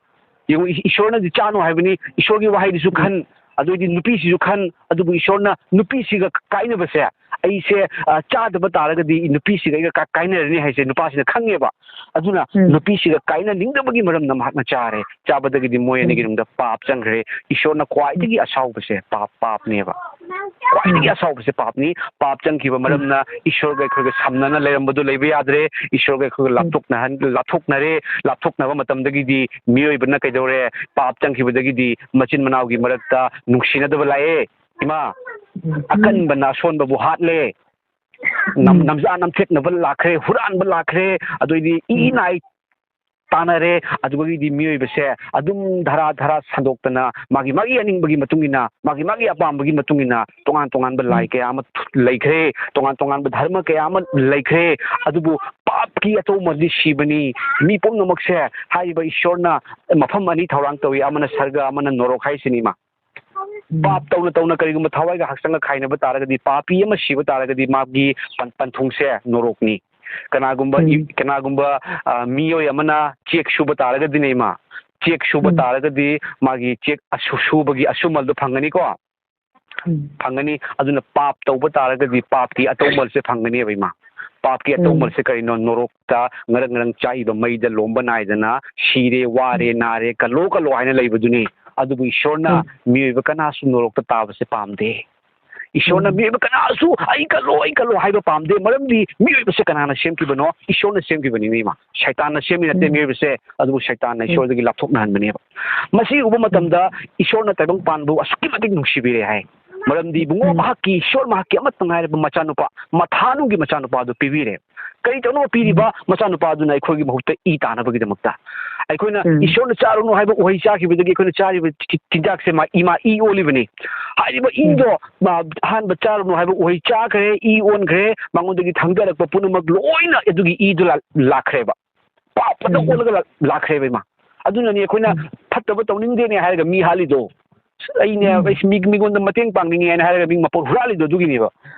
ꯌꯦꯡꯉꯨ, ꯏ-, ꯏꯁꯣꯔꯅꯗꯤ ꯆꯥꯅꯨ ꯍꯥꯏꯕꯅꯤ, ꯏꯁꯣꯔꯒꯤ ꯋꯥꯍꯩꯗꯨꯁꯨ ꯎꯝ꯫ ꯈꯟ, ꯑꯗꯨꯑꯣꯏꯗꯤ ꯅꯨꯄꯤꯁꯤꯁꯨ ꯈꯟ, ꯑꯗꯨꯕꯨ ꯏꯁꯣꯔꯅ ꯅꯨꯄꯤꯁꯤꯒ ꯀꯥꯏꯅꯕꯁꯦ, ꯑꯩꯁꯦ, ꯑ, ꯆꯥꯗꯕ ꯇꯥꯔꯒꯗꯤ ꯅꯨꯄꯤꯁꯤꯒ ꯑꯩꯒ ꯀꯥ-, ꯀꯥꯏꯅꯔꯅꯤ ꯍꯥꯏꯁꯦ ꯅꯨꯄꯥꯁꯤꯅ ꯈꯪꯉꯦꯕ꯫ ꯑꯗꯨꯅ ꯎꯝ꯫ ꯅꯨꯄꯤꯁꯤꯒ ꯀꯥꯏꯅꯅꯤꯡꯗꯕꯒꯤ ꯃꯔꯝꯅ ꯃꯍꯥꯛꯅ ꯆꯥꯔꯦ꯫ ꯆꯥꯕꯗꯒꯤꯗꯤ ꯃꯣꯏ ꯑꯅꯤꯒꯤ ꯎꯝ꯫ ꯃꯅꯨꯡꯗ ꯄꯥꯞ ꯆꯪꯈ꯭ꯔꯦ꯫ ꯏꯁꯣꯔꯅ ꯈ꯭ꯋꯥꯏꯗꯒꯤ ꯑꯁꯥꯎꯕꯁꯦ ꯄꯥꯞ, ꯄꯥꯞꯅꯦꯕ꯫ ꯈ꯭ꯋꯥꯏꯗꯒꯤ ꯎꯝ꯫ ꯑꯁꯥꯎꯕꯁꯦ ꯄꯥꯞꯅꯤ꯫ ꯄꯥꯞ ꯆꯪꯈꯤꯕ ꯎꯝ꯫ ꯃꯔꯝꯅ ꯏꯁꯣꯔꯒ ꯑꯩꯈꯣꯏꯒ ꯁꯝꯅꯅ ꯂꯩꯔꯝꯕꯗꯨ ꯂꯩꯕ ꯌꯥꯗ꯭ꯔꯦ꯫ ꯏꯁꯣꯔꯒ ꯑꯩꯈꯣꯏꯒ ꯎꯝ꯫ ꯂꯥꯞꯊꯣꯛꯅꯍꯟ-, ꯂꯥꯞꯊꯣꯛꯅꯔꯦ꯫ ꯂꯥꯞꯊꯣꯛꯅꯕ ꯃꯇꯝꯗꯒꯤꯗꯤ ꯃꯤꯑꯣꯏꯕꯅ ꯀꯩꯗꯧꯔꯦ? ꯄꯥꯞ ꯆꯪꯈꯤꯕꯗꯒꯤꯗꯤ ꯃꯆꯤꯟ ꯃꯅꯥꯎꯒꯤ ꯃꯔꯛꯇ ꯅꯨꯡꯁꯤꯅꯗꯕ ꯂꯥꯛꯑꯦ꯫ ꯏꯃꯥ, ꯎꯝ꯫ ꯑꯀꯟꯕꯅ ꯑꯁꯣꯟꯕꯕꯨ ꯍꯥꯠꯂꯦ꯫ ꯅꯝ-, ꯎꯝ꯫ ꯅꯝꯖꯥ ꯅꯝꯊꯦꯛꯅꯕ ꯂꯥꯛꯈ꯭ꯔꯦ, ꯍꯨꯔꯥꯟꯕ ꯂꯥꯛꯈ꯭ꯔꯦ, ꯑꯗꯨꯑꯣꯏꯗꯤ ꯏ ꯎꯝ꯫ ꯅꯥꯏ ꯇꯥꯅꯔꯦ꯫ ꯑꯗꯨꯗꯒꯤꯗꯤ ꯃꯤꯑꯣꯏꯕꯁꯦ ꯑꯗꯨꯝ ꯙꯔꯥ ꯙꯔꯥ ꯁꯟꯗꯣꯛꯇꯅ ꯃꯥꯒꯤ ꯃꯥꯒꯤ ꯑꯅꯤꯡꯕꯒꯤ ꯃꯇꯨꯡ ꯏꯟꯅ, ꯃꯥꯒꯤ ꯃꯥꯒꯤ ꯑꯄꯥꯝꯕꯒꯤ ꯃꯇꯨꯡ ꯏꯟꯅ ꯇꯣꯉꯥꯟ ꯇꯣꯉꯥꯟꯕ ꯂꯥꯏ ꯎꯝ꯫ ꯀꯌꯥ ꯑꯃ ꯂꯩꯈ꯭ꯔꯦ, ꯇꯣꯉꯥꯟ ꯇꯣꯉꯥꯟꯕ ꯙꯔꯃ ꯀꯌꯥ ꯑꯃ ꯂꯩꯈ꯭ꯔꯦ꯫ ꯑꯗꯨꯕꯨ ꯄꯥꯞꯀꯤ ꯑꯇꯧꯃꯗꯤ ꯁꯤꯕꯅꯤ꯫ ꯃꯤ ꯄꯨꯝꯅꯃꯛꯁꯦ ꯍꯥꯏꯔꯤꯕ ꯏꯁꯣꯔꯅ ꯃꯐꯝ ꯑꯅꯤ ꯊꯧꯔꯥꯡ ꯇꯧꯏ, ꯑꯃꯅ ꯁꯔꯒ, ꯑꯃꯅ ꯅꯣꯔꯣꯛ ꯍꯥꯏꯁꯤꯅꯤ, ꯏꯃꯥ꯫ ꯎꯝ꯫ ꯄꯥꯞ ꯇꯧꯅ ꯇꯧꯅ ꯀꯔꯤꯒꯨꯝꯕ ꯊꯋꯥꯏꯒ ꯍꯛꯆꯥꯡꯒ ꯈꯥꯏꯅꯕ ꯇꯥꯔꯒꯗꯤ, ꯄꯥꯄꯤ ꯑꯃ ꯁꯤꯕ ꯇꯥꯔꯒꯗꯤ, ꯃꯥꯒꯤ ꯄꯟ-, ꯄꯟꯊꯨꯡꯁꯦ ꯅꯣꯔꯣꯛꯅꯤ꯫ ꯀꯅꯥꯒꯨꯝꯕ ꯏ-, ꯎꯝ꯫ ꯀꯅꯥꯒꯨꯝꯕ, ꯑ, ꯃꯤꯑꯣꯏ ꯑꯃꯅ ꯆꯦꯛ ꯁꯨꯕ ꯇꯥꯔꯒꯗꯤꯅꯦ, ꯏꯃꯥ, ꯆꯦꯛ ꯁꯨꯕ ꯎꯝ꯫ ꯇꯥꯔꯒꯗꯤ ꯃꯥꯒꯤ ꯆꯦꯛ ꯑꯁꯨ-, ꯁꯨꯕꯒꯤ ꯑꯁꯨꯃꯜꯗꯣ ꯐꯪꯒꯅꯤꯀꯣ? ꯎꯝ꯫ ꯐꯪꯒꯅꯤ꯫ ꯑꯗꯨꯅ ꯄꯥꯞ ꯇꯧꯕ ꯇꯥꯔꯒꯗꯤ ꯄꯥꯞꯀꯤ ꯑꯇꯧꯃꯜꯁꯦ ꯐꯪꯒꯅꯦꯕ, ꯏꯃꯥ꯫ ꯄꯥꯞꯀꯤ ꯎꯝ꯫ ꯑꯇꯧꯃꯜꯁꯦ ꯀꯔꯤꯅꯣ? ꯅꯣꯔꯣꯛꯇ ꯉꯔꯪ ꯉꯔꯪ ꯆꯥꯛꯏꯕ ꯃꯩꯗ ꯂꯣꯝꯕ ꯅꯥꯏꯗꯅ ꯁꯤꯔꯦ, ꯋꯥꯔꯦ, ꯎꯝ꯫ ꯅꯥꯔꯦ, ꯀꯜꯂꯣ, ꯀꯜꯂꯣ ꯍꯥꯏꯅ ꯂꯩꯕꯗꯨꯅꯤ꯫ ꯑꯗꯨꯕꯨ ꯏꯁꯣꯔꯅ ꯎꯝ꯫ ꯃꯤꯑꯣꯏꯕ ꯀꯅꯥꯁꯨ ꯅꯣꯔꯣꯛꯇ ꯇꯥꯕꯁꯦ ꯄꯥꯝꯗꯦ꯫ ꯏꯁꯣꯔꯅ ꯎꯝ꯫ ꯃꯤꯑꯣꯏꯕ ꯀꯅꯥꯁꯨ "ꯑꯩ ꯀꯜꯂꯣ, ꯑꯩ ꯀꯜꯂꯣ" ꯍꯥꯏꯕ ꯄꯥꯝꯗꯦ꯫ ꯃꯔꯝꯗꯤ ꯃꯤꯑꯣꯏꯕꯁꯦ ꯀꯅꯥꯅ ꯁꯦꯝꯈꯤꯕꯅꯣ? ꯏꯁꯣꯔꯅ ꯁꯦꯝꯈꯤꯕꯅꯤ, ꯏꯃꯥ꯫ ꯁꯩꯇꯥꯟꯅ ꯁꯦꯝꯃꯤ ꯅꯠꯇꯦ ꯎꯝ꯫ ꯃꯤꯑꯣꯏꯕꯁꯦ, ꯑꯗꯨꯕꯨ ꯁꯩꯇꯥꯟꯅ ꯎꯝ꯫ ꯏꯁꯣꯔꯗꯒꯤ ꯂꯥꯞꯊꯣꯛꯅꯍꯟꯕꯅꯦꯕ꯫ ꯃꯁꯤ ꯎꯕ ꯎꯝ꯫ ꯃꯇꯝꯗ ꯏꯁꯣꯔꯅ ꯇꯥꯏꯕꯪ ꯄꯥꯟꯕꯕꯨ ꯑꯁꯨꯛꯀꯤ ꯃꯇꯤꯛ ꯅꯨꯡꯁꯤꯕꯤꯔꯦ ꯍꯥꯏ꯫ ꯃꯔꯝꯗꯤ ꯏꯕꯨꯡꯉꯣ ꯎꯝ꯫ ꯃꯍꯥꯛꯀꯤ, ꯏꯁꯣꯔ ꯃꯍꯥꯛꯀꯤ ꯑꯃꯠꯇ ꯉꯥꯏꯔꯕ ꯃꯆꯥꯅꯨꯄꯥ, ꯃꯊꯥꯅꯨꯡꯒꯤ ꯃꯆꯥꯅꯨꯄꯥ ꯑꯗꯨ ꯄꯤꯕꯤꯔꯦ꯫ ꯀꯔꯤ ꯇꯧꯅꯕ ꯄꯤꯔꯤꯕ? ꯎꯝ꯫ ꯃꯆꯥꯅꯨꯄꯥꯗꯨꯅ ꯑꯩꯈꯣꯏꯒꯤ ꯃꯍꯨꯠꯇ ꯏ ꯇꯥꯅꯕꯒꯤꯗꯃꯛꯇ꯫ ꯑꯩꯈꯣꯏꯅ ꯎꯝ꯫ ꯏꯁꯣꯔꯅ ꯆꯥꯔꯨꯅꯨ ꯍꯥꯏꯕ ꯎꯍꯩ ꯆꯥꯈꯤꯕꯗꯒꯤ ꯑꯩꯈꯣꯏꯅ ꯆꯥꯔꯤꯕ ꯆꯤ-, ꯆꯤꯟꯖꯥꯛꯁꯦ ꯃꯥ, ꯏꯃꯥ ꯏ ꯑꯣꯜꯂꯤꯕꯅꯤ꯫ ꯍꯥꯏꯔꯤꯕ ꯎꯝ꯫ ꯏꯗꯣ, ꯃꯥ, ꯑꯍꯥꯟꯕ ꯆꯥꯔꯨꯅꯨ ꯍꯥꯏꯕ ꯎꯍꯩ ꯆꯥꯈ꯭ꯔꯦ, ꯏ ꯑꯣꯟꯈ꯭ꯔꯦ, ꯃꯉꯣꯟꯗꯒꯤ ꯊꯪꯖꯔꯛꯄ ꯄꯨꯝꯅꯃꯛ ꯂꯣꯏꯅ ꯑꯗꯨꯒꯤ ꯏꯗꯨ ꯂꯥ-, ꯂꯥꯛꯈ꯭ꯔꯦꯕ꯫ ꯄꯥꯞꯇ ꯎꯝ꯫ ꯑꯣꯜꯂꯒ ꯂꯥ-, ꯂꯥꯛꯈ꯭ꯔꯦꯕ, ꯏꯃꯥ꯫ ꯑꯗꯨꯅꯅꯤ ꯑꯩꯈꯣꯏꯅ ꯎꯝ꯫ ꯐꯠꯇꯕ ꯇꯧꯅꯤꯡꯗꯦꯅꯦ ꯍꯥꯏꯔꯒ ꯃꯤ ꯍꯥꯠꯂꯤꯗꯣ꯫ ꯑꯩꯅꯦ, ꯎꯝ꯫ ꯑꯩꯁ ꯃꯤ-, ꯃꯤꯉꯣꯟꯗ ꯃꯇꯦꯡ ꯄꯥꯡꯅꯤꯡꯉꯦ ꯍꯥꯏꯅ ꯍꯥꯏꯔꯒ ꯃꯤ ꯃꯄꯣꯠ ꯍꯨꯔꯥꯜꯂꯤꯗꯣ ꯑꯗꯨꯒꯤꯅꯦꯕ꯫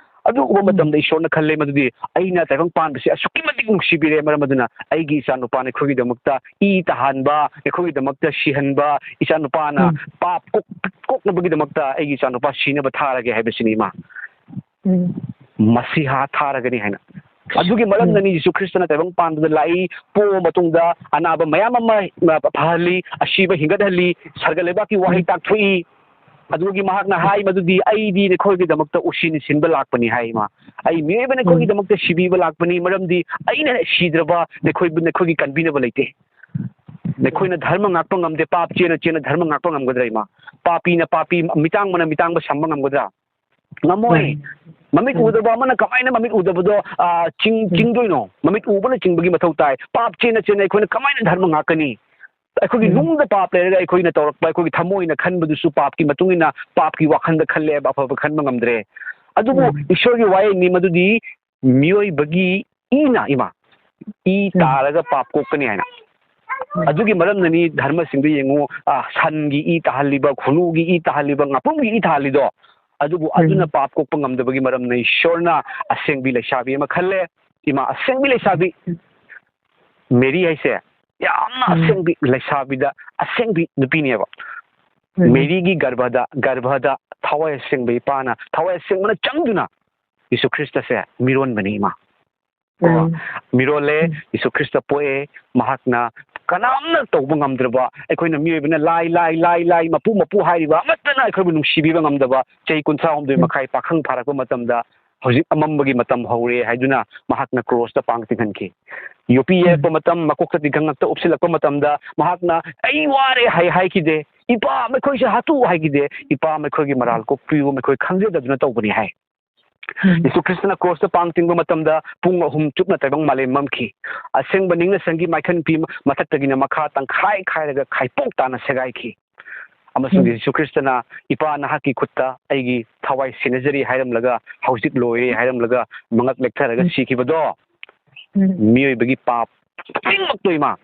ꯑꯗꯨꯒꯨꯝꯕ ꯎꯝ꯫ ꯃꯇꯝꯗ ꯏꯁꯣꯔꯅ ꯈꯜꯂꯦ ꯃꯗꯨꯗꯤ ꯑꯩꯅ ꯇꯥꯏꯕꯪ ꯄꯥꯟꯕꯁꯦ ꯑꯁꯨꯛꯀꯤ ꯃꯇꯤꯛ ꯅꯨꯡꯁꯤꯕꯤꯔꯦ, ꯃꯔꯝ ꯑꯗꯨꯅ ꯑꯩꯒꯤ ꯏꯆꯥꯅꯨꯄꯥ ꯅꯈꯣꯏꯒꯤꯗꯃꯛꯇ ꯏ ꯇꯥꯍꯟꯕ, ꯅꯈꯣꯏꯒꯤꯗꯃꯛꯇ ꯁꯤꯍꯟꯕ, ꯏꯆꯥꯅꯨꯄꯥꯅ ꯎꯝ꯫ ꯄꯥꯞ ꯀꯣꯛ-, ꯀꯣꯛꯅꯕꯒꯤꯗꯃꯛꯇ ꯑꯩꯒꯤ ꯏꯆꯥꯅꯨꯄꯥ ꯁꯤꯅꯕ ꯊꯥꯔꯒꯦ ꯍꯥꯏꯕꯁꯤꯅꯤ, ꯏꯃꯥ꯫ ꯎꯝ꯫ ꯃꯁꯤꯍꯥ ꯊꯥꯔꯒꯅꯤ ꯍꯥꯏꯅ꯫ ꯑꯗꯨꯒꯤ ꯃꯔꯝꯅꯅꯤ ꯎꯝ꯫ ꯖꯤꯁꯨ ꯈ꯭ꯔꯤꯁꯇꯅ ꯇꯥꯏꯕꯪ ꯄꯥꯟꯕꯗ ꯂꯥꯛꯏ, ꯄꯣꯛꯑ ꯃꯇꯨꯡꯗ ꯑꯅꯥꯕ ꯃꯌꯥꯝ ꯑꯃ, ꯑ, ꯐꯍꯜꯂꯤ, ꯑꯁꯤꯕ ꯍꯤꯡꯒꯠꯍꯜꯂꯤ, ꯁꯔꯒ ꯂꯩꯕꯥꯛꯀꯤ ꯋꯥꯍꯩ ꯎꯝ꯫ ꯇꯥꯛꯊꯣꯛꯏ꯫ ꯑꯗꯨꯒꯤ ꯃꯍꯥꯛꯅ ꯍꯥꯏ ꯃꯗꯨꯗꯤ, "ꯑꯩꯗꯤ ꯅꯈꯣꯏꯒꯤꯗꯃꯛꯇ ꯎꯁꯤꯅ ꯁꯤꯟꯕ ꯂꯥꯛꯄꯅꯤ," ꯍꯥꯏ ꯏꯃꯥ꯫ "ꯑꯩ ꯃꯤꯑꯣꯏꯕ ꯎꯝ꯫ ꯅꯈꯣꯏꯒꯤꯗꯃꯛꯇ ꯁꯤꯕꯤꯕ ꯂꯥꯛꯄꯅꯤ, ꯃꯔꯝꯗꯤ ꯑꯩꯅ ꯁꯤꯗ꯭ꯔꯕ ꯅꯈꯣꯏꯕꯨ, ꯅꯈꯣꯏꯒꯤ ꯀꯟꯕꯤꯅꯕ ꯂꯩꯇꯦ꯫ ꯅꯈꯣꯏꯅ ꯙꯔꯃ ꯉꯥꯛꯄ ꯉꯝꯗꯦ, ꯄꯥꯞ ꯆꯦꯅ ꯆꯦꯅ ꯙꯔꯃ ꯉꯥꯛꯄ ꯉꯝꯒꯗ꯭ꯔꯥ ꯏꯃꯥ? ꯄꯥꯄꯤꯅ ꯄꯥꯄꯤ, ꯃꯤꯇꯥꯡꯕꯅ ꯃꯤꯇꯥꯡꯕ ꯁꯝꯕ ꯉꯝꯒꯗ꯭ꯔꯥ? ꯉꯝꯃꯣꯏ꯫ ꯎꯝ꯫ ꯃꯃꯤꯠ ꯎꯝ꯫ ꯎꯗꯕ ꯑꯃꯅ ꯀꯃꯥꯏꯅ ꯃꯃꯤꯠ ꯎꯗꯕꯗꯣ, ꯑ, ꯆꯤꯡ-, ꯎꯝ꯫ ꯆꯤꯡꯗꯣꯏꯅꯣ? ꯃꯃꯤꯠ ꯎꯕꯅ ꯆꯤꯡꯕꯒꯤ ꯃꯊꯧ ꯇꯥꯏ꯫ ꯄꯥꯞ ꯆꯦꯟꯅ ꯆꯦꯟꯅ ꯑꯩꯈꯣꯏꯅ ꯀꯃꯥꯏꯅ ꯙꯔꯃ ꯉꯥꯛꯀꯅꯤ? ꯑꯩꯈꯣꯏꯒꯤ ꯎꯝ꯫ ꯅꯨꯡꯗ ꯄꯥꯞ ꯂꯩꯔꯒ ꯑꯩꯈꯣꯏꯅ ꯇꯧꯔꯛꯄ, ꯑꯩꯈꯣꯏꯒꯤ ꯊꯃꯣꯏꯅ ꯈꯟꯕꯗꯨꯁꯨ ꯄꯥꯞꯀꯤ ꯃꯇꯨꯡ ꯏꯟꯅ ꯄꯥꯞꯀꯤ ꯋꯥꯈꯜꯗ ꯈꯜꯂꯦꯕ, ꯑꯐꯕ ꯈꯟꯕ ꯉꯝꯗ꯭ꯔꯦ꯫ ꯑꯗꯨꯕꯨ ꯎꯝ꯫ ꯏꯁꯣꯔꯒꯤ ꯋꯥꯌꯦꯜꯅꯤ ꯃꯗꯨꯗꯤ ꯃꯤꯑꯣꯏꯕꯒꯤ ꯏꯅ, ꯏꯃꯥ, ꯏ ꯎꯝ꯫ ꯇꯥꯔꯒ ꯄꯥꯞ ꯀꯣꯛꯀꯅꯤ ꯍꯥꯏꯅ꯫ ꯎꯝ꯫ ꯑꯗꯨꯒꯤ ꯃꯔꯝꯅꯅꯤ ꯙꯔꯃꯁꯤꯡꯗ ꯌꯦꯡꯉꯨ, ꯑ, ꯁꯟꯒꯤ ꯏ ꯇꯥꯍꯜꯂꯤꯕ, ꯈꯨꯅꯨꯒꯤ ꯏ ꯇꯥꯍꯜꯂꯤꯕ, ꯉꯥꯄ꯭ꯔꯨꯝꯒꯤ ꯏ ꯇꯥꯍꯜꯂꯤꯗꯣ꯫ ꯑꯗꯨꯕꯨ ꯎꯝ꯫ ꯑꯗꯨꯅ ꯄꯥꯞ ꯀꯣꯛꯄ ꯉꯝꯗꯕꯒꯤ ꯃꯔꯝꯅ ꯏꯁꯣꯔꯅ ꯑꯁꯦꯡꯕꯤ ꯂꯩꯁꯥꯕꯤ ꯑꯃ ꯈꯜꯂꯦ꯫ ꯏꯃꯥ, ꯑꯁꯦꯡꯕꯤ ꯂꯩꯁꯥꯕꯤ꯫ ꯎꯝ꯫ ꯃꯦꯔꯤ ꯍꯥꯏꯁꯦ ꯌꯥꯝꯅ ꯎꯝ꯫ ꯑꯁꯦꯡꯕꯤ ꯂꯩꯁꯥꯕꯤꯗ ꯑꯁꯦꯡꯕꯤ ꯅꯨꯄꯤꯅꯦꯕ꯫ ꯎꯝ꯫ ꯃꯦꯔꯤꯒꯤ ꯒꯔꯚꯗ, ꯒꯔꯚꯗ ꯊꯋꯥꯏ ꯑꯁꯦꯡꯕ ꯏꯄꯥꯅ, ꯊꯋꯥꯏ ꯑꯁꯦꯡꯕꯅ ꯆꯪꯗꯨꯅ ꯌꯤꯁꯨ ꯈ꯭ꯔꯤꯁꯇꯁꯦ ꯃꯤꯔꯣꯟꯕꯅꯤ, ꯏꯃꯥ꯫ ꯀꯣ? ꯎꯝ꯫ ꯃꯤꯔꯣꯜꯂꯦ, ꯎꯝ꯫ ꯌꯤꯁꯨ ꯈ꯭ꯔꯤꯁꯇ ꯄꯣꯛꯑꯦ, ꯃꯍꯥꯛꯅ ꯀꯅꯥꯝꯅ ꯇꯧꯕ ꯉꯝꯗ꯭ꯔꯕ, ꯑꯩꯈꯣꯏꯅ ꯃꯤꯑꯣꯏꯕꯅ ꯂꯥꯏ, ꯂꯥꯏ, ꯂꯥꯏ, ꯂꯥꯏ, ꯃꯄꯨ, ꯃꯄꯨ ꯍꯥꯏꯔꯤꯕ ꯑꯃꯠꯇꯅ ꯑꯩꯈꯣꯏꯕꯨ ꯅꯨꯡꯁꯤꯕꯤꯕ ꯉꯝꯗꯕ, ꯆꯍꯤ ꯀꯨꯟꯊ꯭ꯔꯥ ꯍꯨꯝꯗꯣꯏ ꯎꯝ꯫ ꯃꯈꯥꯏ ꯄꯥꯈꯪ ꯐꯥꯔꯛꯄ ꯃꯇꯝꯗ, ꯍꯧꯖꯤꯛ ꯑꯃꯝꯕꯒꯤ ꯃꯇꯝ ꯍꯧꯔꯦ ꯍꯥꯏꯗꯨꯅ ꯃꯍꯥꯛꯅ ꯀ꯭ꯔꯣꯁꯇ ꯄꯥꯡ ꯇꯤꯡꯍꯟꯈꯤ꯫ ꯌꯣꯄꯤ ꯎꯝ꯫ ꯌꯩꯔꯛꯄ ꯃꯇꯝ, ꯃꯀꯣꯛꯇ ꯇꯤꯡꯈꯪ ꯉꯛꯇ ꯎꯞꯁꯤꯜꯂꯛꯄ ꯃꯇꯝꯗ, ꯃꯍꯥꯛꯅ "ꯑꯩ ꯋꯥꯔꯦ" ꯍꯥꯏ-, ꯍꯥꯏꯈꯤꯗꯦ꯫ "ꯏꯄꯥ, ꯃꯈꯣꯏꯁꯦ ꯍꯥꯠꯇꯣꯛꯎ" ꯍꯥꯏꯈꯤꯗꯦ꯫ "ꯏꯄꯥ, ꯃꯈꯣꯏꯒꯤ ꯃꯔꯥꯜ ꯀꯣꯛꯄꯤꯌꯨ, ꯃꯈꯣꯏ ꯈꯪꯖꯗꯗꯨꯅ ꯇꯧꯕꯅꯤ" ꯍꯥꯏ꯫ ꯎꯝ꯫ ꯌꯤꯁꯨ ꯈ꯭ꯔꯤꯁꯇꯅ ꯀ꯭ꯔꯣꯁꯇ ꯄꯥꯡ ꯇꯤꯡꯕ ꯃꯇꯝꯗ ꯄꯨꯡ ꯑꯍꯨꯝ ꯆꯨꯞꯅ ꯇꯥꯏꯕꯪ ꯃꯥꯂꯦꯝ ꯃꯝꯈꯤ꯫ ꯑꯁꯦꯡꯕ ꯅꯤꯡꯅ ꯁꯪꯒꯤ ꯃꯥꯏꯈꯟ ꯄꯤ ꯃꯊꯛꯇꯒꯤꯅ ꯃꯈꯥ ꯇꯪꯈꯥꯏ ꯈꯥꯏꯔꯒ ꯈꯥꯏꯄꯣꯛ ꯇꯥꯅ ꯁꯦꯒꯥꯏꯈꯤ꯫ ꯑꯃꯁꯨꯡ ꯎꯝ꯫ ꯌꯤꯁꯨ ꯈ꯭ꯔꯤꯁꯇꯅ, "ꯏꯄꯥ, ꯅꯍꯥꯛꯀꯤ ꯈꯨꯠꯇ ꯑꯩꯒꯤ ꯊꯋꯥꯏ ꯁꯤꯟꯅꯖꯔꯤ" ꯍꯥꯏꯔꯝꯂꯒ, "ꯍꯧꯖꯤꯛ ꯂꯣꯏꯔꯦ" ꯍꯥꯏꯔꯝꯂꯒ, ꯃꯉꯛ ꯂꯦꯛꯊꯔꯒ ꯎꯝ꯫ ꯁꯤꯈꯤꯕꯗꯣ, ꯎꯝ꯫ ꯃꯤꯑꯣꯏꯕꯒꯤ ꯄꯥꯞ ꯈꯨꯗꯤꯡꯃꯛꯇꯣ, ꯏꯃꯥ,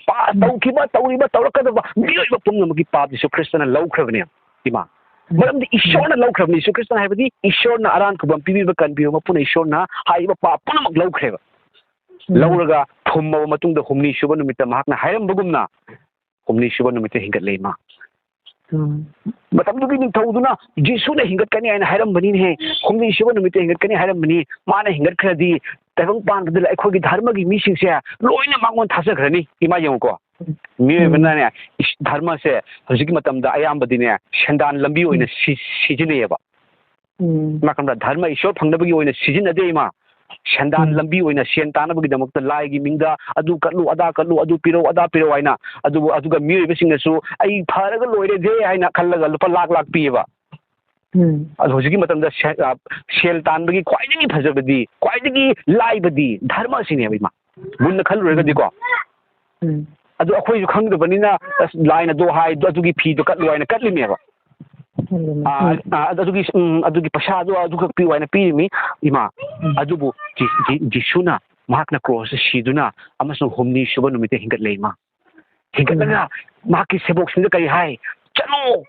ꯄꯥ-, ꯎꯝ꯫ ꯇꯧꯈꯤꯕ, ꯇꯧꯔꯤꯕ, ꯇꯧꯔꯛꯀꯗꯕ ꯃꯤꯑꯣꯏꯕ ꯄꯨꯝꯅꯃꯛꯀꯤ ꯄꯥꯞ ꯖꯤꯁꯨ ꯈ꯭ꯔꯤꯁꯇꯅ ꯂꯧꯈ꯭ꯔꯕꯅꯦ, ꯏꯃꯥ꯫ ꯎꯝ꯫ ꯃꯔꯝꯗꯤ ꯏꯁꯣꯔꯅ ꯂꯧꯈ꯭ꯔꯕꯅꯤ꯫ ꯖꯤꯁꯨ ꯈ꯭ꯔꯤꯁꯇꯅ ꯍꯥꯏꯕꯗꯤ ꯏꯁꯣꯔꯅ ꯑꯔꯥꯟ ꯈꯨꯕꯝ ꯄꯤꯕꯤꯕ ꯀꯟꯕꯤꯕ ꯃꯄꯨꯅ ꯏꯁꯣꯔꯅ ꯍꯥꯏꯔꯤꯕ ꯄꯥꯞ ꯄꯨꯝꯅꯃꯛ ꯂꯧꯈ꯭ꯔꯦꯕ꯫ ꯎꯝ꯫ ꯂꯧꯔꯒ ꯊꯨꯝꯃꯕ ꯃꯇꯨꯡꯗ ꯍꯨꯝꯅꯤ ꯁꯨꯕ ꯅꯨꯃꯤꯠꯇ ꯃꯍꯥꯛꯅ ꯍꯥꯏꯔꯝꯕꯒꯨꯝꯅ ꯍꯨꯝꯅꯤ ꯁꯨꯕ ꯅꯨꯃꯤꯠꯇ ꯍꯤꯡꯒꯠꯂꯦ, ꯏꯃꯥ꯫ ꯎꯝ꯫ ꯃꯇꯝꯗꯨꯒꯤ ꯅꯤꯡꯊꯧꯗꯨꯅ ꯖꯤꯁꯨꯅ ꯍꯤꯡꯒꯠꯀꯅꯤ ꯍꯥꯏꯅ ꯍꯥꯏꯔꯝꯕꯅꯤꯅꯦꯍꯦ꯫ ꯍꯨꯝꯅꯤ ꯁꯨꯕ ꯅꯨꯃꯤꯠꯇ ꯍꯤꯡꯒꯠꯀꯅꯤ ꯍꯥꯏꯔꯝꯕꯅꯤ꯫ ꯃꯥꯅ ꯍꯤꯡꯒꯠꯈ꯭ꯔꯗꯤ ꯇꯥꯏꯕꯪ ꯄꯥꯟꯕꯗ ꯑꯩꯈꯣꯏꯒꯤ ꯙꯔꯃꯒꯤ ꯃꯤꯁꯤꯡꯁꯦ ꯂꯣꯏꯅ ꯃꯉꯣꯟ ꯊꯥꯖꯈ꯭ꯔꯅꯤ꯫ ꯏꯃꯥ ꯌꯦꯡꯉꯨꯀꯣ꯫ ꯎꯝ꯫ ꯃꯤꯑꯣꯏꯕꯅꯅꯦ, ꯏꯁ-, ꯙꯔꯃꯁꯦ ꯍꯧꯖꯤꯛꯀꯤ ꯃꯇꯝꯗ ꯑꯌꯥꯝꯕꯗꯤꯅꯦ ꯁꯦꯟꯗꯥꯟ ꯂꯝꯕꯤ ꯑꯣꯏꯅ ꯎꯝ꯫ ꯁꯤ-, ꯁꯤꯖꯤꯟꯅꯩꯌꯦꯕ꯫ ꯎꯝ꯫ ꯏꯃꯥ ꯈꯪꯕ꯭ꯔꯥ? ꯙꯔꯃ ꯏꯁꯣꯔ ꯐꯪꯅꯕꯒꯤ ꯑꯣꯏꯅ ꯁꯤꯖꯤꯟꯅꯗꯦ, ꯏꯃꯥ꯫ ꯁꯦꯟꯗꯥꯟ ꯎꯝ꯫ ꯂꯝꯕꯤ ꯑꯣꯏꯅ ꯁꯦꯟ ꯇꯥꯅꯕꯒꯤꯗꯃꯛꯇ ꯂꯥꯏꯒꯤ ꯃꯤꯡꯗ ꯑꯗꯨ ꯀꯠꯂꯨ, ꯑꯗꯥ ꯀꯠꯂꯨ, ꯑꯗꯨ ꯄꯤꯔꯛꯎ, ꯑꯗꯥ ꯄꯤꯔꯛꯎ ꯍꯥꯏꯅ꯫ ꯑꯗꯨꯕꯨ, ꯑꯗꯨꯒ ꯃꯤꯑꯣꯏꯕꯁꯤꯡꯅꯁꯨ "ꯑꯩ ꯐꯔꯒ ꯂꯣꯏꯔꯦꯗꯦ" ꯍꯥꯏꯅ ꯈꯜꯂꯒ ꯂꯨꯄꯥ ꯂꯥꯛ ꯂꯥꯛ ꯄꯤꯌꯦꯕ꯫ ꯎꯝ꯫ ꯑꯗꯣ ꯍꯧꯖꯤꯛꯀꯤ ꯃꯇꯝꯗ ꯁꯦ-, ꯑ, ꯁꯦꯜ ꯇꯥꯟꯕꯒꯤ ꯈ꯭ꯋꯥꯏꯗꯒꯤ ꯐꯖꯕꯗꯤ, ꯈ꯭ꯋꯥꯏꯗꯒꯤ ꯂꯥꯏꯕꯗꯤ ꯙꯔꯃꯁꯤꯅꯦꯕ, ꯏꯃꯥ꯫ ꯃꯨꯟꯅ ꯈꯜꯂꯨꯔꯒꯗꯤꯀꯣ꯫ ꯎꯝ꯫ ꯑꯗꯨ ꯑꯩꯈꯣꯏꯁꯨ ꯈꯪꯗꯕꯅꯤꯅ, "ꯑꯁ, ꯂꯥꯏꯅ ꯑꯗꯨ ꯍꯥꯏ, ꯑꯗꯨꯒꯤ ꯐꯤꯗꯣ ꯀꯠꯂꯨ" ꯍꯥꯏꯅ ꯀꯠꯂꯤꯅꯦꯕ꯫ ꯎꯝ꯫ ꯑꯥ, ꯑꯥ, ꯑꯗꯨꯒꯤ, ꯎꯝ, ꯑꯗꯨꯒꯤ ꯄꯩꯁꯥꯗꯣ ꯑꯗꯨꯈꯛ ꯄꯤꯌꯨ ꯍꯥꯏꯅ ꯄꯤꯔꯤꯃꯤ, ꯏꯃꯥ꯫ ꯎꯝ꯫ ꯑꯗꯨꯕꯨ ꯖꯤ-, ꯖꯤ-, ꯖꯤꯁꯨꯅ ꯃꯍꯥꯛꯅ ꯀ꯭ꯔꯣꯁꯇ ꯁꯤꯗꯨꯅ ꯑꯃꯁꯨꯡ ꯍꯨꯝꯅꯤ ꯁꯨꯕ ꯅꯨꯃꯤꯠꯇ ꯍꯤꯡꯒꯠꯂꯦ, ꯏꯃꯥ꯫ ꯍꯤꯡꯒꯠꯂꯒ ꯎꯝ꯫ ꯃꯍꯥꯛꯀꯤ ꯁꯦꯕꯣꯛꯁꯤꯡꯗ ꯀꯔꯤ ꯍꯥꯏ? "ꯆꯠꯂꯣ!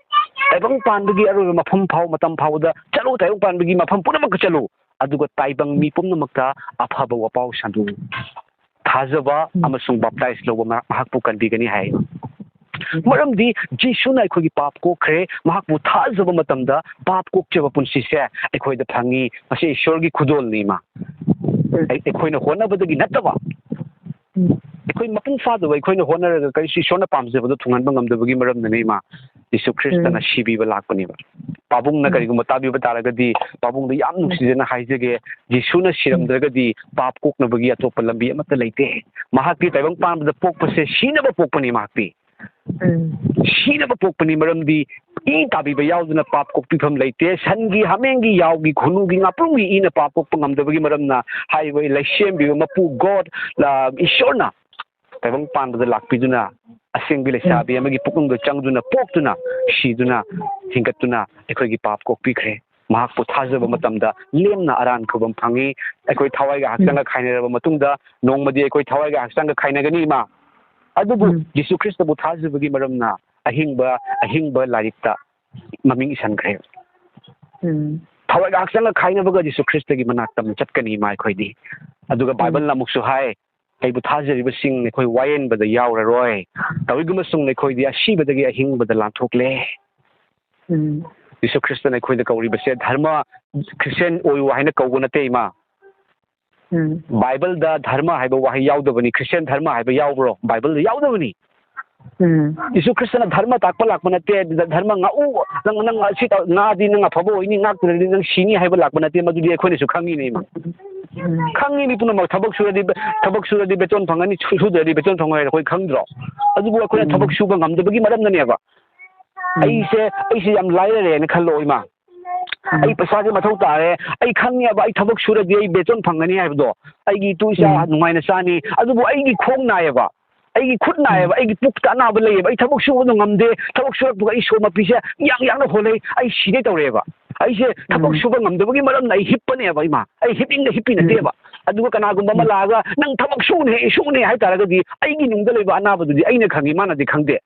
ꯇꯥꯏꯕꯪ ꯄꯥꯟꯕꯒꯤ ꯑꯔꯣꯏꯕ ꯃꯐꯝ ꯐꯥꯎ, ꯃꯇꯝ ꯐꯥꯎꯕꯗ ꯆꯠꯂꯣ, ꯇꯥꯏꯕꯪ ꯄꯥꯟꯕꯒꯤ ꯃꯐꯝ ꯄꯨꯝꯅꯃꯛꯇ ꯆꯠꯂꯣ꯫ ꯑꯗꯨꯒ ꯇꯥꯏꯕꯪ ꯃꯤ ꯄꯨꯝꯅꯃꯛꯇ ꯑꯐꯕ ꯋꯥꯄꯥꯎ ꯁꯟꯗꯣꯛꯎ꯫" ꯊꯥꯖꯕ ꯎꯝ꯫ ꯑꯃꯁꯨꯡ ꯕꯥꯞꯇꯥꯏꯖ ꯂꯧꯕ ꯃꯍꯥꯛ-, ꯃꯍꯥꯛꯄꯨ ꯀꯟꯕꯤꯒꯅꯤ ꯍꯥꯏ꯫ ꯎꯝ꯫ ꯃꯔꯝꯗꯤ ꯖꯤꯁꯨꯅ ꯑꯩꯈꯣꯏꯒꯤ ꯄꯥꯞ ꯀꯣꯛꯈ꯭ꯔꯦ꯫ ꯃꯍꯥꯛꯄꯨ ꯊꯥꯖꯕ ꯃꯇꯝꯗ ꯄꯥꯞ ꯀꯣꯛꯆꯕ ꯄꯨꯟꯁꯤꯁꯦ ꯑꯩꯈꯣꯏꯗ ꯐꯪꯉꯤ꯫ ꯃꯁꯤ ꯏꯁꯣꯔꯒꯤ ꯈꯨꯗꯣꯜꯅꯤ, ꯏꯃꯥ꯫ ꯎꯝ꯫ ꯑꯩ-, ꯑꯩꯈꯣꯏꯅ ꯍꯣꯠꯅꯕꯗꯒꯤ ꯅꯠꯇꯕ꯫ ꯎꯝ꯫ ꯑꯩꯈꯣꯏ ꯃꯄꯨꯡ ꯐꯥꯗꯕ ꯑꯩꯈꯣꯏꯅ ꯍꯣꯠꯅꯔꯒ ꯀꯔꯤꯁꯨ ꯏꯁꯣꯔꯅ ꯄꯥꯝꯖꯕꯗꯣ ꯊꯨꯡꯍꯟꯕ ꯉꯝꯗꯕꯒꯤ ꯃꯔꯝꯅꯅꯦ, ꯏꯃꯥ꯫ ꯖꯤꯁꯨ ꯈ꯭ꯔꯤꯁꯇꯅ ꯎꯝ꯫ ꯁꯤꯕꯤꯕ ꯂꯥꯛꯄꯅꯦꯕ꯫ ꯄꯥꯕꯨꯡꯅ ꯎꯝ꯫ ꯀꯔꯤꯒꯨꯝꯕ ꯇꯥꯕꯤꯕ ꯇꯥꯔꯒꯗꯤ, ꯄꯥꯕꯨꯡꯗ ꯌꯥꯝ ꯎꯝ꯫ ꯅꯨꯡꯁꯤꯖꯅ ꯍꯥꯏꯖꯒꯦ, ꯖꯤꯁꯨꯅ ꯎꯝ꯫ ꯁꯤꯔꯝꯗ꯭ꯔꯒꯗꯤ ꯄꯥꯞ ꯀꯣꯛꯅꯕꯒꯤ ꯑꯇꯣꯞꯄ ꯂꯝꯕꯤ ꯑꯃꯠꯇ ꯂꯩꯇꯦ꯫ ꯃꯍꯥꯛꯇꯤ ꯇꯥꯏꯕꯪ ꯄꯥꯟꯕꯗ ꯄꯣꯛꯄꯁꯦ ꯁꯤꯅꯕ ꯄꯣꯛꯄꯅꯤ ꯃꯍꯥꯛꯇꯤ꯫ ꯎꯝ꯫ ꯁꯤꯅꯕ ꯄꯣꯛꯄꯅꯤ, ꯃꯔꯝꯗꯤ ꯏ ꯇꯥꯕꯤꯕ ꯌꯥꯎꯗꯅ ꯄꯥꯞ ꯀꯣꯛꯄꯤꯐꯝ ꯂꯩꯇꯦ꯫ ꯁꯟꯒꯤ, ꯍꯥꯃꯦꯡꯒꯤ, ꯌꯥꯎꯒꯤ, ꯈꯨꯅꯨꯒꯤ, ꯉꯥꯄ꯭ꯔꯨꯝꯒꯤ ꯏꯅ ꯄꯥꯞ ꯀꯣꯛꯄ ꯉꯝꯗꯕꯒꯤ ꯃꯔꯝꯅ ꯍꯥꯏꯔꯤꯕ ꯂꯩꯁꯦꯝꯕꯤꯕ ꯃꯄꯨ God, ꯑ, ꯏꯁꯣꯔꯅ ꯇꯥꯏꯕꯪ ꯄꯥꯟꯕꯗ ꯂꯥꯛꯄꯤꯗꯨꯅ ꯑꯁꯦꯡꯕꯤ ꯂꯩꯁꯥꯕꯤ ꯎꯝ꯫ ꯑꯃꯒꯤ ꯄꯨꯛꯅꯨꯡꯗ ꯆꯪꯗꯨꯅ ꯄꯣꯛꯇꯨꯅ ꯁꯤꯗꯨꯅ ꯍꯤꯡꯒꯠꯇꯨꯅ ꯑꯩꯈꯣꯏꯒꯤ ꯄꯥꯞ ꯀꯣꯛꯄꯤꯈ꯭ꯔꯦ꯫ ꯃꯍꯥꯛꯄꯨ ꯊꯥꯖꯕ ꯎꯝ꯫ ꯃꯇꯝꯗ ꯂꯦꯝꯅ ꯑꯔꯥꯟ ꯈꯨꯕꯝ ꯐꯪꯉꯤ꯫ ꯑꯩꯈꯣꯏ ꯊꯋꯥꯏꯒ ꯎꯝ꯫ ꯍꯛꯆꯥꯡꯒ ꯈꯥꯏꯅꯔꯕ ꯃꯇꯨꯡꯗ ꯅꯣꯡꯃꯗꯤ ꯑꯩꯈꯣꯏ ꯊꯋꯥꯏꯒ ꯍꯛꯆꯥꯡꯒ ꯈꯥꯏꯅꯒꯅꯤ, ꯏꯃꯥ꯫ ꯑꯗꯨꯕꯨ ꯎꯝ꯫ ꯖꯤꯁꯨ ꯈ꯭ꯔꯤꯁꯇꯕꯨ ꯊꯥꯖꯕꯒꯤ ꯃꯔꯝꯅ ꯑꯍꯤꯡꯕ, ꯑꯍꯤꯡꯕ ꯂꯥꯏꯔꯤꯛꯇ ꯃꯃꯤꯡ ꯏꯁꯟꯈ꯭ꯔꯦ꯫ ꯎꯝ꯫ ꯊꯋꯥꯏꯒ ꯍꯛꯆꯥꯡꯒ ꯈꯥꯏꯅꯕꯒ ꯖꯤꯁꯨ ꯈ꯭ꯔꯤꯁꯇꯒꯤ ꯃꯅꯥꯛꯇ ꯑꯃꯨꯛ ꯆꯠꯀꯅꯤ ꯏꯃꯥ ꯑꯩꯈꯣꯏꯗꯤ꯫ ꯑꯗꯨꯒ ꯎꯝ꯫ ꯕꯥꯏꯕꯜꯅ ꯑꯃꯨꯛꯁꯨ ꯍꯥꯏ, "ꯑꯩꯕꯨ ꯊꯥꯖꯔꯤꯕꯁꯤꯡ ꯅꯈꯣꯏ ꯋꯥꯌꯦꯟꯕꯗ ꯌꯥꯎꯔꯔꯣꯏ꯫ ꯇꯧꯏꯒꯨꯝꯕꯁꯨꯡ ꯅꯈꯣꯏꯗꯤ ꯑꯁꯤꯕꯗꯒꯤ ꯑꯍꯤꯡꯕꯗ ꯂꯥꯟꯊꯣꯛꯂꯦ꯫" ꯎꯝ꯫ ꯖꯤꯁꯨ ꯈ꯭ꯔꯤꯁꯇꯅ ꯑꯩꯈꯣꯏꯗ ꯀꯧꯔꯤꯕꯁꯦ ꯙꯔꯃ, ꯈ꯭ꯔꯤꯁꯇꯤꯌꯥꯟ ꯑꯣꯏꯌꯨ ꯍꯥꯏꯅ ꯀꯧꯕ ꯅꯠꯇꯦ, ꯏꯃꯥ꯫ ꯎꯝ꯫ ꯕꯥꯏꯕꯜꯗ ꯙꯔꯃ ꯍꯥꯏꯕ ꯋꯥꯍꯩ ꯌꯥꯎꯗꯕꯅꯤ꯫ ꯈ꯭ꯔꯤꯁꯇꯤꯌꯥꯟ ꯙꯔꯃ ꯍꯥꯏꯕ ꯌꯥꯎꯕ꯭ꯔꯣ? ꯕꯥꯏꯕꯜꯗ ꯌꯥꯎꯗꯕꯅꯤ꯫ ꯎꯝ꯫ ꯖꯤꯁꯨ ꯈ꯭ꯔꯤꯁꯇꯅ ꯙꯔꯃ ꯇꯥꯛꯄ ꯂꯥꯛꯄ ꯅꯠꯇꯦ꯫ ꯙꯔꯃ ꯉꯥꯛꯎ, ꯅꯪ, ꯅꯪ ꯑꯁꯤ ꯇꯧ-, ꯉꯥꯛꯑꯗꯤ ꯅꯪ ꯑꯐꯕ ꯑꯣꯏꯅꯤ, ꯉꯥꯛꯇ꯭ꯔꯗꯤ ꯅꯪ ꯁꯤꯅꯤ ꯍꯥꯏꯕ ꯂꯥꯛꯄ ꯅꯠꯇꯦ꯫ ꯃꯗꯨꯗꯤ ꯑꯩꯈꯣꯏꯅꯁꯨ ꯈꯪꯉꯤꯅꯦ, ꯏꯃꯥ꯫ ꯎꯝ꯫ ꯈꯪꯉꯤꯅꯤ ꯄꯨꯝꯅꯃꯛ꯫ ꯊꯕꯛ ꯁꯨꯔꯗꯤ, ꯊꯕꯛ ꯁꯨꯔꯗꯤ ꯕꯦꯇꯣꯟ ꯐꯪꯒꯅꯤ, ꯁꯨ-, ꯁꯨꯗ꯭ꯔꯗꯤ ꯕꯦꯇꯣꯟ ꯐꯪꯉꯣꯏ ꯍꯥꯏꯅ ꯑꯩꯈꯣꯏ ꯈꯪꯗ꯭ꯔꯣ? ꯑꯗꯨꯕꯨ ꯑꯩꯈꯣꯏꯅ ꯎꯝ꯫ ꯊꯕꯛ ꯁꯨꯕ ꯉꯝꯗꯕꯒꯤ ꯃꯔꯝꯅꯅꯦꯕ꯫ ꯎꯝ꯫ ꯑꯩꯁꯦ, ꯑꯩꯁꯦ ꯌꯥꯝ ꯂꯥꯏꯔꯔꯦꯅ ꯈꯜꯂꯣ, ꯏꯃꯥ꯫ ꯎꯝ꯫ ꯑꯩ ꯄꯩꯁꯥꯁꯦ ꯃꯊꯧ ꯇꯥꯔꯦ, ꯑꯩ ꯈꯪꯉꯦꯕ, ꯑꯩ ꯊꯕꯛ ꯁꯨꯔꯗꯤ ꯑꯩ ꯕꯦꯇꯣꯟ ꯐꯪꯒꯅꯤ ꯍꯥꯏꯕꯗꯣ, ꯑꯩꯒꯤ ꯏꯇꯨ ꯏꯆꯥ ꯎꯝ꯫ ꯅꯨꯡꯉꯥꯏꯅ ꯆꯥꯅꯤ, ꯑꯗꯨꯕꯨ ꯑꯩꯒꯤ ꯈꯣꯡ ꯅꯥꯏꯌꯦꯕ, ꯑꯩꯒꯤ ꯈꯨꯠ ꯎꯝ꯫ ꯅꯥꯏꯌꯦꯕ, ꯑꯩꯒꯤ ꯄꯨꯛꯇ ꯑꯅꯥꯕ ꯂꯩꯌꯦꯕ, ꯑꯩ ꯊꯕꯛ ꯁꯨꯕꯗꯣ ꯉꯝꯗꯦ, ꯊꯕꯛ ꯁꯨꯔꯛꯄꯒ ꯑꯩ ꯁꯣꯔ ꯃꯄꯤꯁꯦ ꯌꯥꯡ ꯌꯥꯡꯅ ꯍꯣꯜꯂꯦ, ꯑꯩ ꯁꯤꯒꯦ ꯇꯧꯔꯦꯕ꯫ ꯑꯩꯁꯦ ꯊꯕꯛ ꯎꯝ꯫ ꯁꯨꯕ ꯉꯝꯗꯕꯒꯤ ꯃꯔꯝꯅ ꯑꯩ ꯍꯤꯞꯄꯅꯦꯕ, ꯏꯃꯥ, ꯑꯩ ꯍꯤꯞꯄꯤꯡꯗ ꯍꯤꯞꯄꯤ ꯎꯝ꯫ ꯅꯠꯇꯦꯕ꯫ ꯑꯗꯨꯒ ꯀꯅꯥꯒꯨꯝꯕ ꯑꯃ ꯎꯝ꯫ ꯂꯥꯛꯑꯒ, "ꯅꯪ ꯊꯕꯛ ꯁꯨꯅꯦ, ꯁꯨꯅꯦ" ꯍꯥꯏ ꯇꯥꯔꯒꯗꯤ, ꯑꯩꯒꯤ ꯅꯨꯡꯗ ꯂꯩꯕ ꯑꯅꯥꯕꯗꯨꯗꯤ ꯑꯩꯅ ꯈꯪꯉꯤ, ꯃꯥꯅꯗꯤ ꯈꯪꯗꯦ꯫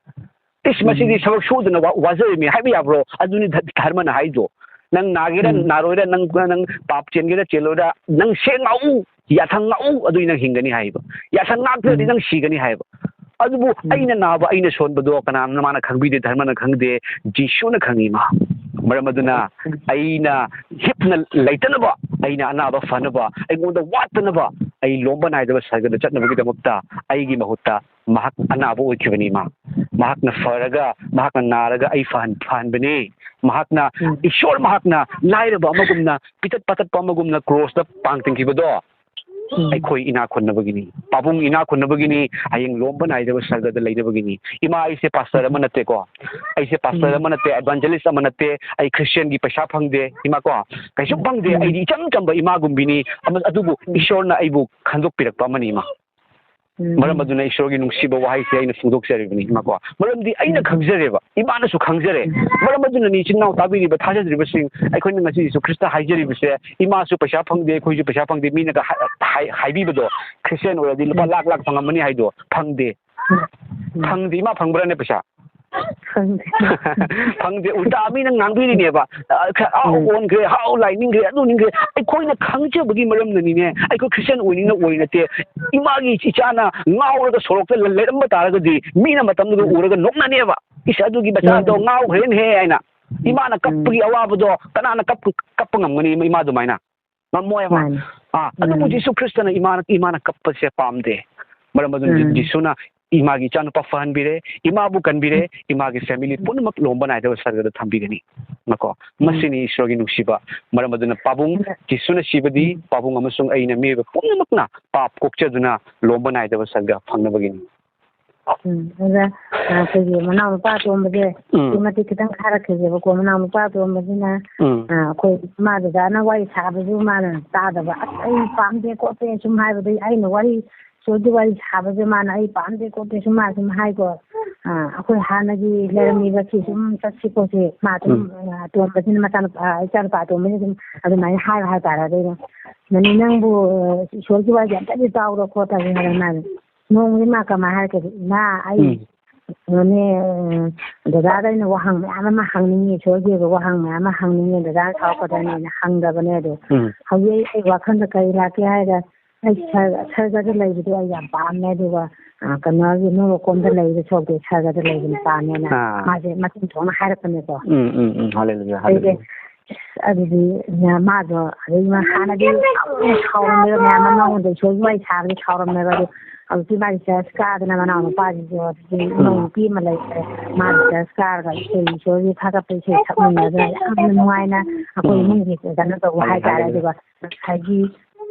"ꯏꯁ, ꯃꯁꯤꯗꯤ ꯎꯝ꯫ ꯊꯕꯛ ꯁꯨꯗꯅ ꯋꯥ-, ꯋꯥꯖꯔꯤꯃꯤ" ꯍꯥꯏꯕ ꯌꯥꯕ꯭ꯔꯣ? ꯑꯗꯨꯅꯤ ꯙ-, ꯙꯔꯃꯅ ꯍꯥꯏꯗꯣ꯫ "ꯅꯪ ꯅꯥꯒꯦꯔꯥ ꯎꯝ꯫ ꯅꯥꯔꯣꯏꯔꯥ, ꯅꯪ, ꯅꯪ ꯄꯥꯞ ꯆꯦꯟꯒꯦꯔꯥ ꯆꯦꯜꯂꯣꯏꯔꯥ, ꯅꯪ ꯁꯦꯡ ꯉꯥꯛꯎ, ꯌꯥꯊꯪ ꯉꯥꯛꯎ, ꯑꯗꯨꯗꯤ ꯅꯪ ꯍꯤꯡꯒꯅꯤ" ꯍꯥꯏꯕ꯫ "ꯌꯥꯊꯪ ꯉꯥꯛꯇ꯭ꯔꯗꯤ ꯎꯝ꯫ ꯅꯪ ꯁꯤꯒꯅꯤ" ꯍꯥꯏꯕ꯫ ꯑꯗꯨꯕꯨ ꯎꯝ꯫ ꯑꯩꯅ ꯅꯥꯕ, ꯑꯩꯅ ꯁꯣꯟꯕꯗꯣ ꯀꯅꯥꯅ, ꯃꯥꯅ ꯈꯪꯕꯤꯗꯦ, ꯙꯔꯃꯅ ꯈꯪꯗꯦ, ꯖꯤꯁꯨꯅ ꯈꯪꯉꯤ, ꯏꯃꯥ꯫ ꯃꯔꯝ ꯑꯗꯨꯅ ꯎꯝ꯫ ꯑꯩꯅ ꯍꯤꯞꯅ ꯂꯩꯇꯅꯕ, ꯑꯩꯅ ꯑꯅꯥꯕ ꯐꯅꯕ, ꯑꯩꯉꯣꯟꯗ ꯋꯥꯠꯇꯅꯕ, ꯑꯩ ꯂꯣꯝꯕ ꯅꯥꯏꯗꯕ ꯁꯔꯒꯗ ꯆꯠꯅꯕꯒꯤꯗꯃꯛꯇ ꯑꯩꯒꯤ ꯃꯍꯨꯠꯇ ꯃꯍꯥꯛ ꯑꯅꯥꯕ ꯑꯣꯏꯈꯤꯕꯅꯤ, ꯏꯃꯥ꯫ ꯃꯍꯥꯛꯅ ꯐꯔꯒ, ꯃꯍꯥꯛꯅ ꯅꯥꯔꯒ ꯑꯩ ꯐꯍꯟ-, ꯐꯍꯟꯕꯅꯤ꯫ ꯃꯍꯥꯛꯅ, ꯎꯝ꯫ ꯏꯁꯣꯔ ꯃꯍꯥꯛꯅ ꯂꯥꯏꯔꯕ ꯑꯃꯒꯨꯝꯅ, ꯄꯤꯇꯠ ꯄꯥꯇꯠꯄ ꯑꯃꯒꯨꯝꯅ ꯀ꯭ꯔꯣꯁꯇ ꯄꯥꯡ ꯇꯤꯡꯈꯤꯕꯗꯣ ꯎꯝ꯫ ꯑꯩꯈꯣꯏ ꯏꯅꯥꯛ ꯈꯨꯟꯅꯕꯒꯤꯅꯤ꯫ ꯄꯥꯕꯨꯡ ꯏꯅꯥꯛ ꯈꯨꯟꯅꯕꯒꯤꯅꯤ꯫ ꯍꯌꯦꯡ ꯂꯣꯝꯕ ꯅꯥꯏꯗꯕ ꯁꯔꯒꯗ ꯂꯩꯅꯕꯒꯤꯅꯤ꯫ ꯏꯃꯥ, ꯑꯩꯁꯦ ꯄꯥꯁꯇꯔ ꯑꯃ ꯅꯠꯇꯦꯀꯣ꯫ ꯑꯩꯁꯦ ꯄꯥꯁꯇꯔ ꯎꯝ꯫ ꯑꯃ ꯅꯠꯇꯦ, ꯑꯦꯚꯥꯟꯖꯦꯂꯤꯁ ꯑꯃ ꯅꯠꯇꯦ꯫ ꯑꯩ ꯈ꯭ꯔꯤꯁꯇꯤꯌꯥꯟꯒꯤ ꯄꯩꯁꯥ ꯐꯪꯗꯦ, ꯏꯃꯥ ꯀꯣ꯫ ꯀꯩꯁꯨꯝ ꯐꯪꯗꯦ꯫ ꯎꯝ꯫ ꯑꯩꯗꯤ ꯏꯆꯝ ꯆꯝꯕ ꯏꯃꯥꯒꯨꯝꯕꯤꯅꯤ꯫ ꯑꯃ-, ꯑꯗꯨꯕꯨ ꯎꯝ꯫ ꯏꯁꯣꯔꯅ ꯑꯩꯕꯨ ꯈꯟꯗꯣꯛꯄꯤꯔꯛꯄ ꯑꯃꯅꯤ, ꯏꯃꯥ꯫ ꯎꯝ꯫ ꯃꯔꯝ ꯑꯗꯨꯅ ꯏꯁꯣꯔꯒꯤ ꯅꯨꯡꯁꯤꯕ ꯋꯥꯍꯩꯁꯦ ꯑꯩꯅ ꯐꯣꯡꯗꯣꯛꯆꯔꯤꯕꯅꯤ, ꯏꯃꯥꯀꯣ꯫ ꯃꯔꯝꯗꯤ ꯑꯩꯅ ꯎꯝ꯫ ꯈꯪꯖꯔꯦꯕ, ꯏꯃꯥꯅꯁꯨ ꯈꯪꯖꯔꯦ꯫ ꯎꯝ꯫ ꯃꯔꯝ ꯑꯗꯨꯅꯅꯤ, ꯏꯆꯤꯟ ꯏꯅꯥꯎ ꯇꯥꯕꯤꯔꯤꯕ, ꯊꯥꯖꯗ꯭ꯔꯤꯕꯁꯤꯡ, ꯑꯩꯈꯣꯏꯅ ꯉꯁꯤ ꯖꯤꯁꯨ ꯈ꯭ꯔꯤꯁꯇ ꯍꯥꯏꯖꯔꯤꯕꯁꯦ, ꯏꯃꯥꯁꯨ ꯄꯩꯁꯥ ꯐꯪꯗꯦ, ꯑꯩꯈꯣꯏꯁꯨ ꯄꯩꯁꯥ ꯐꯪꯗꯦ, ꯃꯤꯅꯒ ꯍꯥꯏ-, ꯍꯥꯏ-, ꯍꯥꯏꯕꯤꯕꯗꯣ, ꯈ꯭ꯔꯤꯁꯇꯤꯌꯥꯟ ꯑꯣꯏꯔꯗꯤ ꯂꯨꯄꯥ ꯎꯝ꯫ ꯂꯥꯛ ꯂꯥꯛ ꯐꯪꯉꯝꯃꯅꯤ ꯍꯥꯏꯗꯣ, ꯐꯪꯗꯦ꯫ ꯎꯝ꯫ ꯐꯪꯗꯦ, ꯏꯃꯥ ꯐꯪꯕ꯭ꯔꯥꯅꯦ ꯄꯩꯁꯥ? ꯈꯪꯗꯦ꯫ ꯐꯪꯗꯦ, ꯎꯜꯇꯥ ꯃꯤꯅ ꯉꯥꯡꯕꯤꯔꯤꯅꯦꯕ꯫ ꯑ, ꯈ-, ꯑꯥ, ꯎꯝ꯫ ꯑꯣꯟꯈ꯭ꯔꯦ, ꯍꯥꯎ ꯂꯥꯏ ꯅꯤꯡꯈ꯭ꯔꯦ, ꯑꯗꯨ ꯅꯤꯡꯈ꯭ꯔꯦ꯫ ꯑꯩꯈꯣꯏꯅ ꯈꯪꯖꯕꯒꯤ ꯃꯔꯝꯅꯅꯤꯅꯦ꯫ ꯑꯩꯈꯣꯏ ꯈ꯭ꯔꯤꯁꯇꯤꯌꯥꯟ ꯑꯣꯏꯅꯤꯡꯅ ꯑꯣꯏ ꯅꯠꯇꯦ꯫ ꯏꯃꯥꯒꯤ ꯏꯆꯥꯅ ꯉꯥꯎꯔꯒ ꯁꯣꯔꯣꯛꯇ ꯂ-, ꯂꯩꯔꯝꯕ ꯇꯥꯔꯒꯗꯤ ꯃꯤꯅ ꯃꯇꯝꯗꯨꯗ ꯎꯝ꯫ ꯎꯔꯒ ꯅꯣꯛꯅꯅꯦꯕ꯫ "ꯏꯁ, ꯑꯗꯨꯒꯤ ꯃꯆꯥꯗꯣ ꯎꯝ꯫ ꯉꯥꯎꯈ꯭ꯔꯦꯅꯦꯍꯦ" ꯍꯥꯏꯅ꯫ ꯎꯝ꯫ ꯏꯃꯥꯅ ꯎꯝ꯫ ꯀꯞꯄꯒꯤ ꯑꯋꯥꯕꯗꯣ ꯀꯅꯥꯅ ꯀꯞꯄ, ꯀꯞꯄ ꯉꯝꯒꯅꯤ ꯏꯃꯥ ꯑꯗꯨꯃꯥꯏꯅ? ꯉꯝꯃꯣꯏꯕ꯫ ꯃꯥꯅꯤ꯫ ꯑꯥ, ꯑꯗꯨꯕꯨ ꯎꯝ꯫ ꯖꯤꯁꯨ ꯈ꯭ꯔꯤꯁꯇꯅ ꯏꯃꯥꯅ, ꯏꯃꯥꯅ ꯀꯞꯄꯁꯦ ꯄꯥꯝꯗꯦ꯫ ꯃꯔꯝ ꯑꯗꯨꯅ ꯖꯤ-, ꯎꯝ꯫ ꯖꯤꯁꯨꯅ ꯏꯃꯥꯒꯤ ꯏꯆꯥꯅꯨꯄꯥ ꯐꯍꯟꯕꯤꯔꯦ, ꯏꯃꯥꯕꯨ ꯀꯟꯕꯤꯔꯦ, ꯎꯝ꯫ ꯏꯃꯥꯒꯤ ꯐꯦꯃꯤꯂꯤ ꯎꯝ꯫ ꯄꯨꯝꯅꯃꯛ ꯂꯣꯝꯕ ꯅꯥꯏꯗꯕ ꯁꯔꯒꯗ ꯊꯝꯕꯤꯒꯅꯤ꯫ ꯀꯣ? ꯎꯝ꯫ ꯃꯁꯤꯅꯤ ꯏꯁꯣꯔꯒꯤ ꯅꯨꯡꯁꯤꯕ꯫ ꯃꯔꯝ ꯑꯗꯨꯅ ꯄꯥꯕꯨꯡ ꯑꯗ ꯖꯤꯁꯨꯅ ꯁꯤꯕꯗꯤ ꯎꯝ꯫ ꯄꯥꯕꯨꯡ ꯑꯃꯁꯨꯡ ꯑꯩꯅ ꯃꯤꯑꯣꯏꯕ ꯄꯨꯝꯅꯃꯛꯅ ꯄꯥꯞ ꯀꯣꯛꯆꯗꯨꯅ ꯂꯣꯝꯕ ꯅꯥꯏꯗꯕ ꯁꯔꯒ ꯐꯪꯅꯕꯒꯤꯅꯤ꯫ ꯎꯝ, ꯑꯗ, ꯑ, ꯑꯩꯈꯣꯏꯒꯤ ꯃꯅꯥꯎ ꯅꯨꯄꯥ ꯑꯇꯣꯝꯕꯁꯦ ꯎꯝ꯫ ꯁꯤꯃꯗꯤ ꯈꯤꯇꯪ ꯍꯥꯏꯔꯛꯈꯤꯒꯦꯕꯀꯣ꯫ ꯃꯅꯥꯎ ꯅꯨꯄꯥ ꯑꯇꯣꯝꯕꯁꯤꯅ, ꯎꯝ꯫ ꯑ, ꯑꯩꯈꯣꯏ ꯏꯃꯥ ꯗꯗꯥꯅ ꯋꯥꯔꯤ ꯁꯥꯕꯁꯨ ꯃꯥꯅ ꯇꯥꯗꯕ꯫ "ꯑꯁ, ꯑꯩ ꯄꯥꯝꯗꯦ ꯈꯣꯠꯇꯦ" ꯁꯨꯝ ꯍꯥꯏꯕꯗꯒꯤ ꯑꯩꯅ ꯋꯥꯔꯤ, ꯏꯁꯣꯔꯒꯤ ꯋꯥꯔꯤ ꯁꯥꯕꯁꯦ ꯃꯥꯅ "ꯑꯩ ꯄꯥꯝꯗꯦ ꯈꯣꯠꯇꯦ" ꯁꯨꯝ ꯃꯥ ꯁꯨꯝ ꯍꯥꯏꯀꯣ꯫ ꯑ, ꯑꯩꯈꯣꯏ ꯍꯥꯟꯅꯒꯤ ꯂꯩꯔꯝꯃꯤꯕ ꯁꯤ ꯁꯨꯝ ꯆꯠꯁꯤ ꯈꯣꯠꯁꯤ ꯃꯥ ꯑꯗꯨꯝ, ꯎꯝ꯫ ꯑ, ꯑꯇꯣꯝꯕꯁꯤꯅ ꯃꯆꯥꯅꯨꯄꯥ, ꯑ, ꯏꯆꯥꯅꯨꯄꯥ ꯑꯇꯣꯝꯕꯁꯤꯅ ꯑꯗꯨꯝ ꯑꯗꯨꯃꯥꯏꯅ ꯍꯥꯏꯕ ꯍꯥꯏꯇꯥꯔꯦ꯫ ꯑꯗꯩꯗ, "ꯃꯅꯤ, ꯅꯪꯕꯨ, ꯑ, ꯏꯁꯣꯔꯒꯤ ꯋꯥꯔꯤꯁꯦ ꯑꯝꯇꯗꯤ ꯇꯥꯎꯔꯣ" ꯈꯣꯠꯇꯅ ꯍꯥꯏꯔ ꯃꯥꯅ ꯅꯣꯡꯃꯗꯤ ꯃꯥ ꯀꯃꯥꯏꯅ ꯍꯥꯏꯔꯛꯀꯦ? "ꯏꯃꯥ, ꯑꯩ ꯎꯝ꯫ ꯀꯩꯅꯣꯅꯦ, ꯎꯝ, ꯗꯗꯥꯗ ꯑꯩꯅ ꯋꯥꯍꯪ ꯃꯌꯥꯝ ꯑꯃ ꯍꯪꯅꯤꯡꯉꯤ, ꯏꯁꯣꯔꯒꯤ ꯑꯣꯏꯕ ꯋꯥꯍꯪ ꯃꯌꯥꯝ ꯑꯃ ꯍꯪꯅꯤꯡꯉꯤ, ꯗꯗꯥꯅ ꯁꯥꯎꯔꯛꯀꯗ꯭ꯔꯅꯦꯅ" ꯍꯪꯗꯕꯅꯦ꯫ ꯑꯗꯣ ꯎꯝ꯫ ꯍꯧꯖꯤꯛ ꯑꯩ, ꯑꯩ ꯋꯥꯈꯜꯗ ꯀꯔꯤ ꯂꯥꯛꯀꯦ ꯍꯥꯏꯔꯒ, ꯑꯩ ꯁꯔ-, ꯁꯔꯒꯗ ꯂꯩꯕꯗꯣ ꯑꯩ ꯌꯥꯝ ꯄꯥꯝꯃꯦ꯫ ꯑꯗꯨꯒ, ꯑ, ꯀꯩꯅꯣꯒꯤ ꯅꯣꯏꯔꯣꯝꯗ ꯂꯩꯕ ꯁꯔꯨꯛꯇꯤ ꯁꯔꯒꯗ ꯂꯩꯕꯅ ꯄꯥꯝꯃꯦꯅ ꯑꯥ꯫ ꯃꯥꯁꯦ ꯃꯆꯤꯟ ꯊꯣꯛꯅ ꯍꯥꯏꯔꯛꯄꯅꯦꯀꯣ꯫ ꯎꯝ, ꯎꯝ, ꯎꯝ꯫ ꯍꯜꯂꯦꯂꯨꯌꯥ, ꯑꯩꯁꯦ, ꯍꯜꯂꯦꯂꯨꯌꯥ꯫ ꯑꯗꯨꯗꯤ ꯃꯥꯗꯣ ꯑꯗꯩ ꯃꯥ ꯍꯥꯟꯅꯗꯤ ꯌꯥꯝꯅ ꯁꯥꯎꯔꯝꯃꯦꯕ, ꯃꯌꯥꯝ ꯑꯃ ꯃꯉꯣꯟꯗ ꯏꯁꯣꯔꯒꯤ ꯋꯥꯔꯤ ꯁꯥꯕꯗꯤ ꯁꯥꯎꯔꯝꯃꯦꯕ꯫ ꯑꯗꯣ ꯍꯧꯖꯤꯛꯇꯤ ꯃꯥꯒꯤ ꯆꯔꯆ ꯀꯥꯗꯅ ꯃꯅꯥꯎ ꯅꯨꯄꯥꯁꯤꯁꯨ ꯑꯗꯨꯗꯤ ꯎꯝ꯫ ꯏꯅꯥꯎ ꯅꯨꯄꯤ ꯑꯃ ꯂꯩꯈ꯭ꯔꯦ꯫ ꯃꯥꯒꯤ ꯆꯔꯆ ꯀꯥꯔꯒ ꯏꯁꯩ, ꯏꯁꯣꯔꯒꯤ ꯊꯥꯒꯠꯄ ꯏꯁꯩ ꯁꯛꯃꯤꯟꯅꯗꯅ ꯌꯥꯝꯅ ꯅꯨꯡꯉꯥꯏꯅ ꯑꯩꯈꯣꯏ ꯎꯝ꯫ ꯏꯃꯨꯡꯒꯤ ꯀꯩꯅꯣ ꯇꯧꯕ ꯍꯥꯏ-, ꯍꯥꯏꯇꯥꯔꯦ꯫ ꯍꯥꯏ-, ꯑꯗꯨꯒ ꯉꯁꯥꯏꯒꯤ,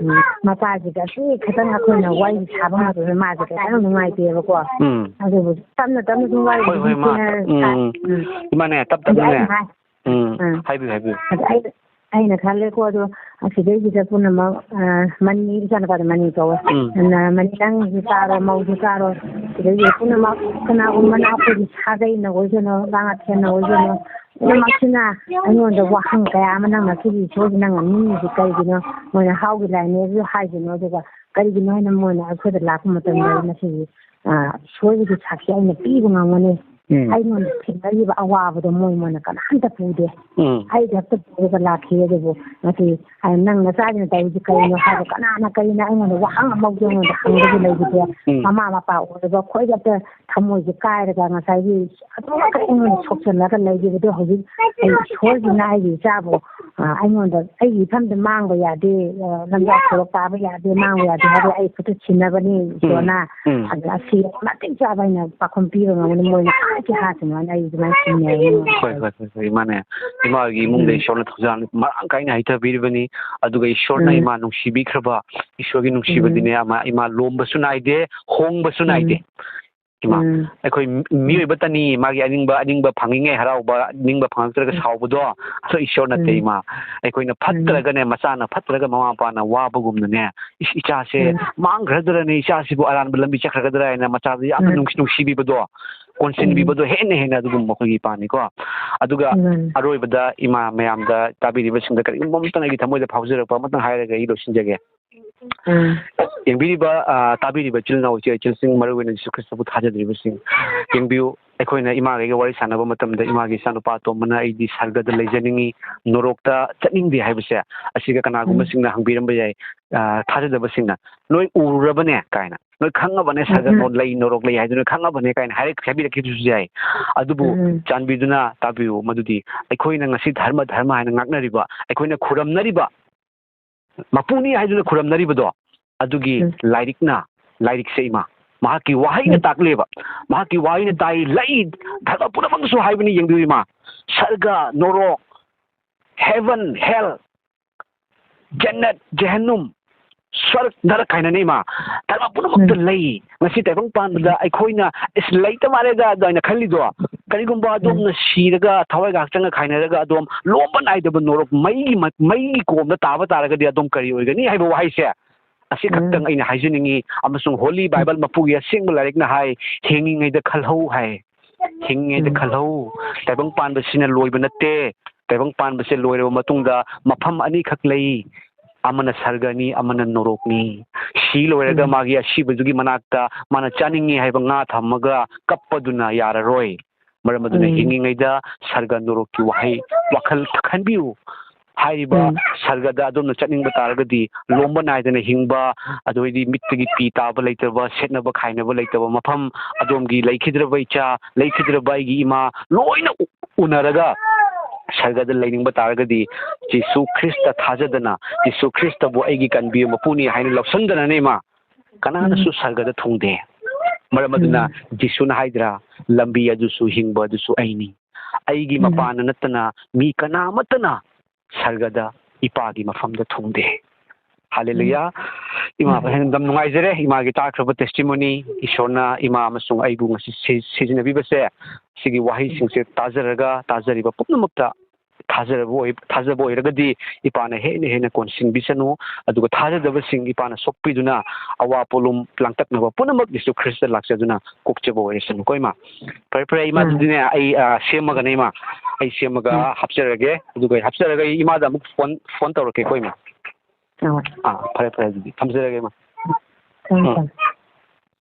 ꯎꯝ, ꯃꯄꯥꯁꯤꯒ ꯑꯁꯤ ꯈꯤꯇꯪ ꯑꯩꯈꯣꯏꯅ ꯋꯥꯔꯤ ꯁꯥꯕ ꯉꯝꯗꯕ ꯃꯥꯁꯦ ꯈꯤꯇꯪ ꯅꯨꯡꯉꯥꯏꯇꯦꯕꯀꯣ꯫ ꯎꯝ꯫ ꯑꯗꯨꯕꯨ ꯇꯞꯅ ꯇꯞꯅ ꯁꯨꯝ ꯋꯥꯔꯤ ꯍꯣꯏ, ꯍꯣꯏ, ꯃꯥ, ꯁꯥ-, ꯎꯝ, ꯎꯝ꯫ ꯎꯝ꯫ ꯏꯃꯥꯅꯦ, ꯇꯞ ꯑꯗ ꯇꯞꯅꯅꯦ꯫ ꯑꯩꯅ ꯍꯥꯏ-, ꯎꯝ, ꯎꯝ꯫ ꯍꯥꯏꯕꯤꯌꯨ, ꯍꯥꯏꯕꯤꯌꯨ꯫ ꯑꯗ ꯑꯩ, ꯑꯩꯅ ꯈꯜꯂꯦꯀꯣ, ꯑꯗꯣ ꯑꯁꯤꯗꯩꯁꯤꯗ ꯄꯨꯝꯅꯃꯛ, ꯑ, ꯃꯅꯤ, ꯏꯆꯥꯅꯨꯄꯥꯗꯣ ꯃꯅꯤ ꯀꯧꯋꯦ꯫ ꯎꯝ꯫ ꯑꯗꯨꯅ ꯃꯅꯤ, ꯅꯪꯁꯨ ꯇꯥꯔꯣ, ꯃꯧꯁꯨ ꯇꯥꯔꯣ, ꯁꯤꯗꯩꯁꯤꯗ ꯄꯨꯝꯅꯃꯛ ꯀꯅꯥꯒꯨꯝꯕꯅ ꯑꯩꯈꯣꯏꯒꯤ ꯁꯥꯒꯩꯅ ꯑꯣꯏꯁꯅꯨ, ꯂꯥꯡꯉꯊꯦꯜꯅ ꯑꯣꯏꯁꯅꯨ, ꯄꯨꯝꯅꯃꯛꯁꯤꯅ ꯑꯩꯉꯣꯟꯗ ꯋꯥꯍꯪ ꯀꯌꯥ ꯑꯃ ꯅꯪꯅ ꯁꯤꯒꯤ ꯏꯁꯣꯔꯁꯤ ꯅꯪꯅ ꯅꯤꯡꯉꯤꯁꯤ ꯀꯩꯒꯤꯅꯣ? ꯃꯣꯏꯅ ꯍꯥꯎꯒꯤ ꯂꯥꯏꯅꯦꯁꯨ ꯍꯥꯏꯁꯅꯨ, ꯑꯗꯨꯒ ꯀꯔꯤꯒꯤꯅꯣ ꯍꯥꯏꯅ ꯃꯣꯏꯅ ꯑꯩꯈꯣꯏꯗ ꯂꯥꯛꯄ ꯃꯇꯝꯗ ꯃꯁꯤꯒꯤ ꯑ, ꯏꯁꯣꯔꯒꯤꯗꯤ ꯁꯥꯈꯤ ꯑꯩꯅ ꯄꯤꯕ ꯉꯝꯒꯅꯤ꯫ ꯎꯝ꯫ ꯑꯩꯉꯣꯟꯗ ꯊꯦꯡꯅꯈꯤꯕ ꯑꯋꯥꯕꯗꯣ ꯃꯣꯏ, ꯃꯣꯏꯅ ꯀꯅꯥꯝꯇ ꯄꯨꯗꯦ꯫ ꯎꯝ꯫ ꯑꯩꯗ ꯍꯦꯛꯇ ꯄꯨꯔꯒ ꯂꯥꯛꯈꯤ꯫ ꯑꯗꯨꯕꯨ ꯉꯁꯤ, ꯑ, ꯅꯪ ꯅꯆꯥꯁꯤꯅ ꯇꯧꯔꯤꯁꯤ ꯀꯩꯅꯣ ꯍꯥꯏꯕ ꯀꯅꯥꯅ, ꯀꯔꯤꯅ ꯑꯩꯉꯣꯟꯗ ꯋꯥꯍꯪ ꯑꯃꯐꯥꯎ ꯑꯩꯉꯣꯟꯗ ꯍꯪꯕꯁꯨ ꯂꯩꯈꯤꯗꯦ꯫ ꯎꯝ꯫ ꯃꯃꯥ ꯃꯄꯥ ꯑꯣꯏꯔꯕ ꯑꯩꯈꯣꯏꯗ ꯍꯦꯛꯇ ꯊꯃꯣꯏꯁꯦ ꯀꯥꯏꯔꯒ ꯉꯁꯥꯏꯒꯤ ꯑꯗꯨꯃꯛ ꯑꯩꯉꯣꯟꯗ ꯁꯣꯛꯆꯜꯂꯒ ꯂꯩꯈꯤꯕꯗꯣ ꯍꯧꯖꯤꯛ ꯑꯩ ꯏꯁꯣꯔꯁꯤꯅ ꯑꯩꯒꯤ ꯏꯆꯥꯕꯨ, ꯑ, ꯑꯩꯉꯣꯟꯗ ꯑꯩꯒꯤ ꯏꯐꯝꯗ ꯃꯥꯡꯕ ꯌꯥꯗꯦ, ꯑ, ꯂꯝꯖꯥꯎ ꯁꯣꯔꯣꯛ ꯇꯥꯕ ꯌꯥꯗꯦ, ꯃꯥꯡꯕ ꯌꯥꯗꯦ ꯍꯥꯏꯕ ꯑꯩ ꯈꯨꯠꯇ ꯁꯤꯟꯅꯕꯅꯤ ꯏꯁꯣꯔꯅ꯫ ꯎꯝ꯫ ꯑꯗꯨꯅ ꯑꯁꯤ ꯃꯇꯤꯛ ꯆꯥꯕ ꯑꯩꯅ ꯄꯥꯎꯈꯨꯝ ꯄꯤꯕ ꯉꯝꯒꯅꯤ, ꯃꯣꯏꯅ ꯍꯥꯠꯀꯦ ꯍꯥꯠꯁꯅꯨ ꯍꯥꯏꯅ ꯑꯩ ꯑꯗꯨꯃꯥꯏꯅ ꯁꯤꯟꯅꯩ꯫ ꯍꯣꯏ, ꯍꯣꯏ, ꯍꯣꯏ, ꯍꯣꯏ, ꯏꯃꯥꯅꯦ꯫ ꯏꯃꯥꯒꯤ ꯏꯃꯨꯡꯗ ꯎꯝ꯫ ꯏꯁꯣꯔꯅ ꯊꯧꯖꯥꯜ ꯃꯔꯥꯡ ꯀꯥꯏꯅ ꯍꯩꯊꯕꯤꯔꯤꯕꯅꯤ꯫ ꯑꯗꯨꯒ ꯏꯁꯣꯔꯅ ꯎꯝ꯫ ꯏꯃꯥ ꯅꯨꯡꯁꯤꯕꯤꯈ꯭ꯔꯕ, ꯏꯁꯣꯔꯒꯤ ꯎꯝ꯫ ꯅꯨꯡꯁꯤꯕꯗꯤꯅꯦ, ꯑꯃ, ꯏꯃꯥ ꯂꯣꯝꯕꯁꯨ ꯅꯥꯏꯗꯦ, ꯍꯣꯡꯕꯁꯨ ꯎꯝ꯫ ꯅꯥꯏꯗꯦ꯫ ꯏꯃꯥ, ꯎꯝ꯫ ꯑꯩꯈꯣꯏ ꯃꯤꯑꯣꯏꯕꯇꯅꯤ, ꯃꯥꯒꯤ ꯑꯅꯤꯡꯕ, ꯑꯅꯤꯡꯕ ꯐꯪꯉꯤꯉꯩ ꯍꯔꯥꯎꯕ, ꯑꯅꯤꯡꯕ ꯐꯪꯉꯛꯇ꯭ꯔꯒ ꯎꯝ꯫ ꯁꯥꯎꯕꯗꯣ, ꯑꯗꯣ ꯏꯁꯣꯔ ꯅꯠꯇꯦ, ꯎꯝ꯫ ꯏꯃꯥ꯫ ꯑꯩꯈꯣꯏꯅ ꯎꯝ꯫ ꯐꯠꯇ꯭ꯔꯒꯅꯦ, ꯃꯆꯥꯅ ꯐꯠꯇ꯭ꯔꯒ ꯃꯃꯥ ꯃꯄꯥꯅ ꯋꯥꯕꯒꯨꯝꯅꯅꯦ, "ꯏꯁ, ꯏꯆꯥꯁꯦ ꯎꯝ꯫ ꯃꯥꯡꯈ꯭ꯔꯗ꯭ꯔꯅꯦ, ꯏꯆꯥꯁꯤꯕꯨ ꯑꯔꯥꯟꯕ ꯂꯝꯕꯤ ꯆꯠꯈ꯭ꯔꯒꯗ꯭ꯔꯥ" ꯍꯥꯏꯅ ꯃꯆꯥꯗꯨ ꯌꯥꯝꯅ ꯎꯝ꯫ ꯅꯨꯡꯁꯤ-, ꯅꯨꯡꯁꯤꯕꯤꯕꯗꯣ, ꯎꯝ꯫ ꯀꯣꯟꯁꯤꯟꯕꯤꯕꯗꯣ ꯍꯦꯟꯅ ꯍꯦꯟꯅ ꯑꯗꯨꯒꯨꯝꯕ ꯑꯩꯈꯣꯏꯒꯤ ꯏꯄꯥꯅꯤꯀꯣ꯫ ꯑꯗꯨꯒ ꯎꯝ꯫ ꯑꯔꯣꯏꯕꯗ ꯏꯃꯥ ꯃꯌꯥꯝꯗ, ꯇꯥꯕꯤꯔꯤꯕꯁꯤꯡꯗ ꯀꯔꯤꯒꯨꯝꯕ ꯑꯃꯇꯪ ꯑꯩꯒꯤ ꯊꯃꯣꯏꯗ ꯐꯥꯎꯖꯔꯛꯄ ꯑꯃꯇꯪ ꯍꯥꯏꯔꯒ ꯑꯩ ꯂꯣꯏꯁꯤꯟꯖꯒꯦ꯫ ꯎꯝ꯫ ꯌꯦꯡꯕꯤꯔꯤꯕ, ꯑ, ꯇꯥꯕꯤꯔꯤꯕ ꯏꯆꯤꯜ ꯏꯅꯥꯎ, ꯏꯆꯦ ꯏꯆꯜꯁꯤꯡ, ꯃꯔꯨ ꯑꯣꯏꯅ ꯖꯤꯁꯨ ꯈ꯭ꯔꯤꯁꯇꯕꯨ ꯊꯥꯖꯗ꯭ꯔꯤꯕꯁꯤꯡ, ꯌꯦꯡꯕꯤꯌꯨ, ꯑꯩꯈꯣꯏꯅ ꯏꯃꯥꯈꯩꯒ ꯋꯥꯔꯤ ꯁꯥꯟꯅꯕ ꯃꯇꯝꯗ ꯏꯃꯥꯒꯤ ꯏꯆꯥꯅꯨꯄꯥ ꯑꯇꯣꯝꯕꯅ "ꯑꯩꯗꯤ ꯁꯔꯒꯗ ꯂꯩꯖꯅꯤꯡꯉꯤ, ꯅꯣꯔꯣꯛꯇ ꯆꯠꯅꯤꯡꯗꯦ" ꯍꯥꯏꯕꯁꯦ, ꯑꯁꯤꯒ ꯎꯝ꯫ ꯀꯅꯥꯒꯨꯝꯕꯁꯤꯡꯅ ꯍꯪꯕꯤꯔꯝꯕ ꯌꯥꯏ, ꯑ, ꯊꯥꯖꯗꯕꯁꯤꯡꯅ, "ꯅꯣꯏ ꯎꯔꯨꯔꯕꯅꯦ?" ꯀꯥꯏꯅ, "ꯅꯣꯏ ꯈꯪꯉꯕꯅꯦ, ꯎꯝ, ꯁꯔꯒ ꯎꯝ꯫ ꯅꯣ-, ꯂꯩ, ꯅꯣꯔꯣꯛ ꯂꯩ ꯍꯥꯏꯗꯨ ꯅꯣꯏ ꯈꯪꯉꯕꯅꯦ?" ꯀꯥꯏꯅ ꯍꯥꯏꯔꯛ-, ꯍꯥꯏꯕꯤꯔꯛꯈꯤꯕꯁꯨ ꯌꯥꯏ꯫ ꯑꯗꯨꯕꯨ ꯎꯝ, ꯎꯝ꯫ ꯆꯥꯟꯕꯤꯗꯨꯅ ꯇꯥꯕꯤꯌꯨ, ꯃꯗꯨꯗꯤ ꯑꯩꯈꯣꯏꯅ ꯉꯁꯤ ꯙꯔꯃ, ꯙꯔꯃ ꯍꯥꯏꯅ ꯉꯥꯛꯅꯔꯤꯕ, ꯑꯩꯈꯣꯏꯅ ꯈꯨꯔꯝꯅꯔꯤꯕ, ꯃꯄꯨꯅꯤ ꯍꯥꯏꯗꯨꯅ ꯈꯨꯔꯝꯅꯔꯤꯕꯗꯣ, ꯑꯗꯨꯒꯤ ꯎꯝ꯫ ꯂꯥꯏꯔꯤꯛꯅ, ꯂꯥꯏꯔꯤꯛꯁꯦ ꯏꯃꯥ, ꯃꯍꯥꯛꯀꯤ ꯋꯥꯍꯩꯅ ꯎꯝ꯫ ꯇꯥꯛꯂꯦꯕ, ꯃꯍꯥꯛꯀꯤ ꯋꯥꯍꯩꯅ ꯎꯝ꯫ ꯇꯥꯛꯏ, ꯂꯩ, ꯙꯔꯃ ꯄꯨꯝꯅꯃꯛꯅꯁꯨ ꯍꯥꯏꯕꯅꯤ, ꯌꯦꯡꯕꯤꯌꯨ ꯏꯃꯥ, ꯁꯔꯒ, ꯅꯣꯔꯣꯛ, heaven, hell, ꯖꯟꯅꯠ, ꯖꯍꯟꯅꯨꯝ, ꯁ꯭ꯋꯔꯒ, ꯅꯔꯛ ꯍꯥꯏꯅꯅꯦ ꯏꯃꯥ, ꯙꯔꯃ ꯄꯨꯝꯅꯃꯛꯇ ꯎꯝ꯫ ꯂꯩ꯫ ꯉꯁꯤ ꯇꯥꯏꯕꯪ ꯄꯥꯟꯕꯗ ꯎꯝ꯫ ꯑꯩꯈꯣꯏꯅ "ꯏꯁ, ꯂꯩꯇ ꯃꯥꯜꯂꯦꯗ" ꯑꯗꯨꯃꯥꯏꯅ ꯈꯜꯂꯤꯗꯣ, ꯀꯔꯤꯒꯨꯝꯕ ꯎꯝ꯫ ꯑꯗꯣꯝꯅ ꯁꯤꯔꯒ ꯊꯋꯥꯏꯒ ꯍꯛꯆꯥꯡꯒ ꯈꯥꯏꯅꯔꯒ ꯑꯗꯣꯝ ꯂꯣꯝꯕ ꯅꯥꯏꯗꯕ ꯅꯣꯔꯣꯛ ꯃꯩꯒꯤ ꯃ-, ꯃꯩꯒꯤ ꯀꯣꯝꯗ ꯇꯥꯕ ꯇꯥꯔꯒꯗꯤ ꯑꯗꯣꯝ ꯀꯔꯤ ꯑꯣꯏꯒꯅꯤ ꯍꯥꯏꯕ ꯋꯥꯍꯩꯁꯦ ꯑꯁꯤ ꯈꯛꯇꯪ ꯎꯝ꯫ ꯑꯩꯅ ꯍꯥꯏꯖꯅꯤꯡꯉꯤ꯫ ꯑꯃꯁꯨꯡ Holy ꯎꯝ꯫ Bible ꯃꯄꯨꯒꯤ ꯑꯁꯦꯡꯕ ꯂꯥꯏꯔꯤꯛꯅ ꯍꯥꯏ, "ꯍꯤꯡꯉꯤꯉꯩꯗ ꯈꯜꯍꯧ" ꯍꯥꯏ꯫ "ꯍꯤꯡꯉꯤꯉꯩꯗ ꯎꯝ꯫ ꯈꯜꯍꯧ꯫ ꯇꯥꯏꯕꯪ ꯄꯥꯟꯕꯁꯤꯅ ꯂꯣꯏꯕ ꯅꯠꯇꯦ꯫ ꯇꯥꯏꯕꯪ ꯄꯥꯟꯕꯁꯦ ꯂꯣꯏꯔꯕ ꯃꯇꯨꯡꯗ ꯃꯐꯝ ꯑꯅꯤꯈꯛ ꯂꯩ꯫ ꯑꯃꯅ ꯁꯔꯒꯅꯤ, ꯑꯃꯅ ꯅꯣꯔꯣꯛꯅꯤ꯫ ꯁꯤ ꯂꯣꯏꯔꯒ ꯎꯝ꯫ ꯃꯥꯒꯤ ꯑꯁꯤꯕꯗꯨꯒꯤ ꯃꯅꯥꯛꯇ ꯃꯥꯅ ꯆꯥꯅꯤꯡꯉꯤ ꯍꯥꯏꯕ ꯉꯥ ꯊꯝꯃꯒ ꯀꯞꯄꯗꯨꯅ ꯌꯥꯔꯔꯣꯏ꯫ ꯃꯔꯝ ꯑꯗꯨꯅ ꯎꯝ꯫ ꯍꯤꯡꯂꯤꯉꯩꯗ ꯁꯔꯒ ꯅꯣꯔꯣꯛꯀꯤ ꯋꯥꯍꯩ ꯋꯥꯈꯜ ꯈꯟꯕꯤꯌꯨ꯫ ꯍꯥꯏꯔꯤꯕ ꯎꯝ꯫ ꯁꯔꯒꯗ ꯑꯗꯣꯝꯅ ꯆꯠꯅꯤꯡꯕ ꯇꯥꯔꯒꯗꯤ ꯂꯣꯝꯕ ꯅꯥꯏꯗꯅ ꯍꯤꯡꯕ, ꯑꯗꯨ ꯑꯣꯏꯗꯤ ꯃꯤꯠꯇꯒꯤ ꯄꯤ ꯇꯥꯕ ꯂꯩꯇꯕ, ꯁꯦꯠꯅꯕ ꯈꯥꯏꯅꯕ ꯂꯩꯇꯕ ꯃꯐꯝ, ꯑꯗꯣꯝꯒꯤ ꯂꯩꯈꯤꯗ꯭ꯔꯕ ꯏꯆꯥ, ꯂꯩꯈꯤꯗ꯭ꯔꯕ ꯑꯩꯒꯤ ꯏꯃꯥ, ꯂꯣꯏꯅ ꯎ-, ꯎꯅꯔꯒ ꯁꯔꯒꯗ ꯂꯩꯅꯤꯡꯕ ꯇꯥꯔꯒꯗꯤ ꯖꯤꯁꯨ ꯈ꯭ꯔꯤꯁꯇ ꯊꯥꯖꯗꯅ, ꯖꯤꯁꯨ ꯈ꯭ꯔꯤꯁꯇꯕꯨ ꯑꯩꯒꯤ ꯀꯟꯕꯤꯕ ꯃꯄꯨꯅꯤ ꯍꯥꯏꯅ ꯂꯧꯁꯟꯗꯅꯅꯦ ꯏꯃꯥ, ꯀꯅꯥꯅꯁꯨ ꯎꯝ꯫ ꯁꯔꯒꯗ ꯊꯨꯡꯗꯦ꯫ ꯃꯔꯝ ꯑꯗꯨꯅ ꯎꯝ꯫ ꯖꯤꯁꯨꯅ ꯍꯥꯏꯗ꯭ꯔꯥ, "ꯂꯝꯕꯤ ꯑꯗꯨꯁꯨ ꯍꯤꯡꯕ ꯑꯗꯨꯁꯨ ꯑꯩꯅꯤ꯫ ꯑꯩꯒꯤ ꯎꯝ꯫ ꯃꯄꯥꯅ ꯅꯠꯇꯅ ꯃꯤ ꯀꯅꯥꯃꯠꯇꯅ ꯁꯔꯒꯗ ꯏꯄꯥꯒꯤ ꯃꯐꯝꯗ ꯊꯨꯡꯗꯦ"꯫ ꯍꯥꯂꯦꯂꯨꯌꯥ꯫ ꯎꯝ꯫ ꯏꯃꯥ, ꯎꯝ꯫ ꯌꯥꯝ ꯅꯨꯡꯉꯥꯏꯖꯔꯦ ꯏꯃꯥꯒꯤ ꯇꯥꯈ꯭ꯔꯕ testimony꯫ ꯏꯁꯣꯔꯅ ꯏꯃꯥ ꯑꯃꯁꯨꯡ ꯑꯩꯕꯨ ꯉꯁꯤ ꯁꯤ-, ꯁꯤꯖꯤꯟꯅꯕꯤꯕꯁꯦ, ꯁꯤꯒꯤ ꯋꯥꯍꯩꯁꯤꯡꯁꯦ ꯇꯥꯖꯔꯒ ꯇꯥꯖꯔꯤꯕ ꯄꯨꯝꯅꯃꯛꯇ ꯊꯥꯖꯔꯕ ꯑꯣꯏ-, ꯊꯥꯖꯕ ꯑꯣꯏꯔꯒꯗꯤ ꯏꯄꯥꯅ ꯍꯦꯟꯅ ꯍꯦꯟꯅ ꯀꯣꯟꯁꯤꯟꯕꯤꯁꯅꯨ꯫ ꯑꯗꯨꯒ ꯊꯥꯖꯗꯕꯁꯤꯡ ꯏꯄꯥꯅ ꯁꯣꯛꯄꯤꯗꯨꯅ ꯑꯋꯥ ꯄꯣꯠꯂꯨꯝ ꯂꯥꯡꯇꯛꯅꯕ ꯄꯨꯝꯅꯃꯛ ꯖꯤꯁꯨ ꯈ꯭ꯔꯤꯁꯇ ꯂꯥꯛꯆꯗꯨꯅ ꯀꯣꯛꯆꯕ ꯑꯣꯏꯔꯁꯅꯨꯀꯣ ꯏꯃꯥ꯫ ꯐꯔꯦ, ꯐꯔꯦ ꯏꯃꯥ, ꯎꯝ꯫ ꯑꯗꯨꯗꯤꯅꯦ ꯑꯩ, ꯑ, ꯁꯦꯝꯃꯒꯅꯦ ꯏꯃꯥ, ꯑꯩ ꯁꯦꯝꯃꯒ ꯎꯝ꯫ ꯍꯥꯞꯆꯔꯒꯦ꯫ ꯑꯗꯨꯒ ꯑꯩ ꯍꯥꯞꯆꯔꯒ ꯑꯩ ꯏꯃꯥꯗ ꯑꯃꯨꯛ phone, phone ꯇꯧꯔꯛꯀꯦꯀꯣ ꯏꯃꯥ꯫ ꯎꯝ꯫ ꯑꯥ, ꯐꯔꯦ, ꯐꯔꯦ, ꯑꯗꯨꯗꯤ ꯊꯝꯖꯔꯒꯦ ꯏꯃꯥ꯫ ꯎꯝ, ꯎꯝ꯫ ꯎꯝ꯫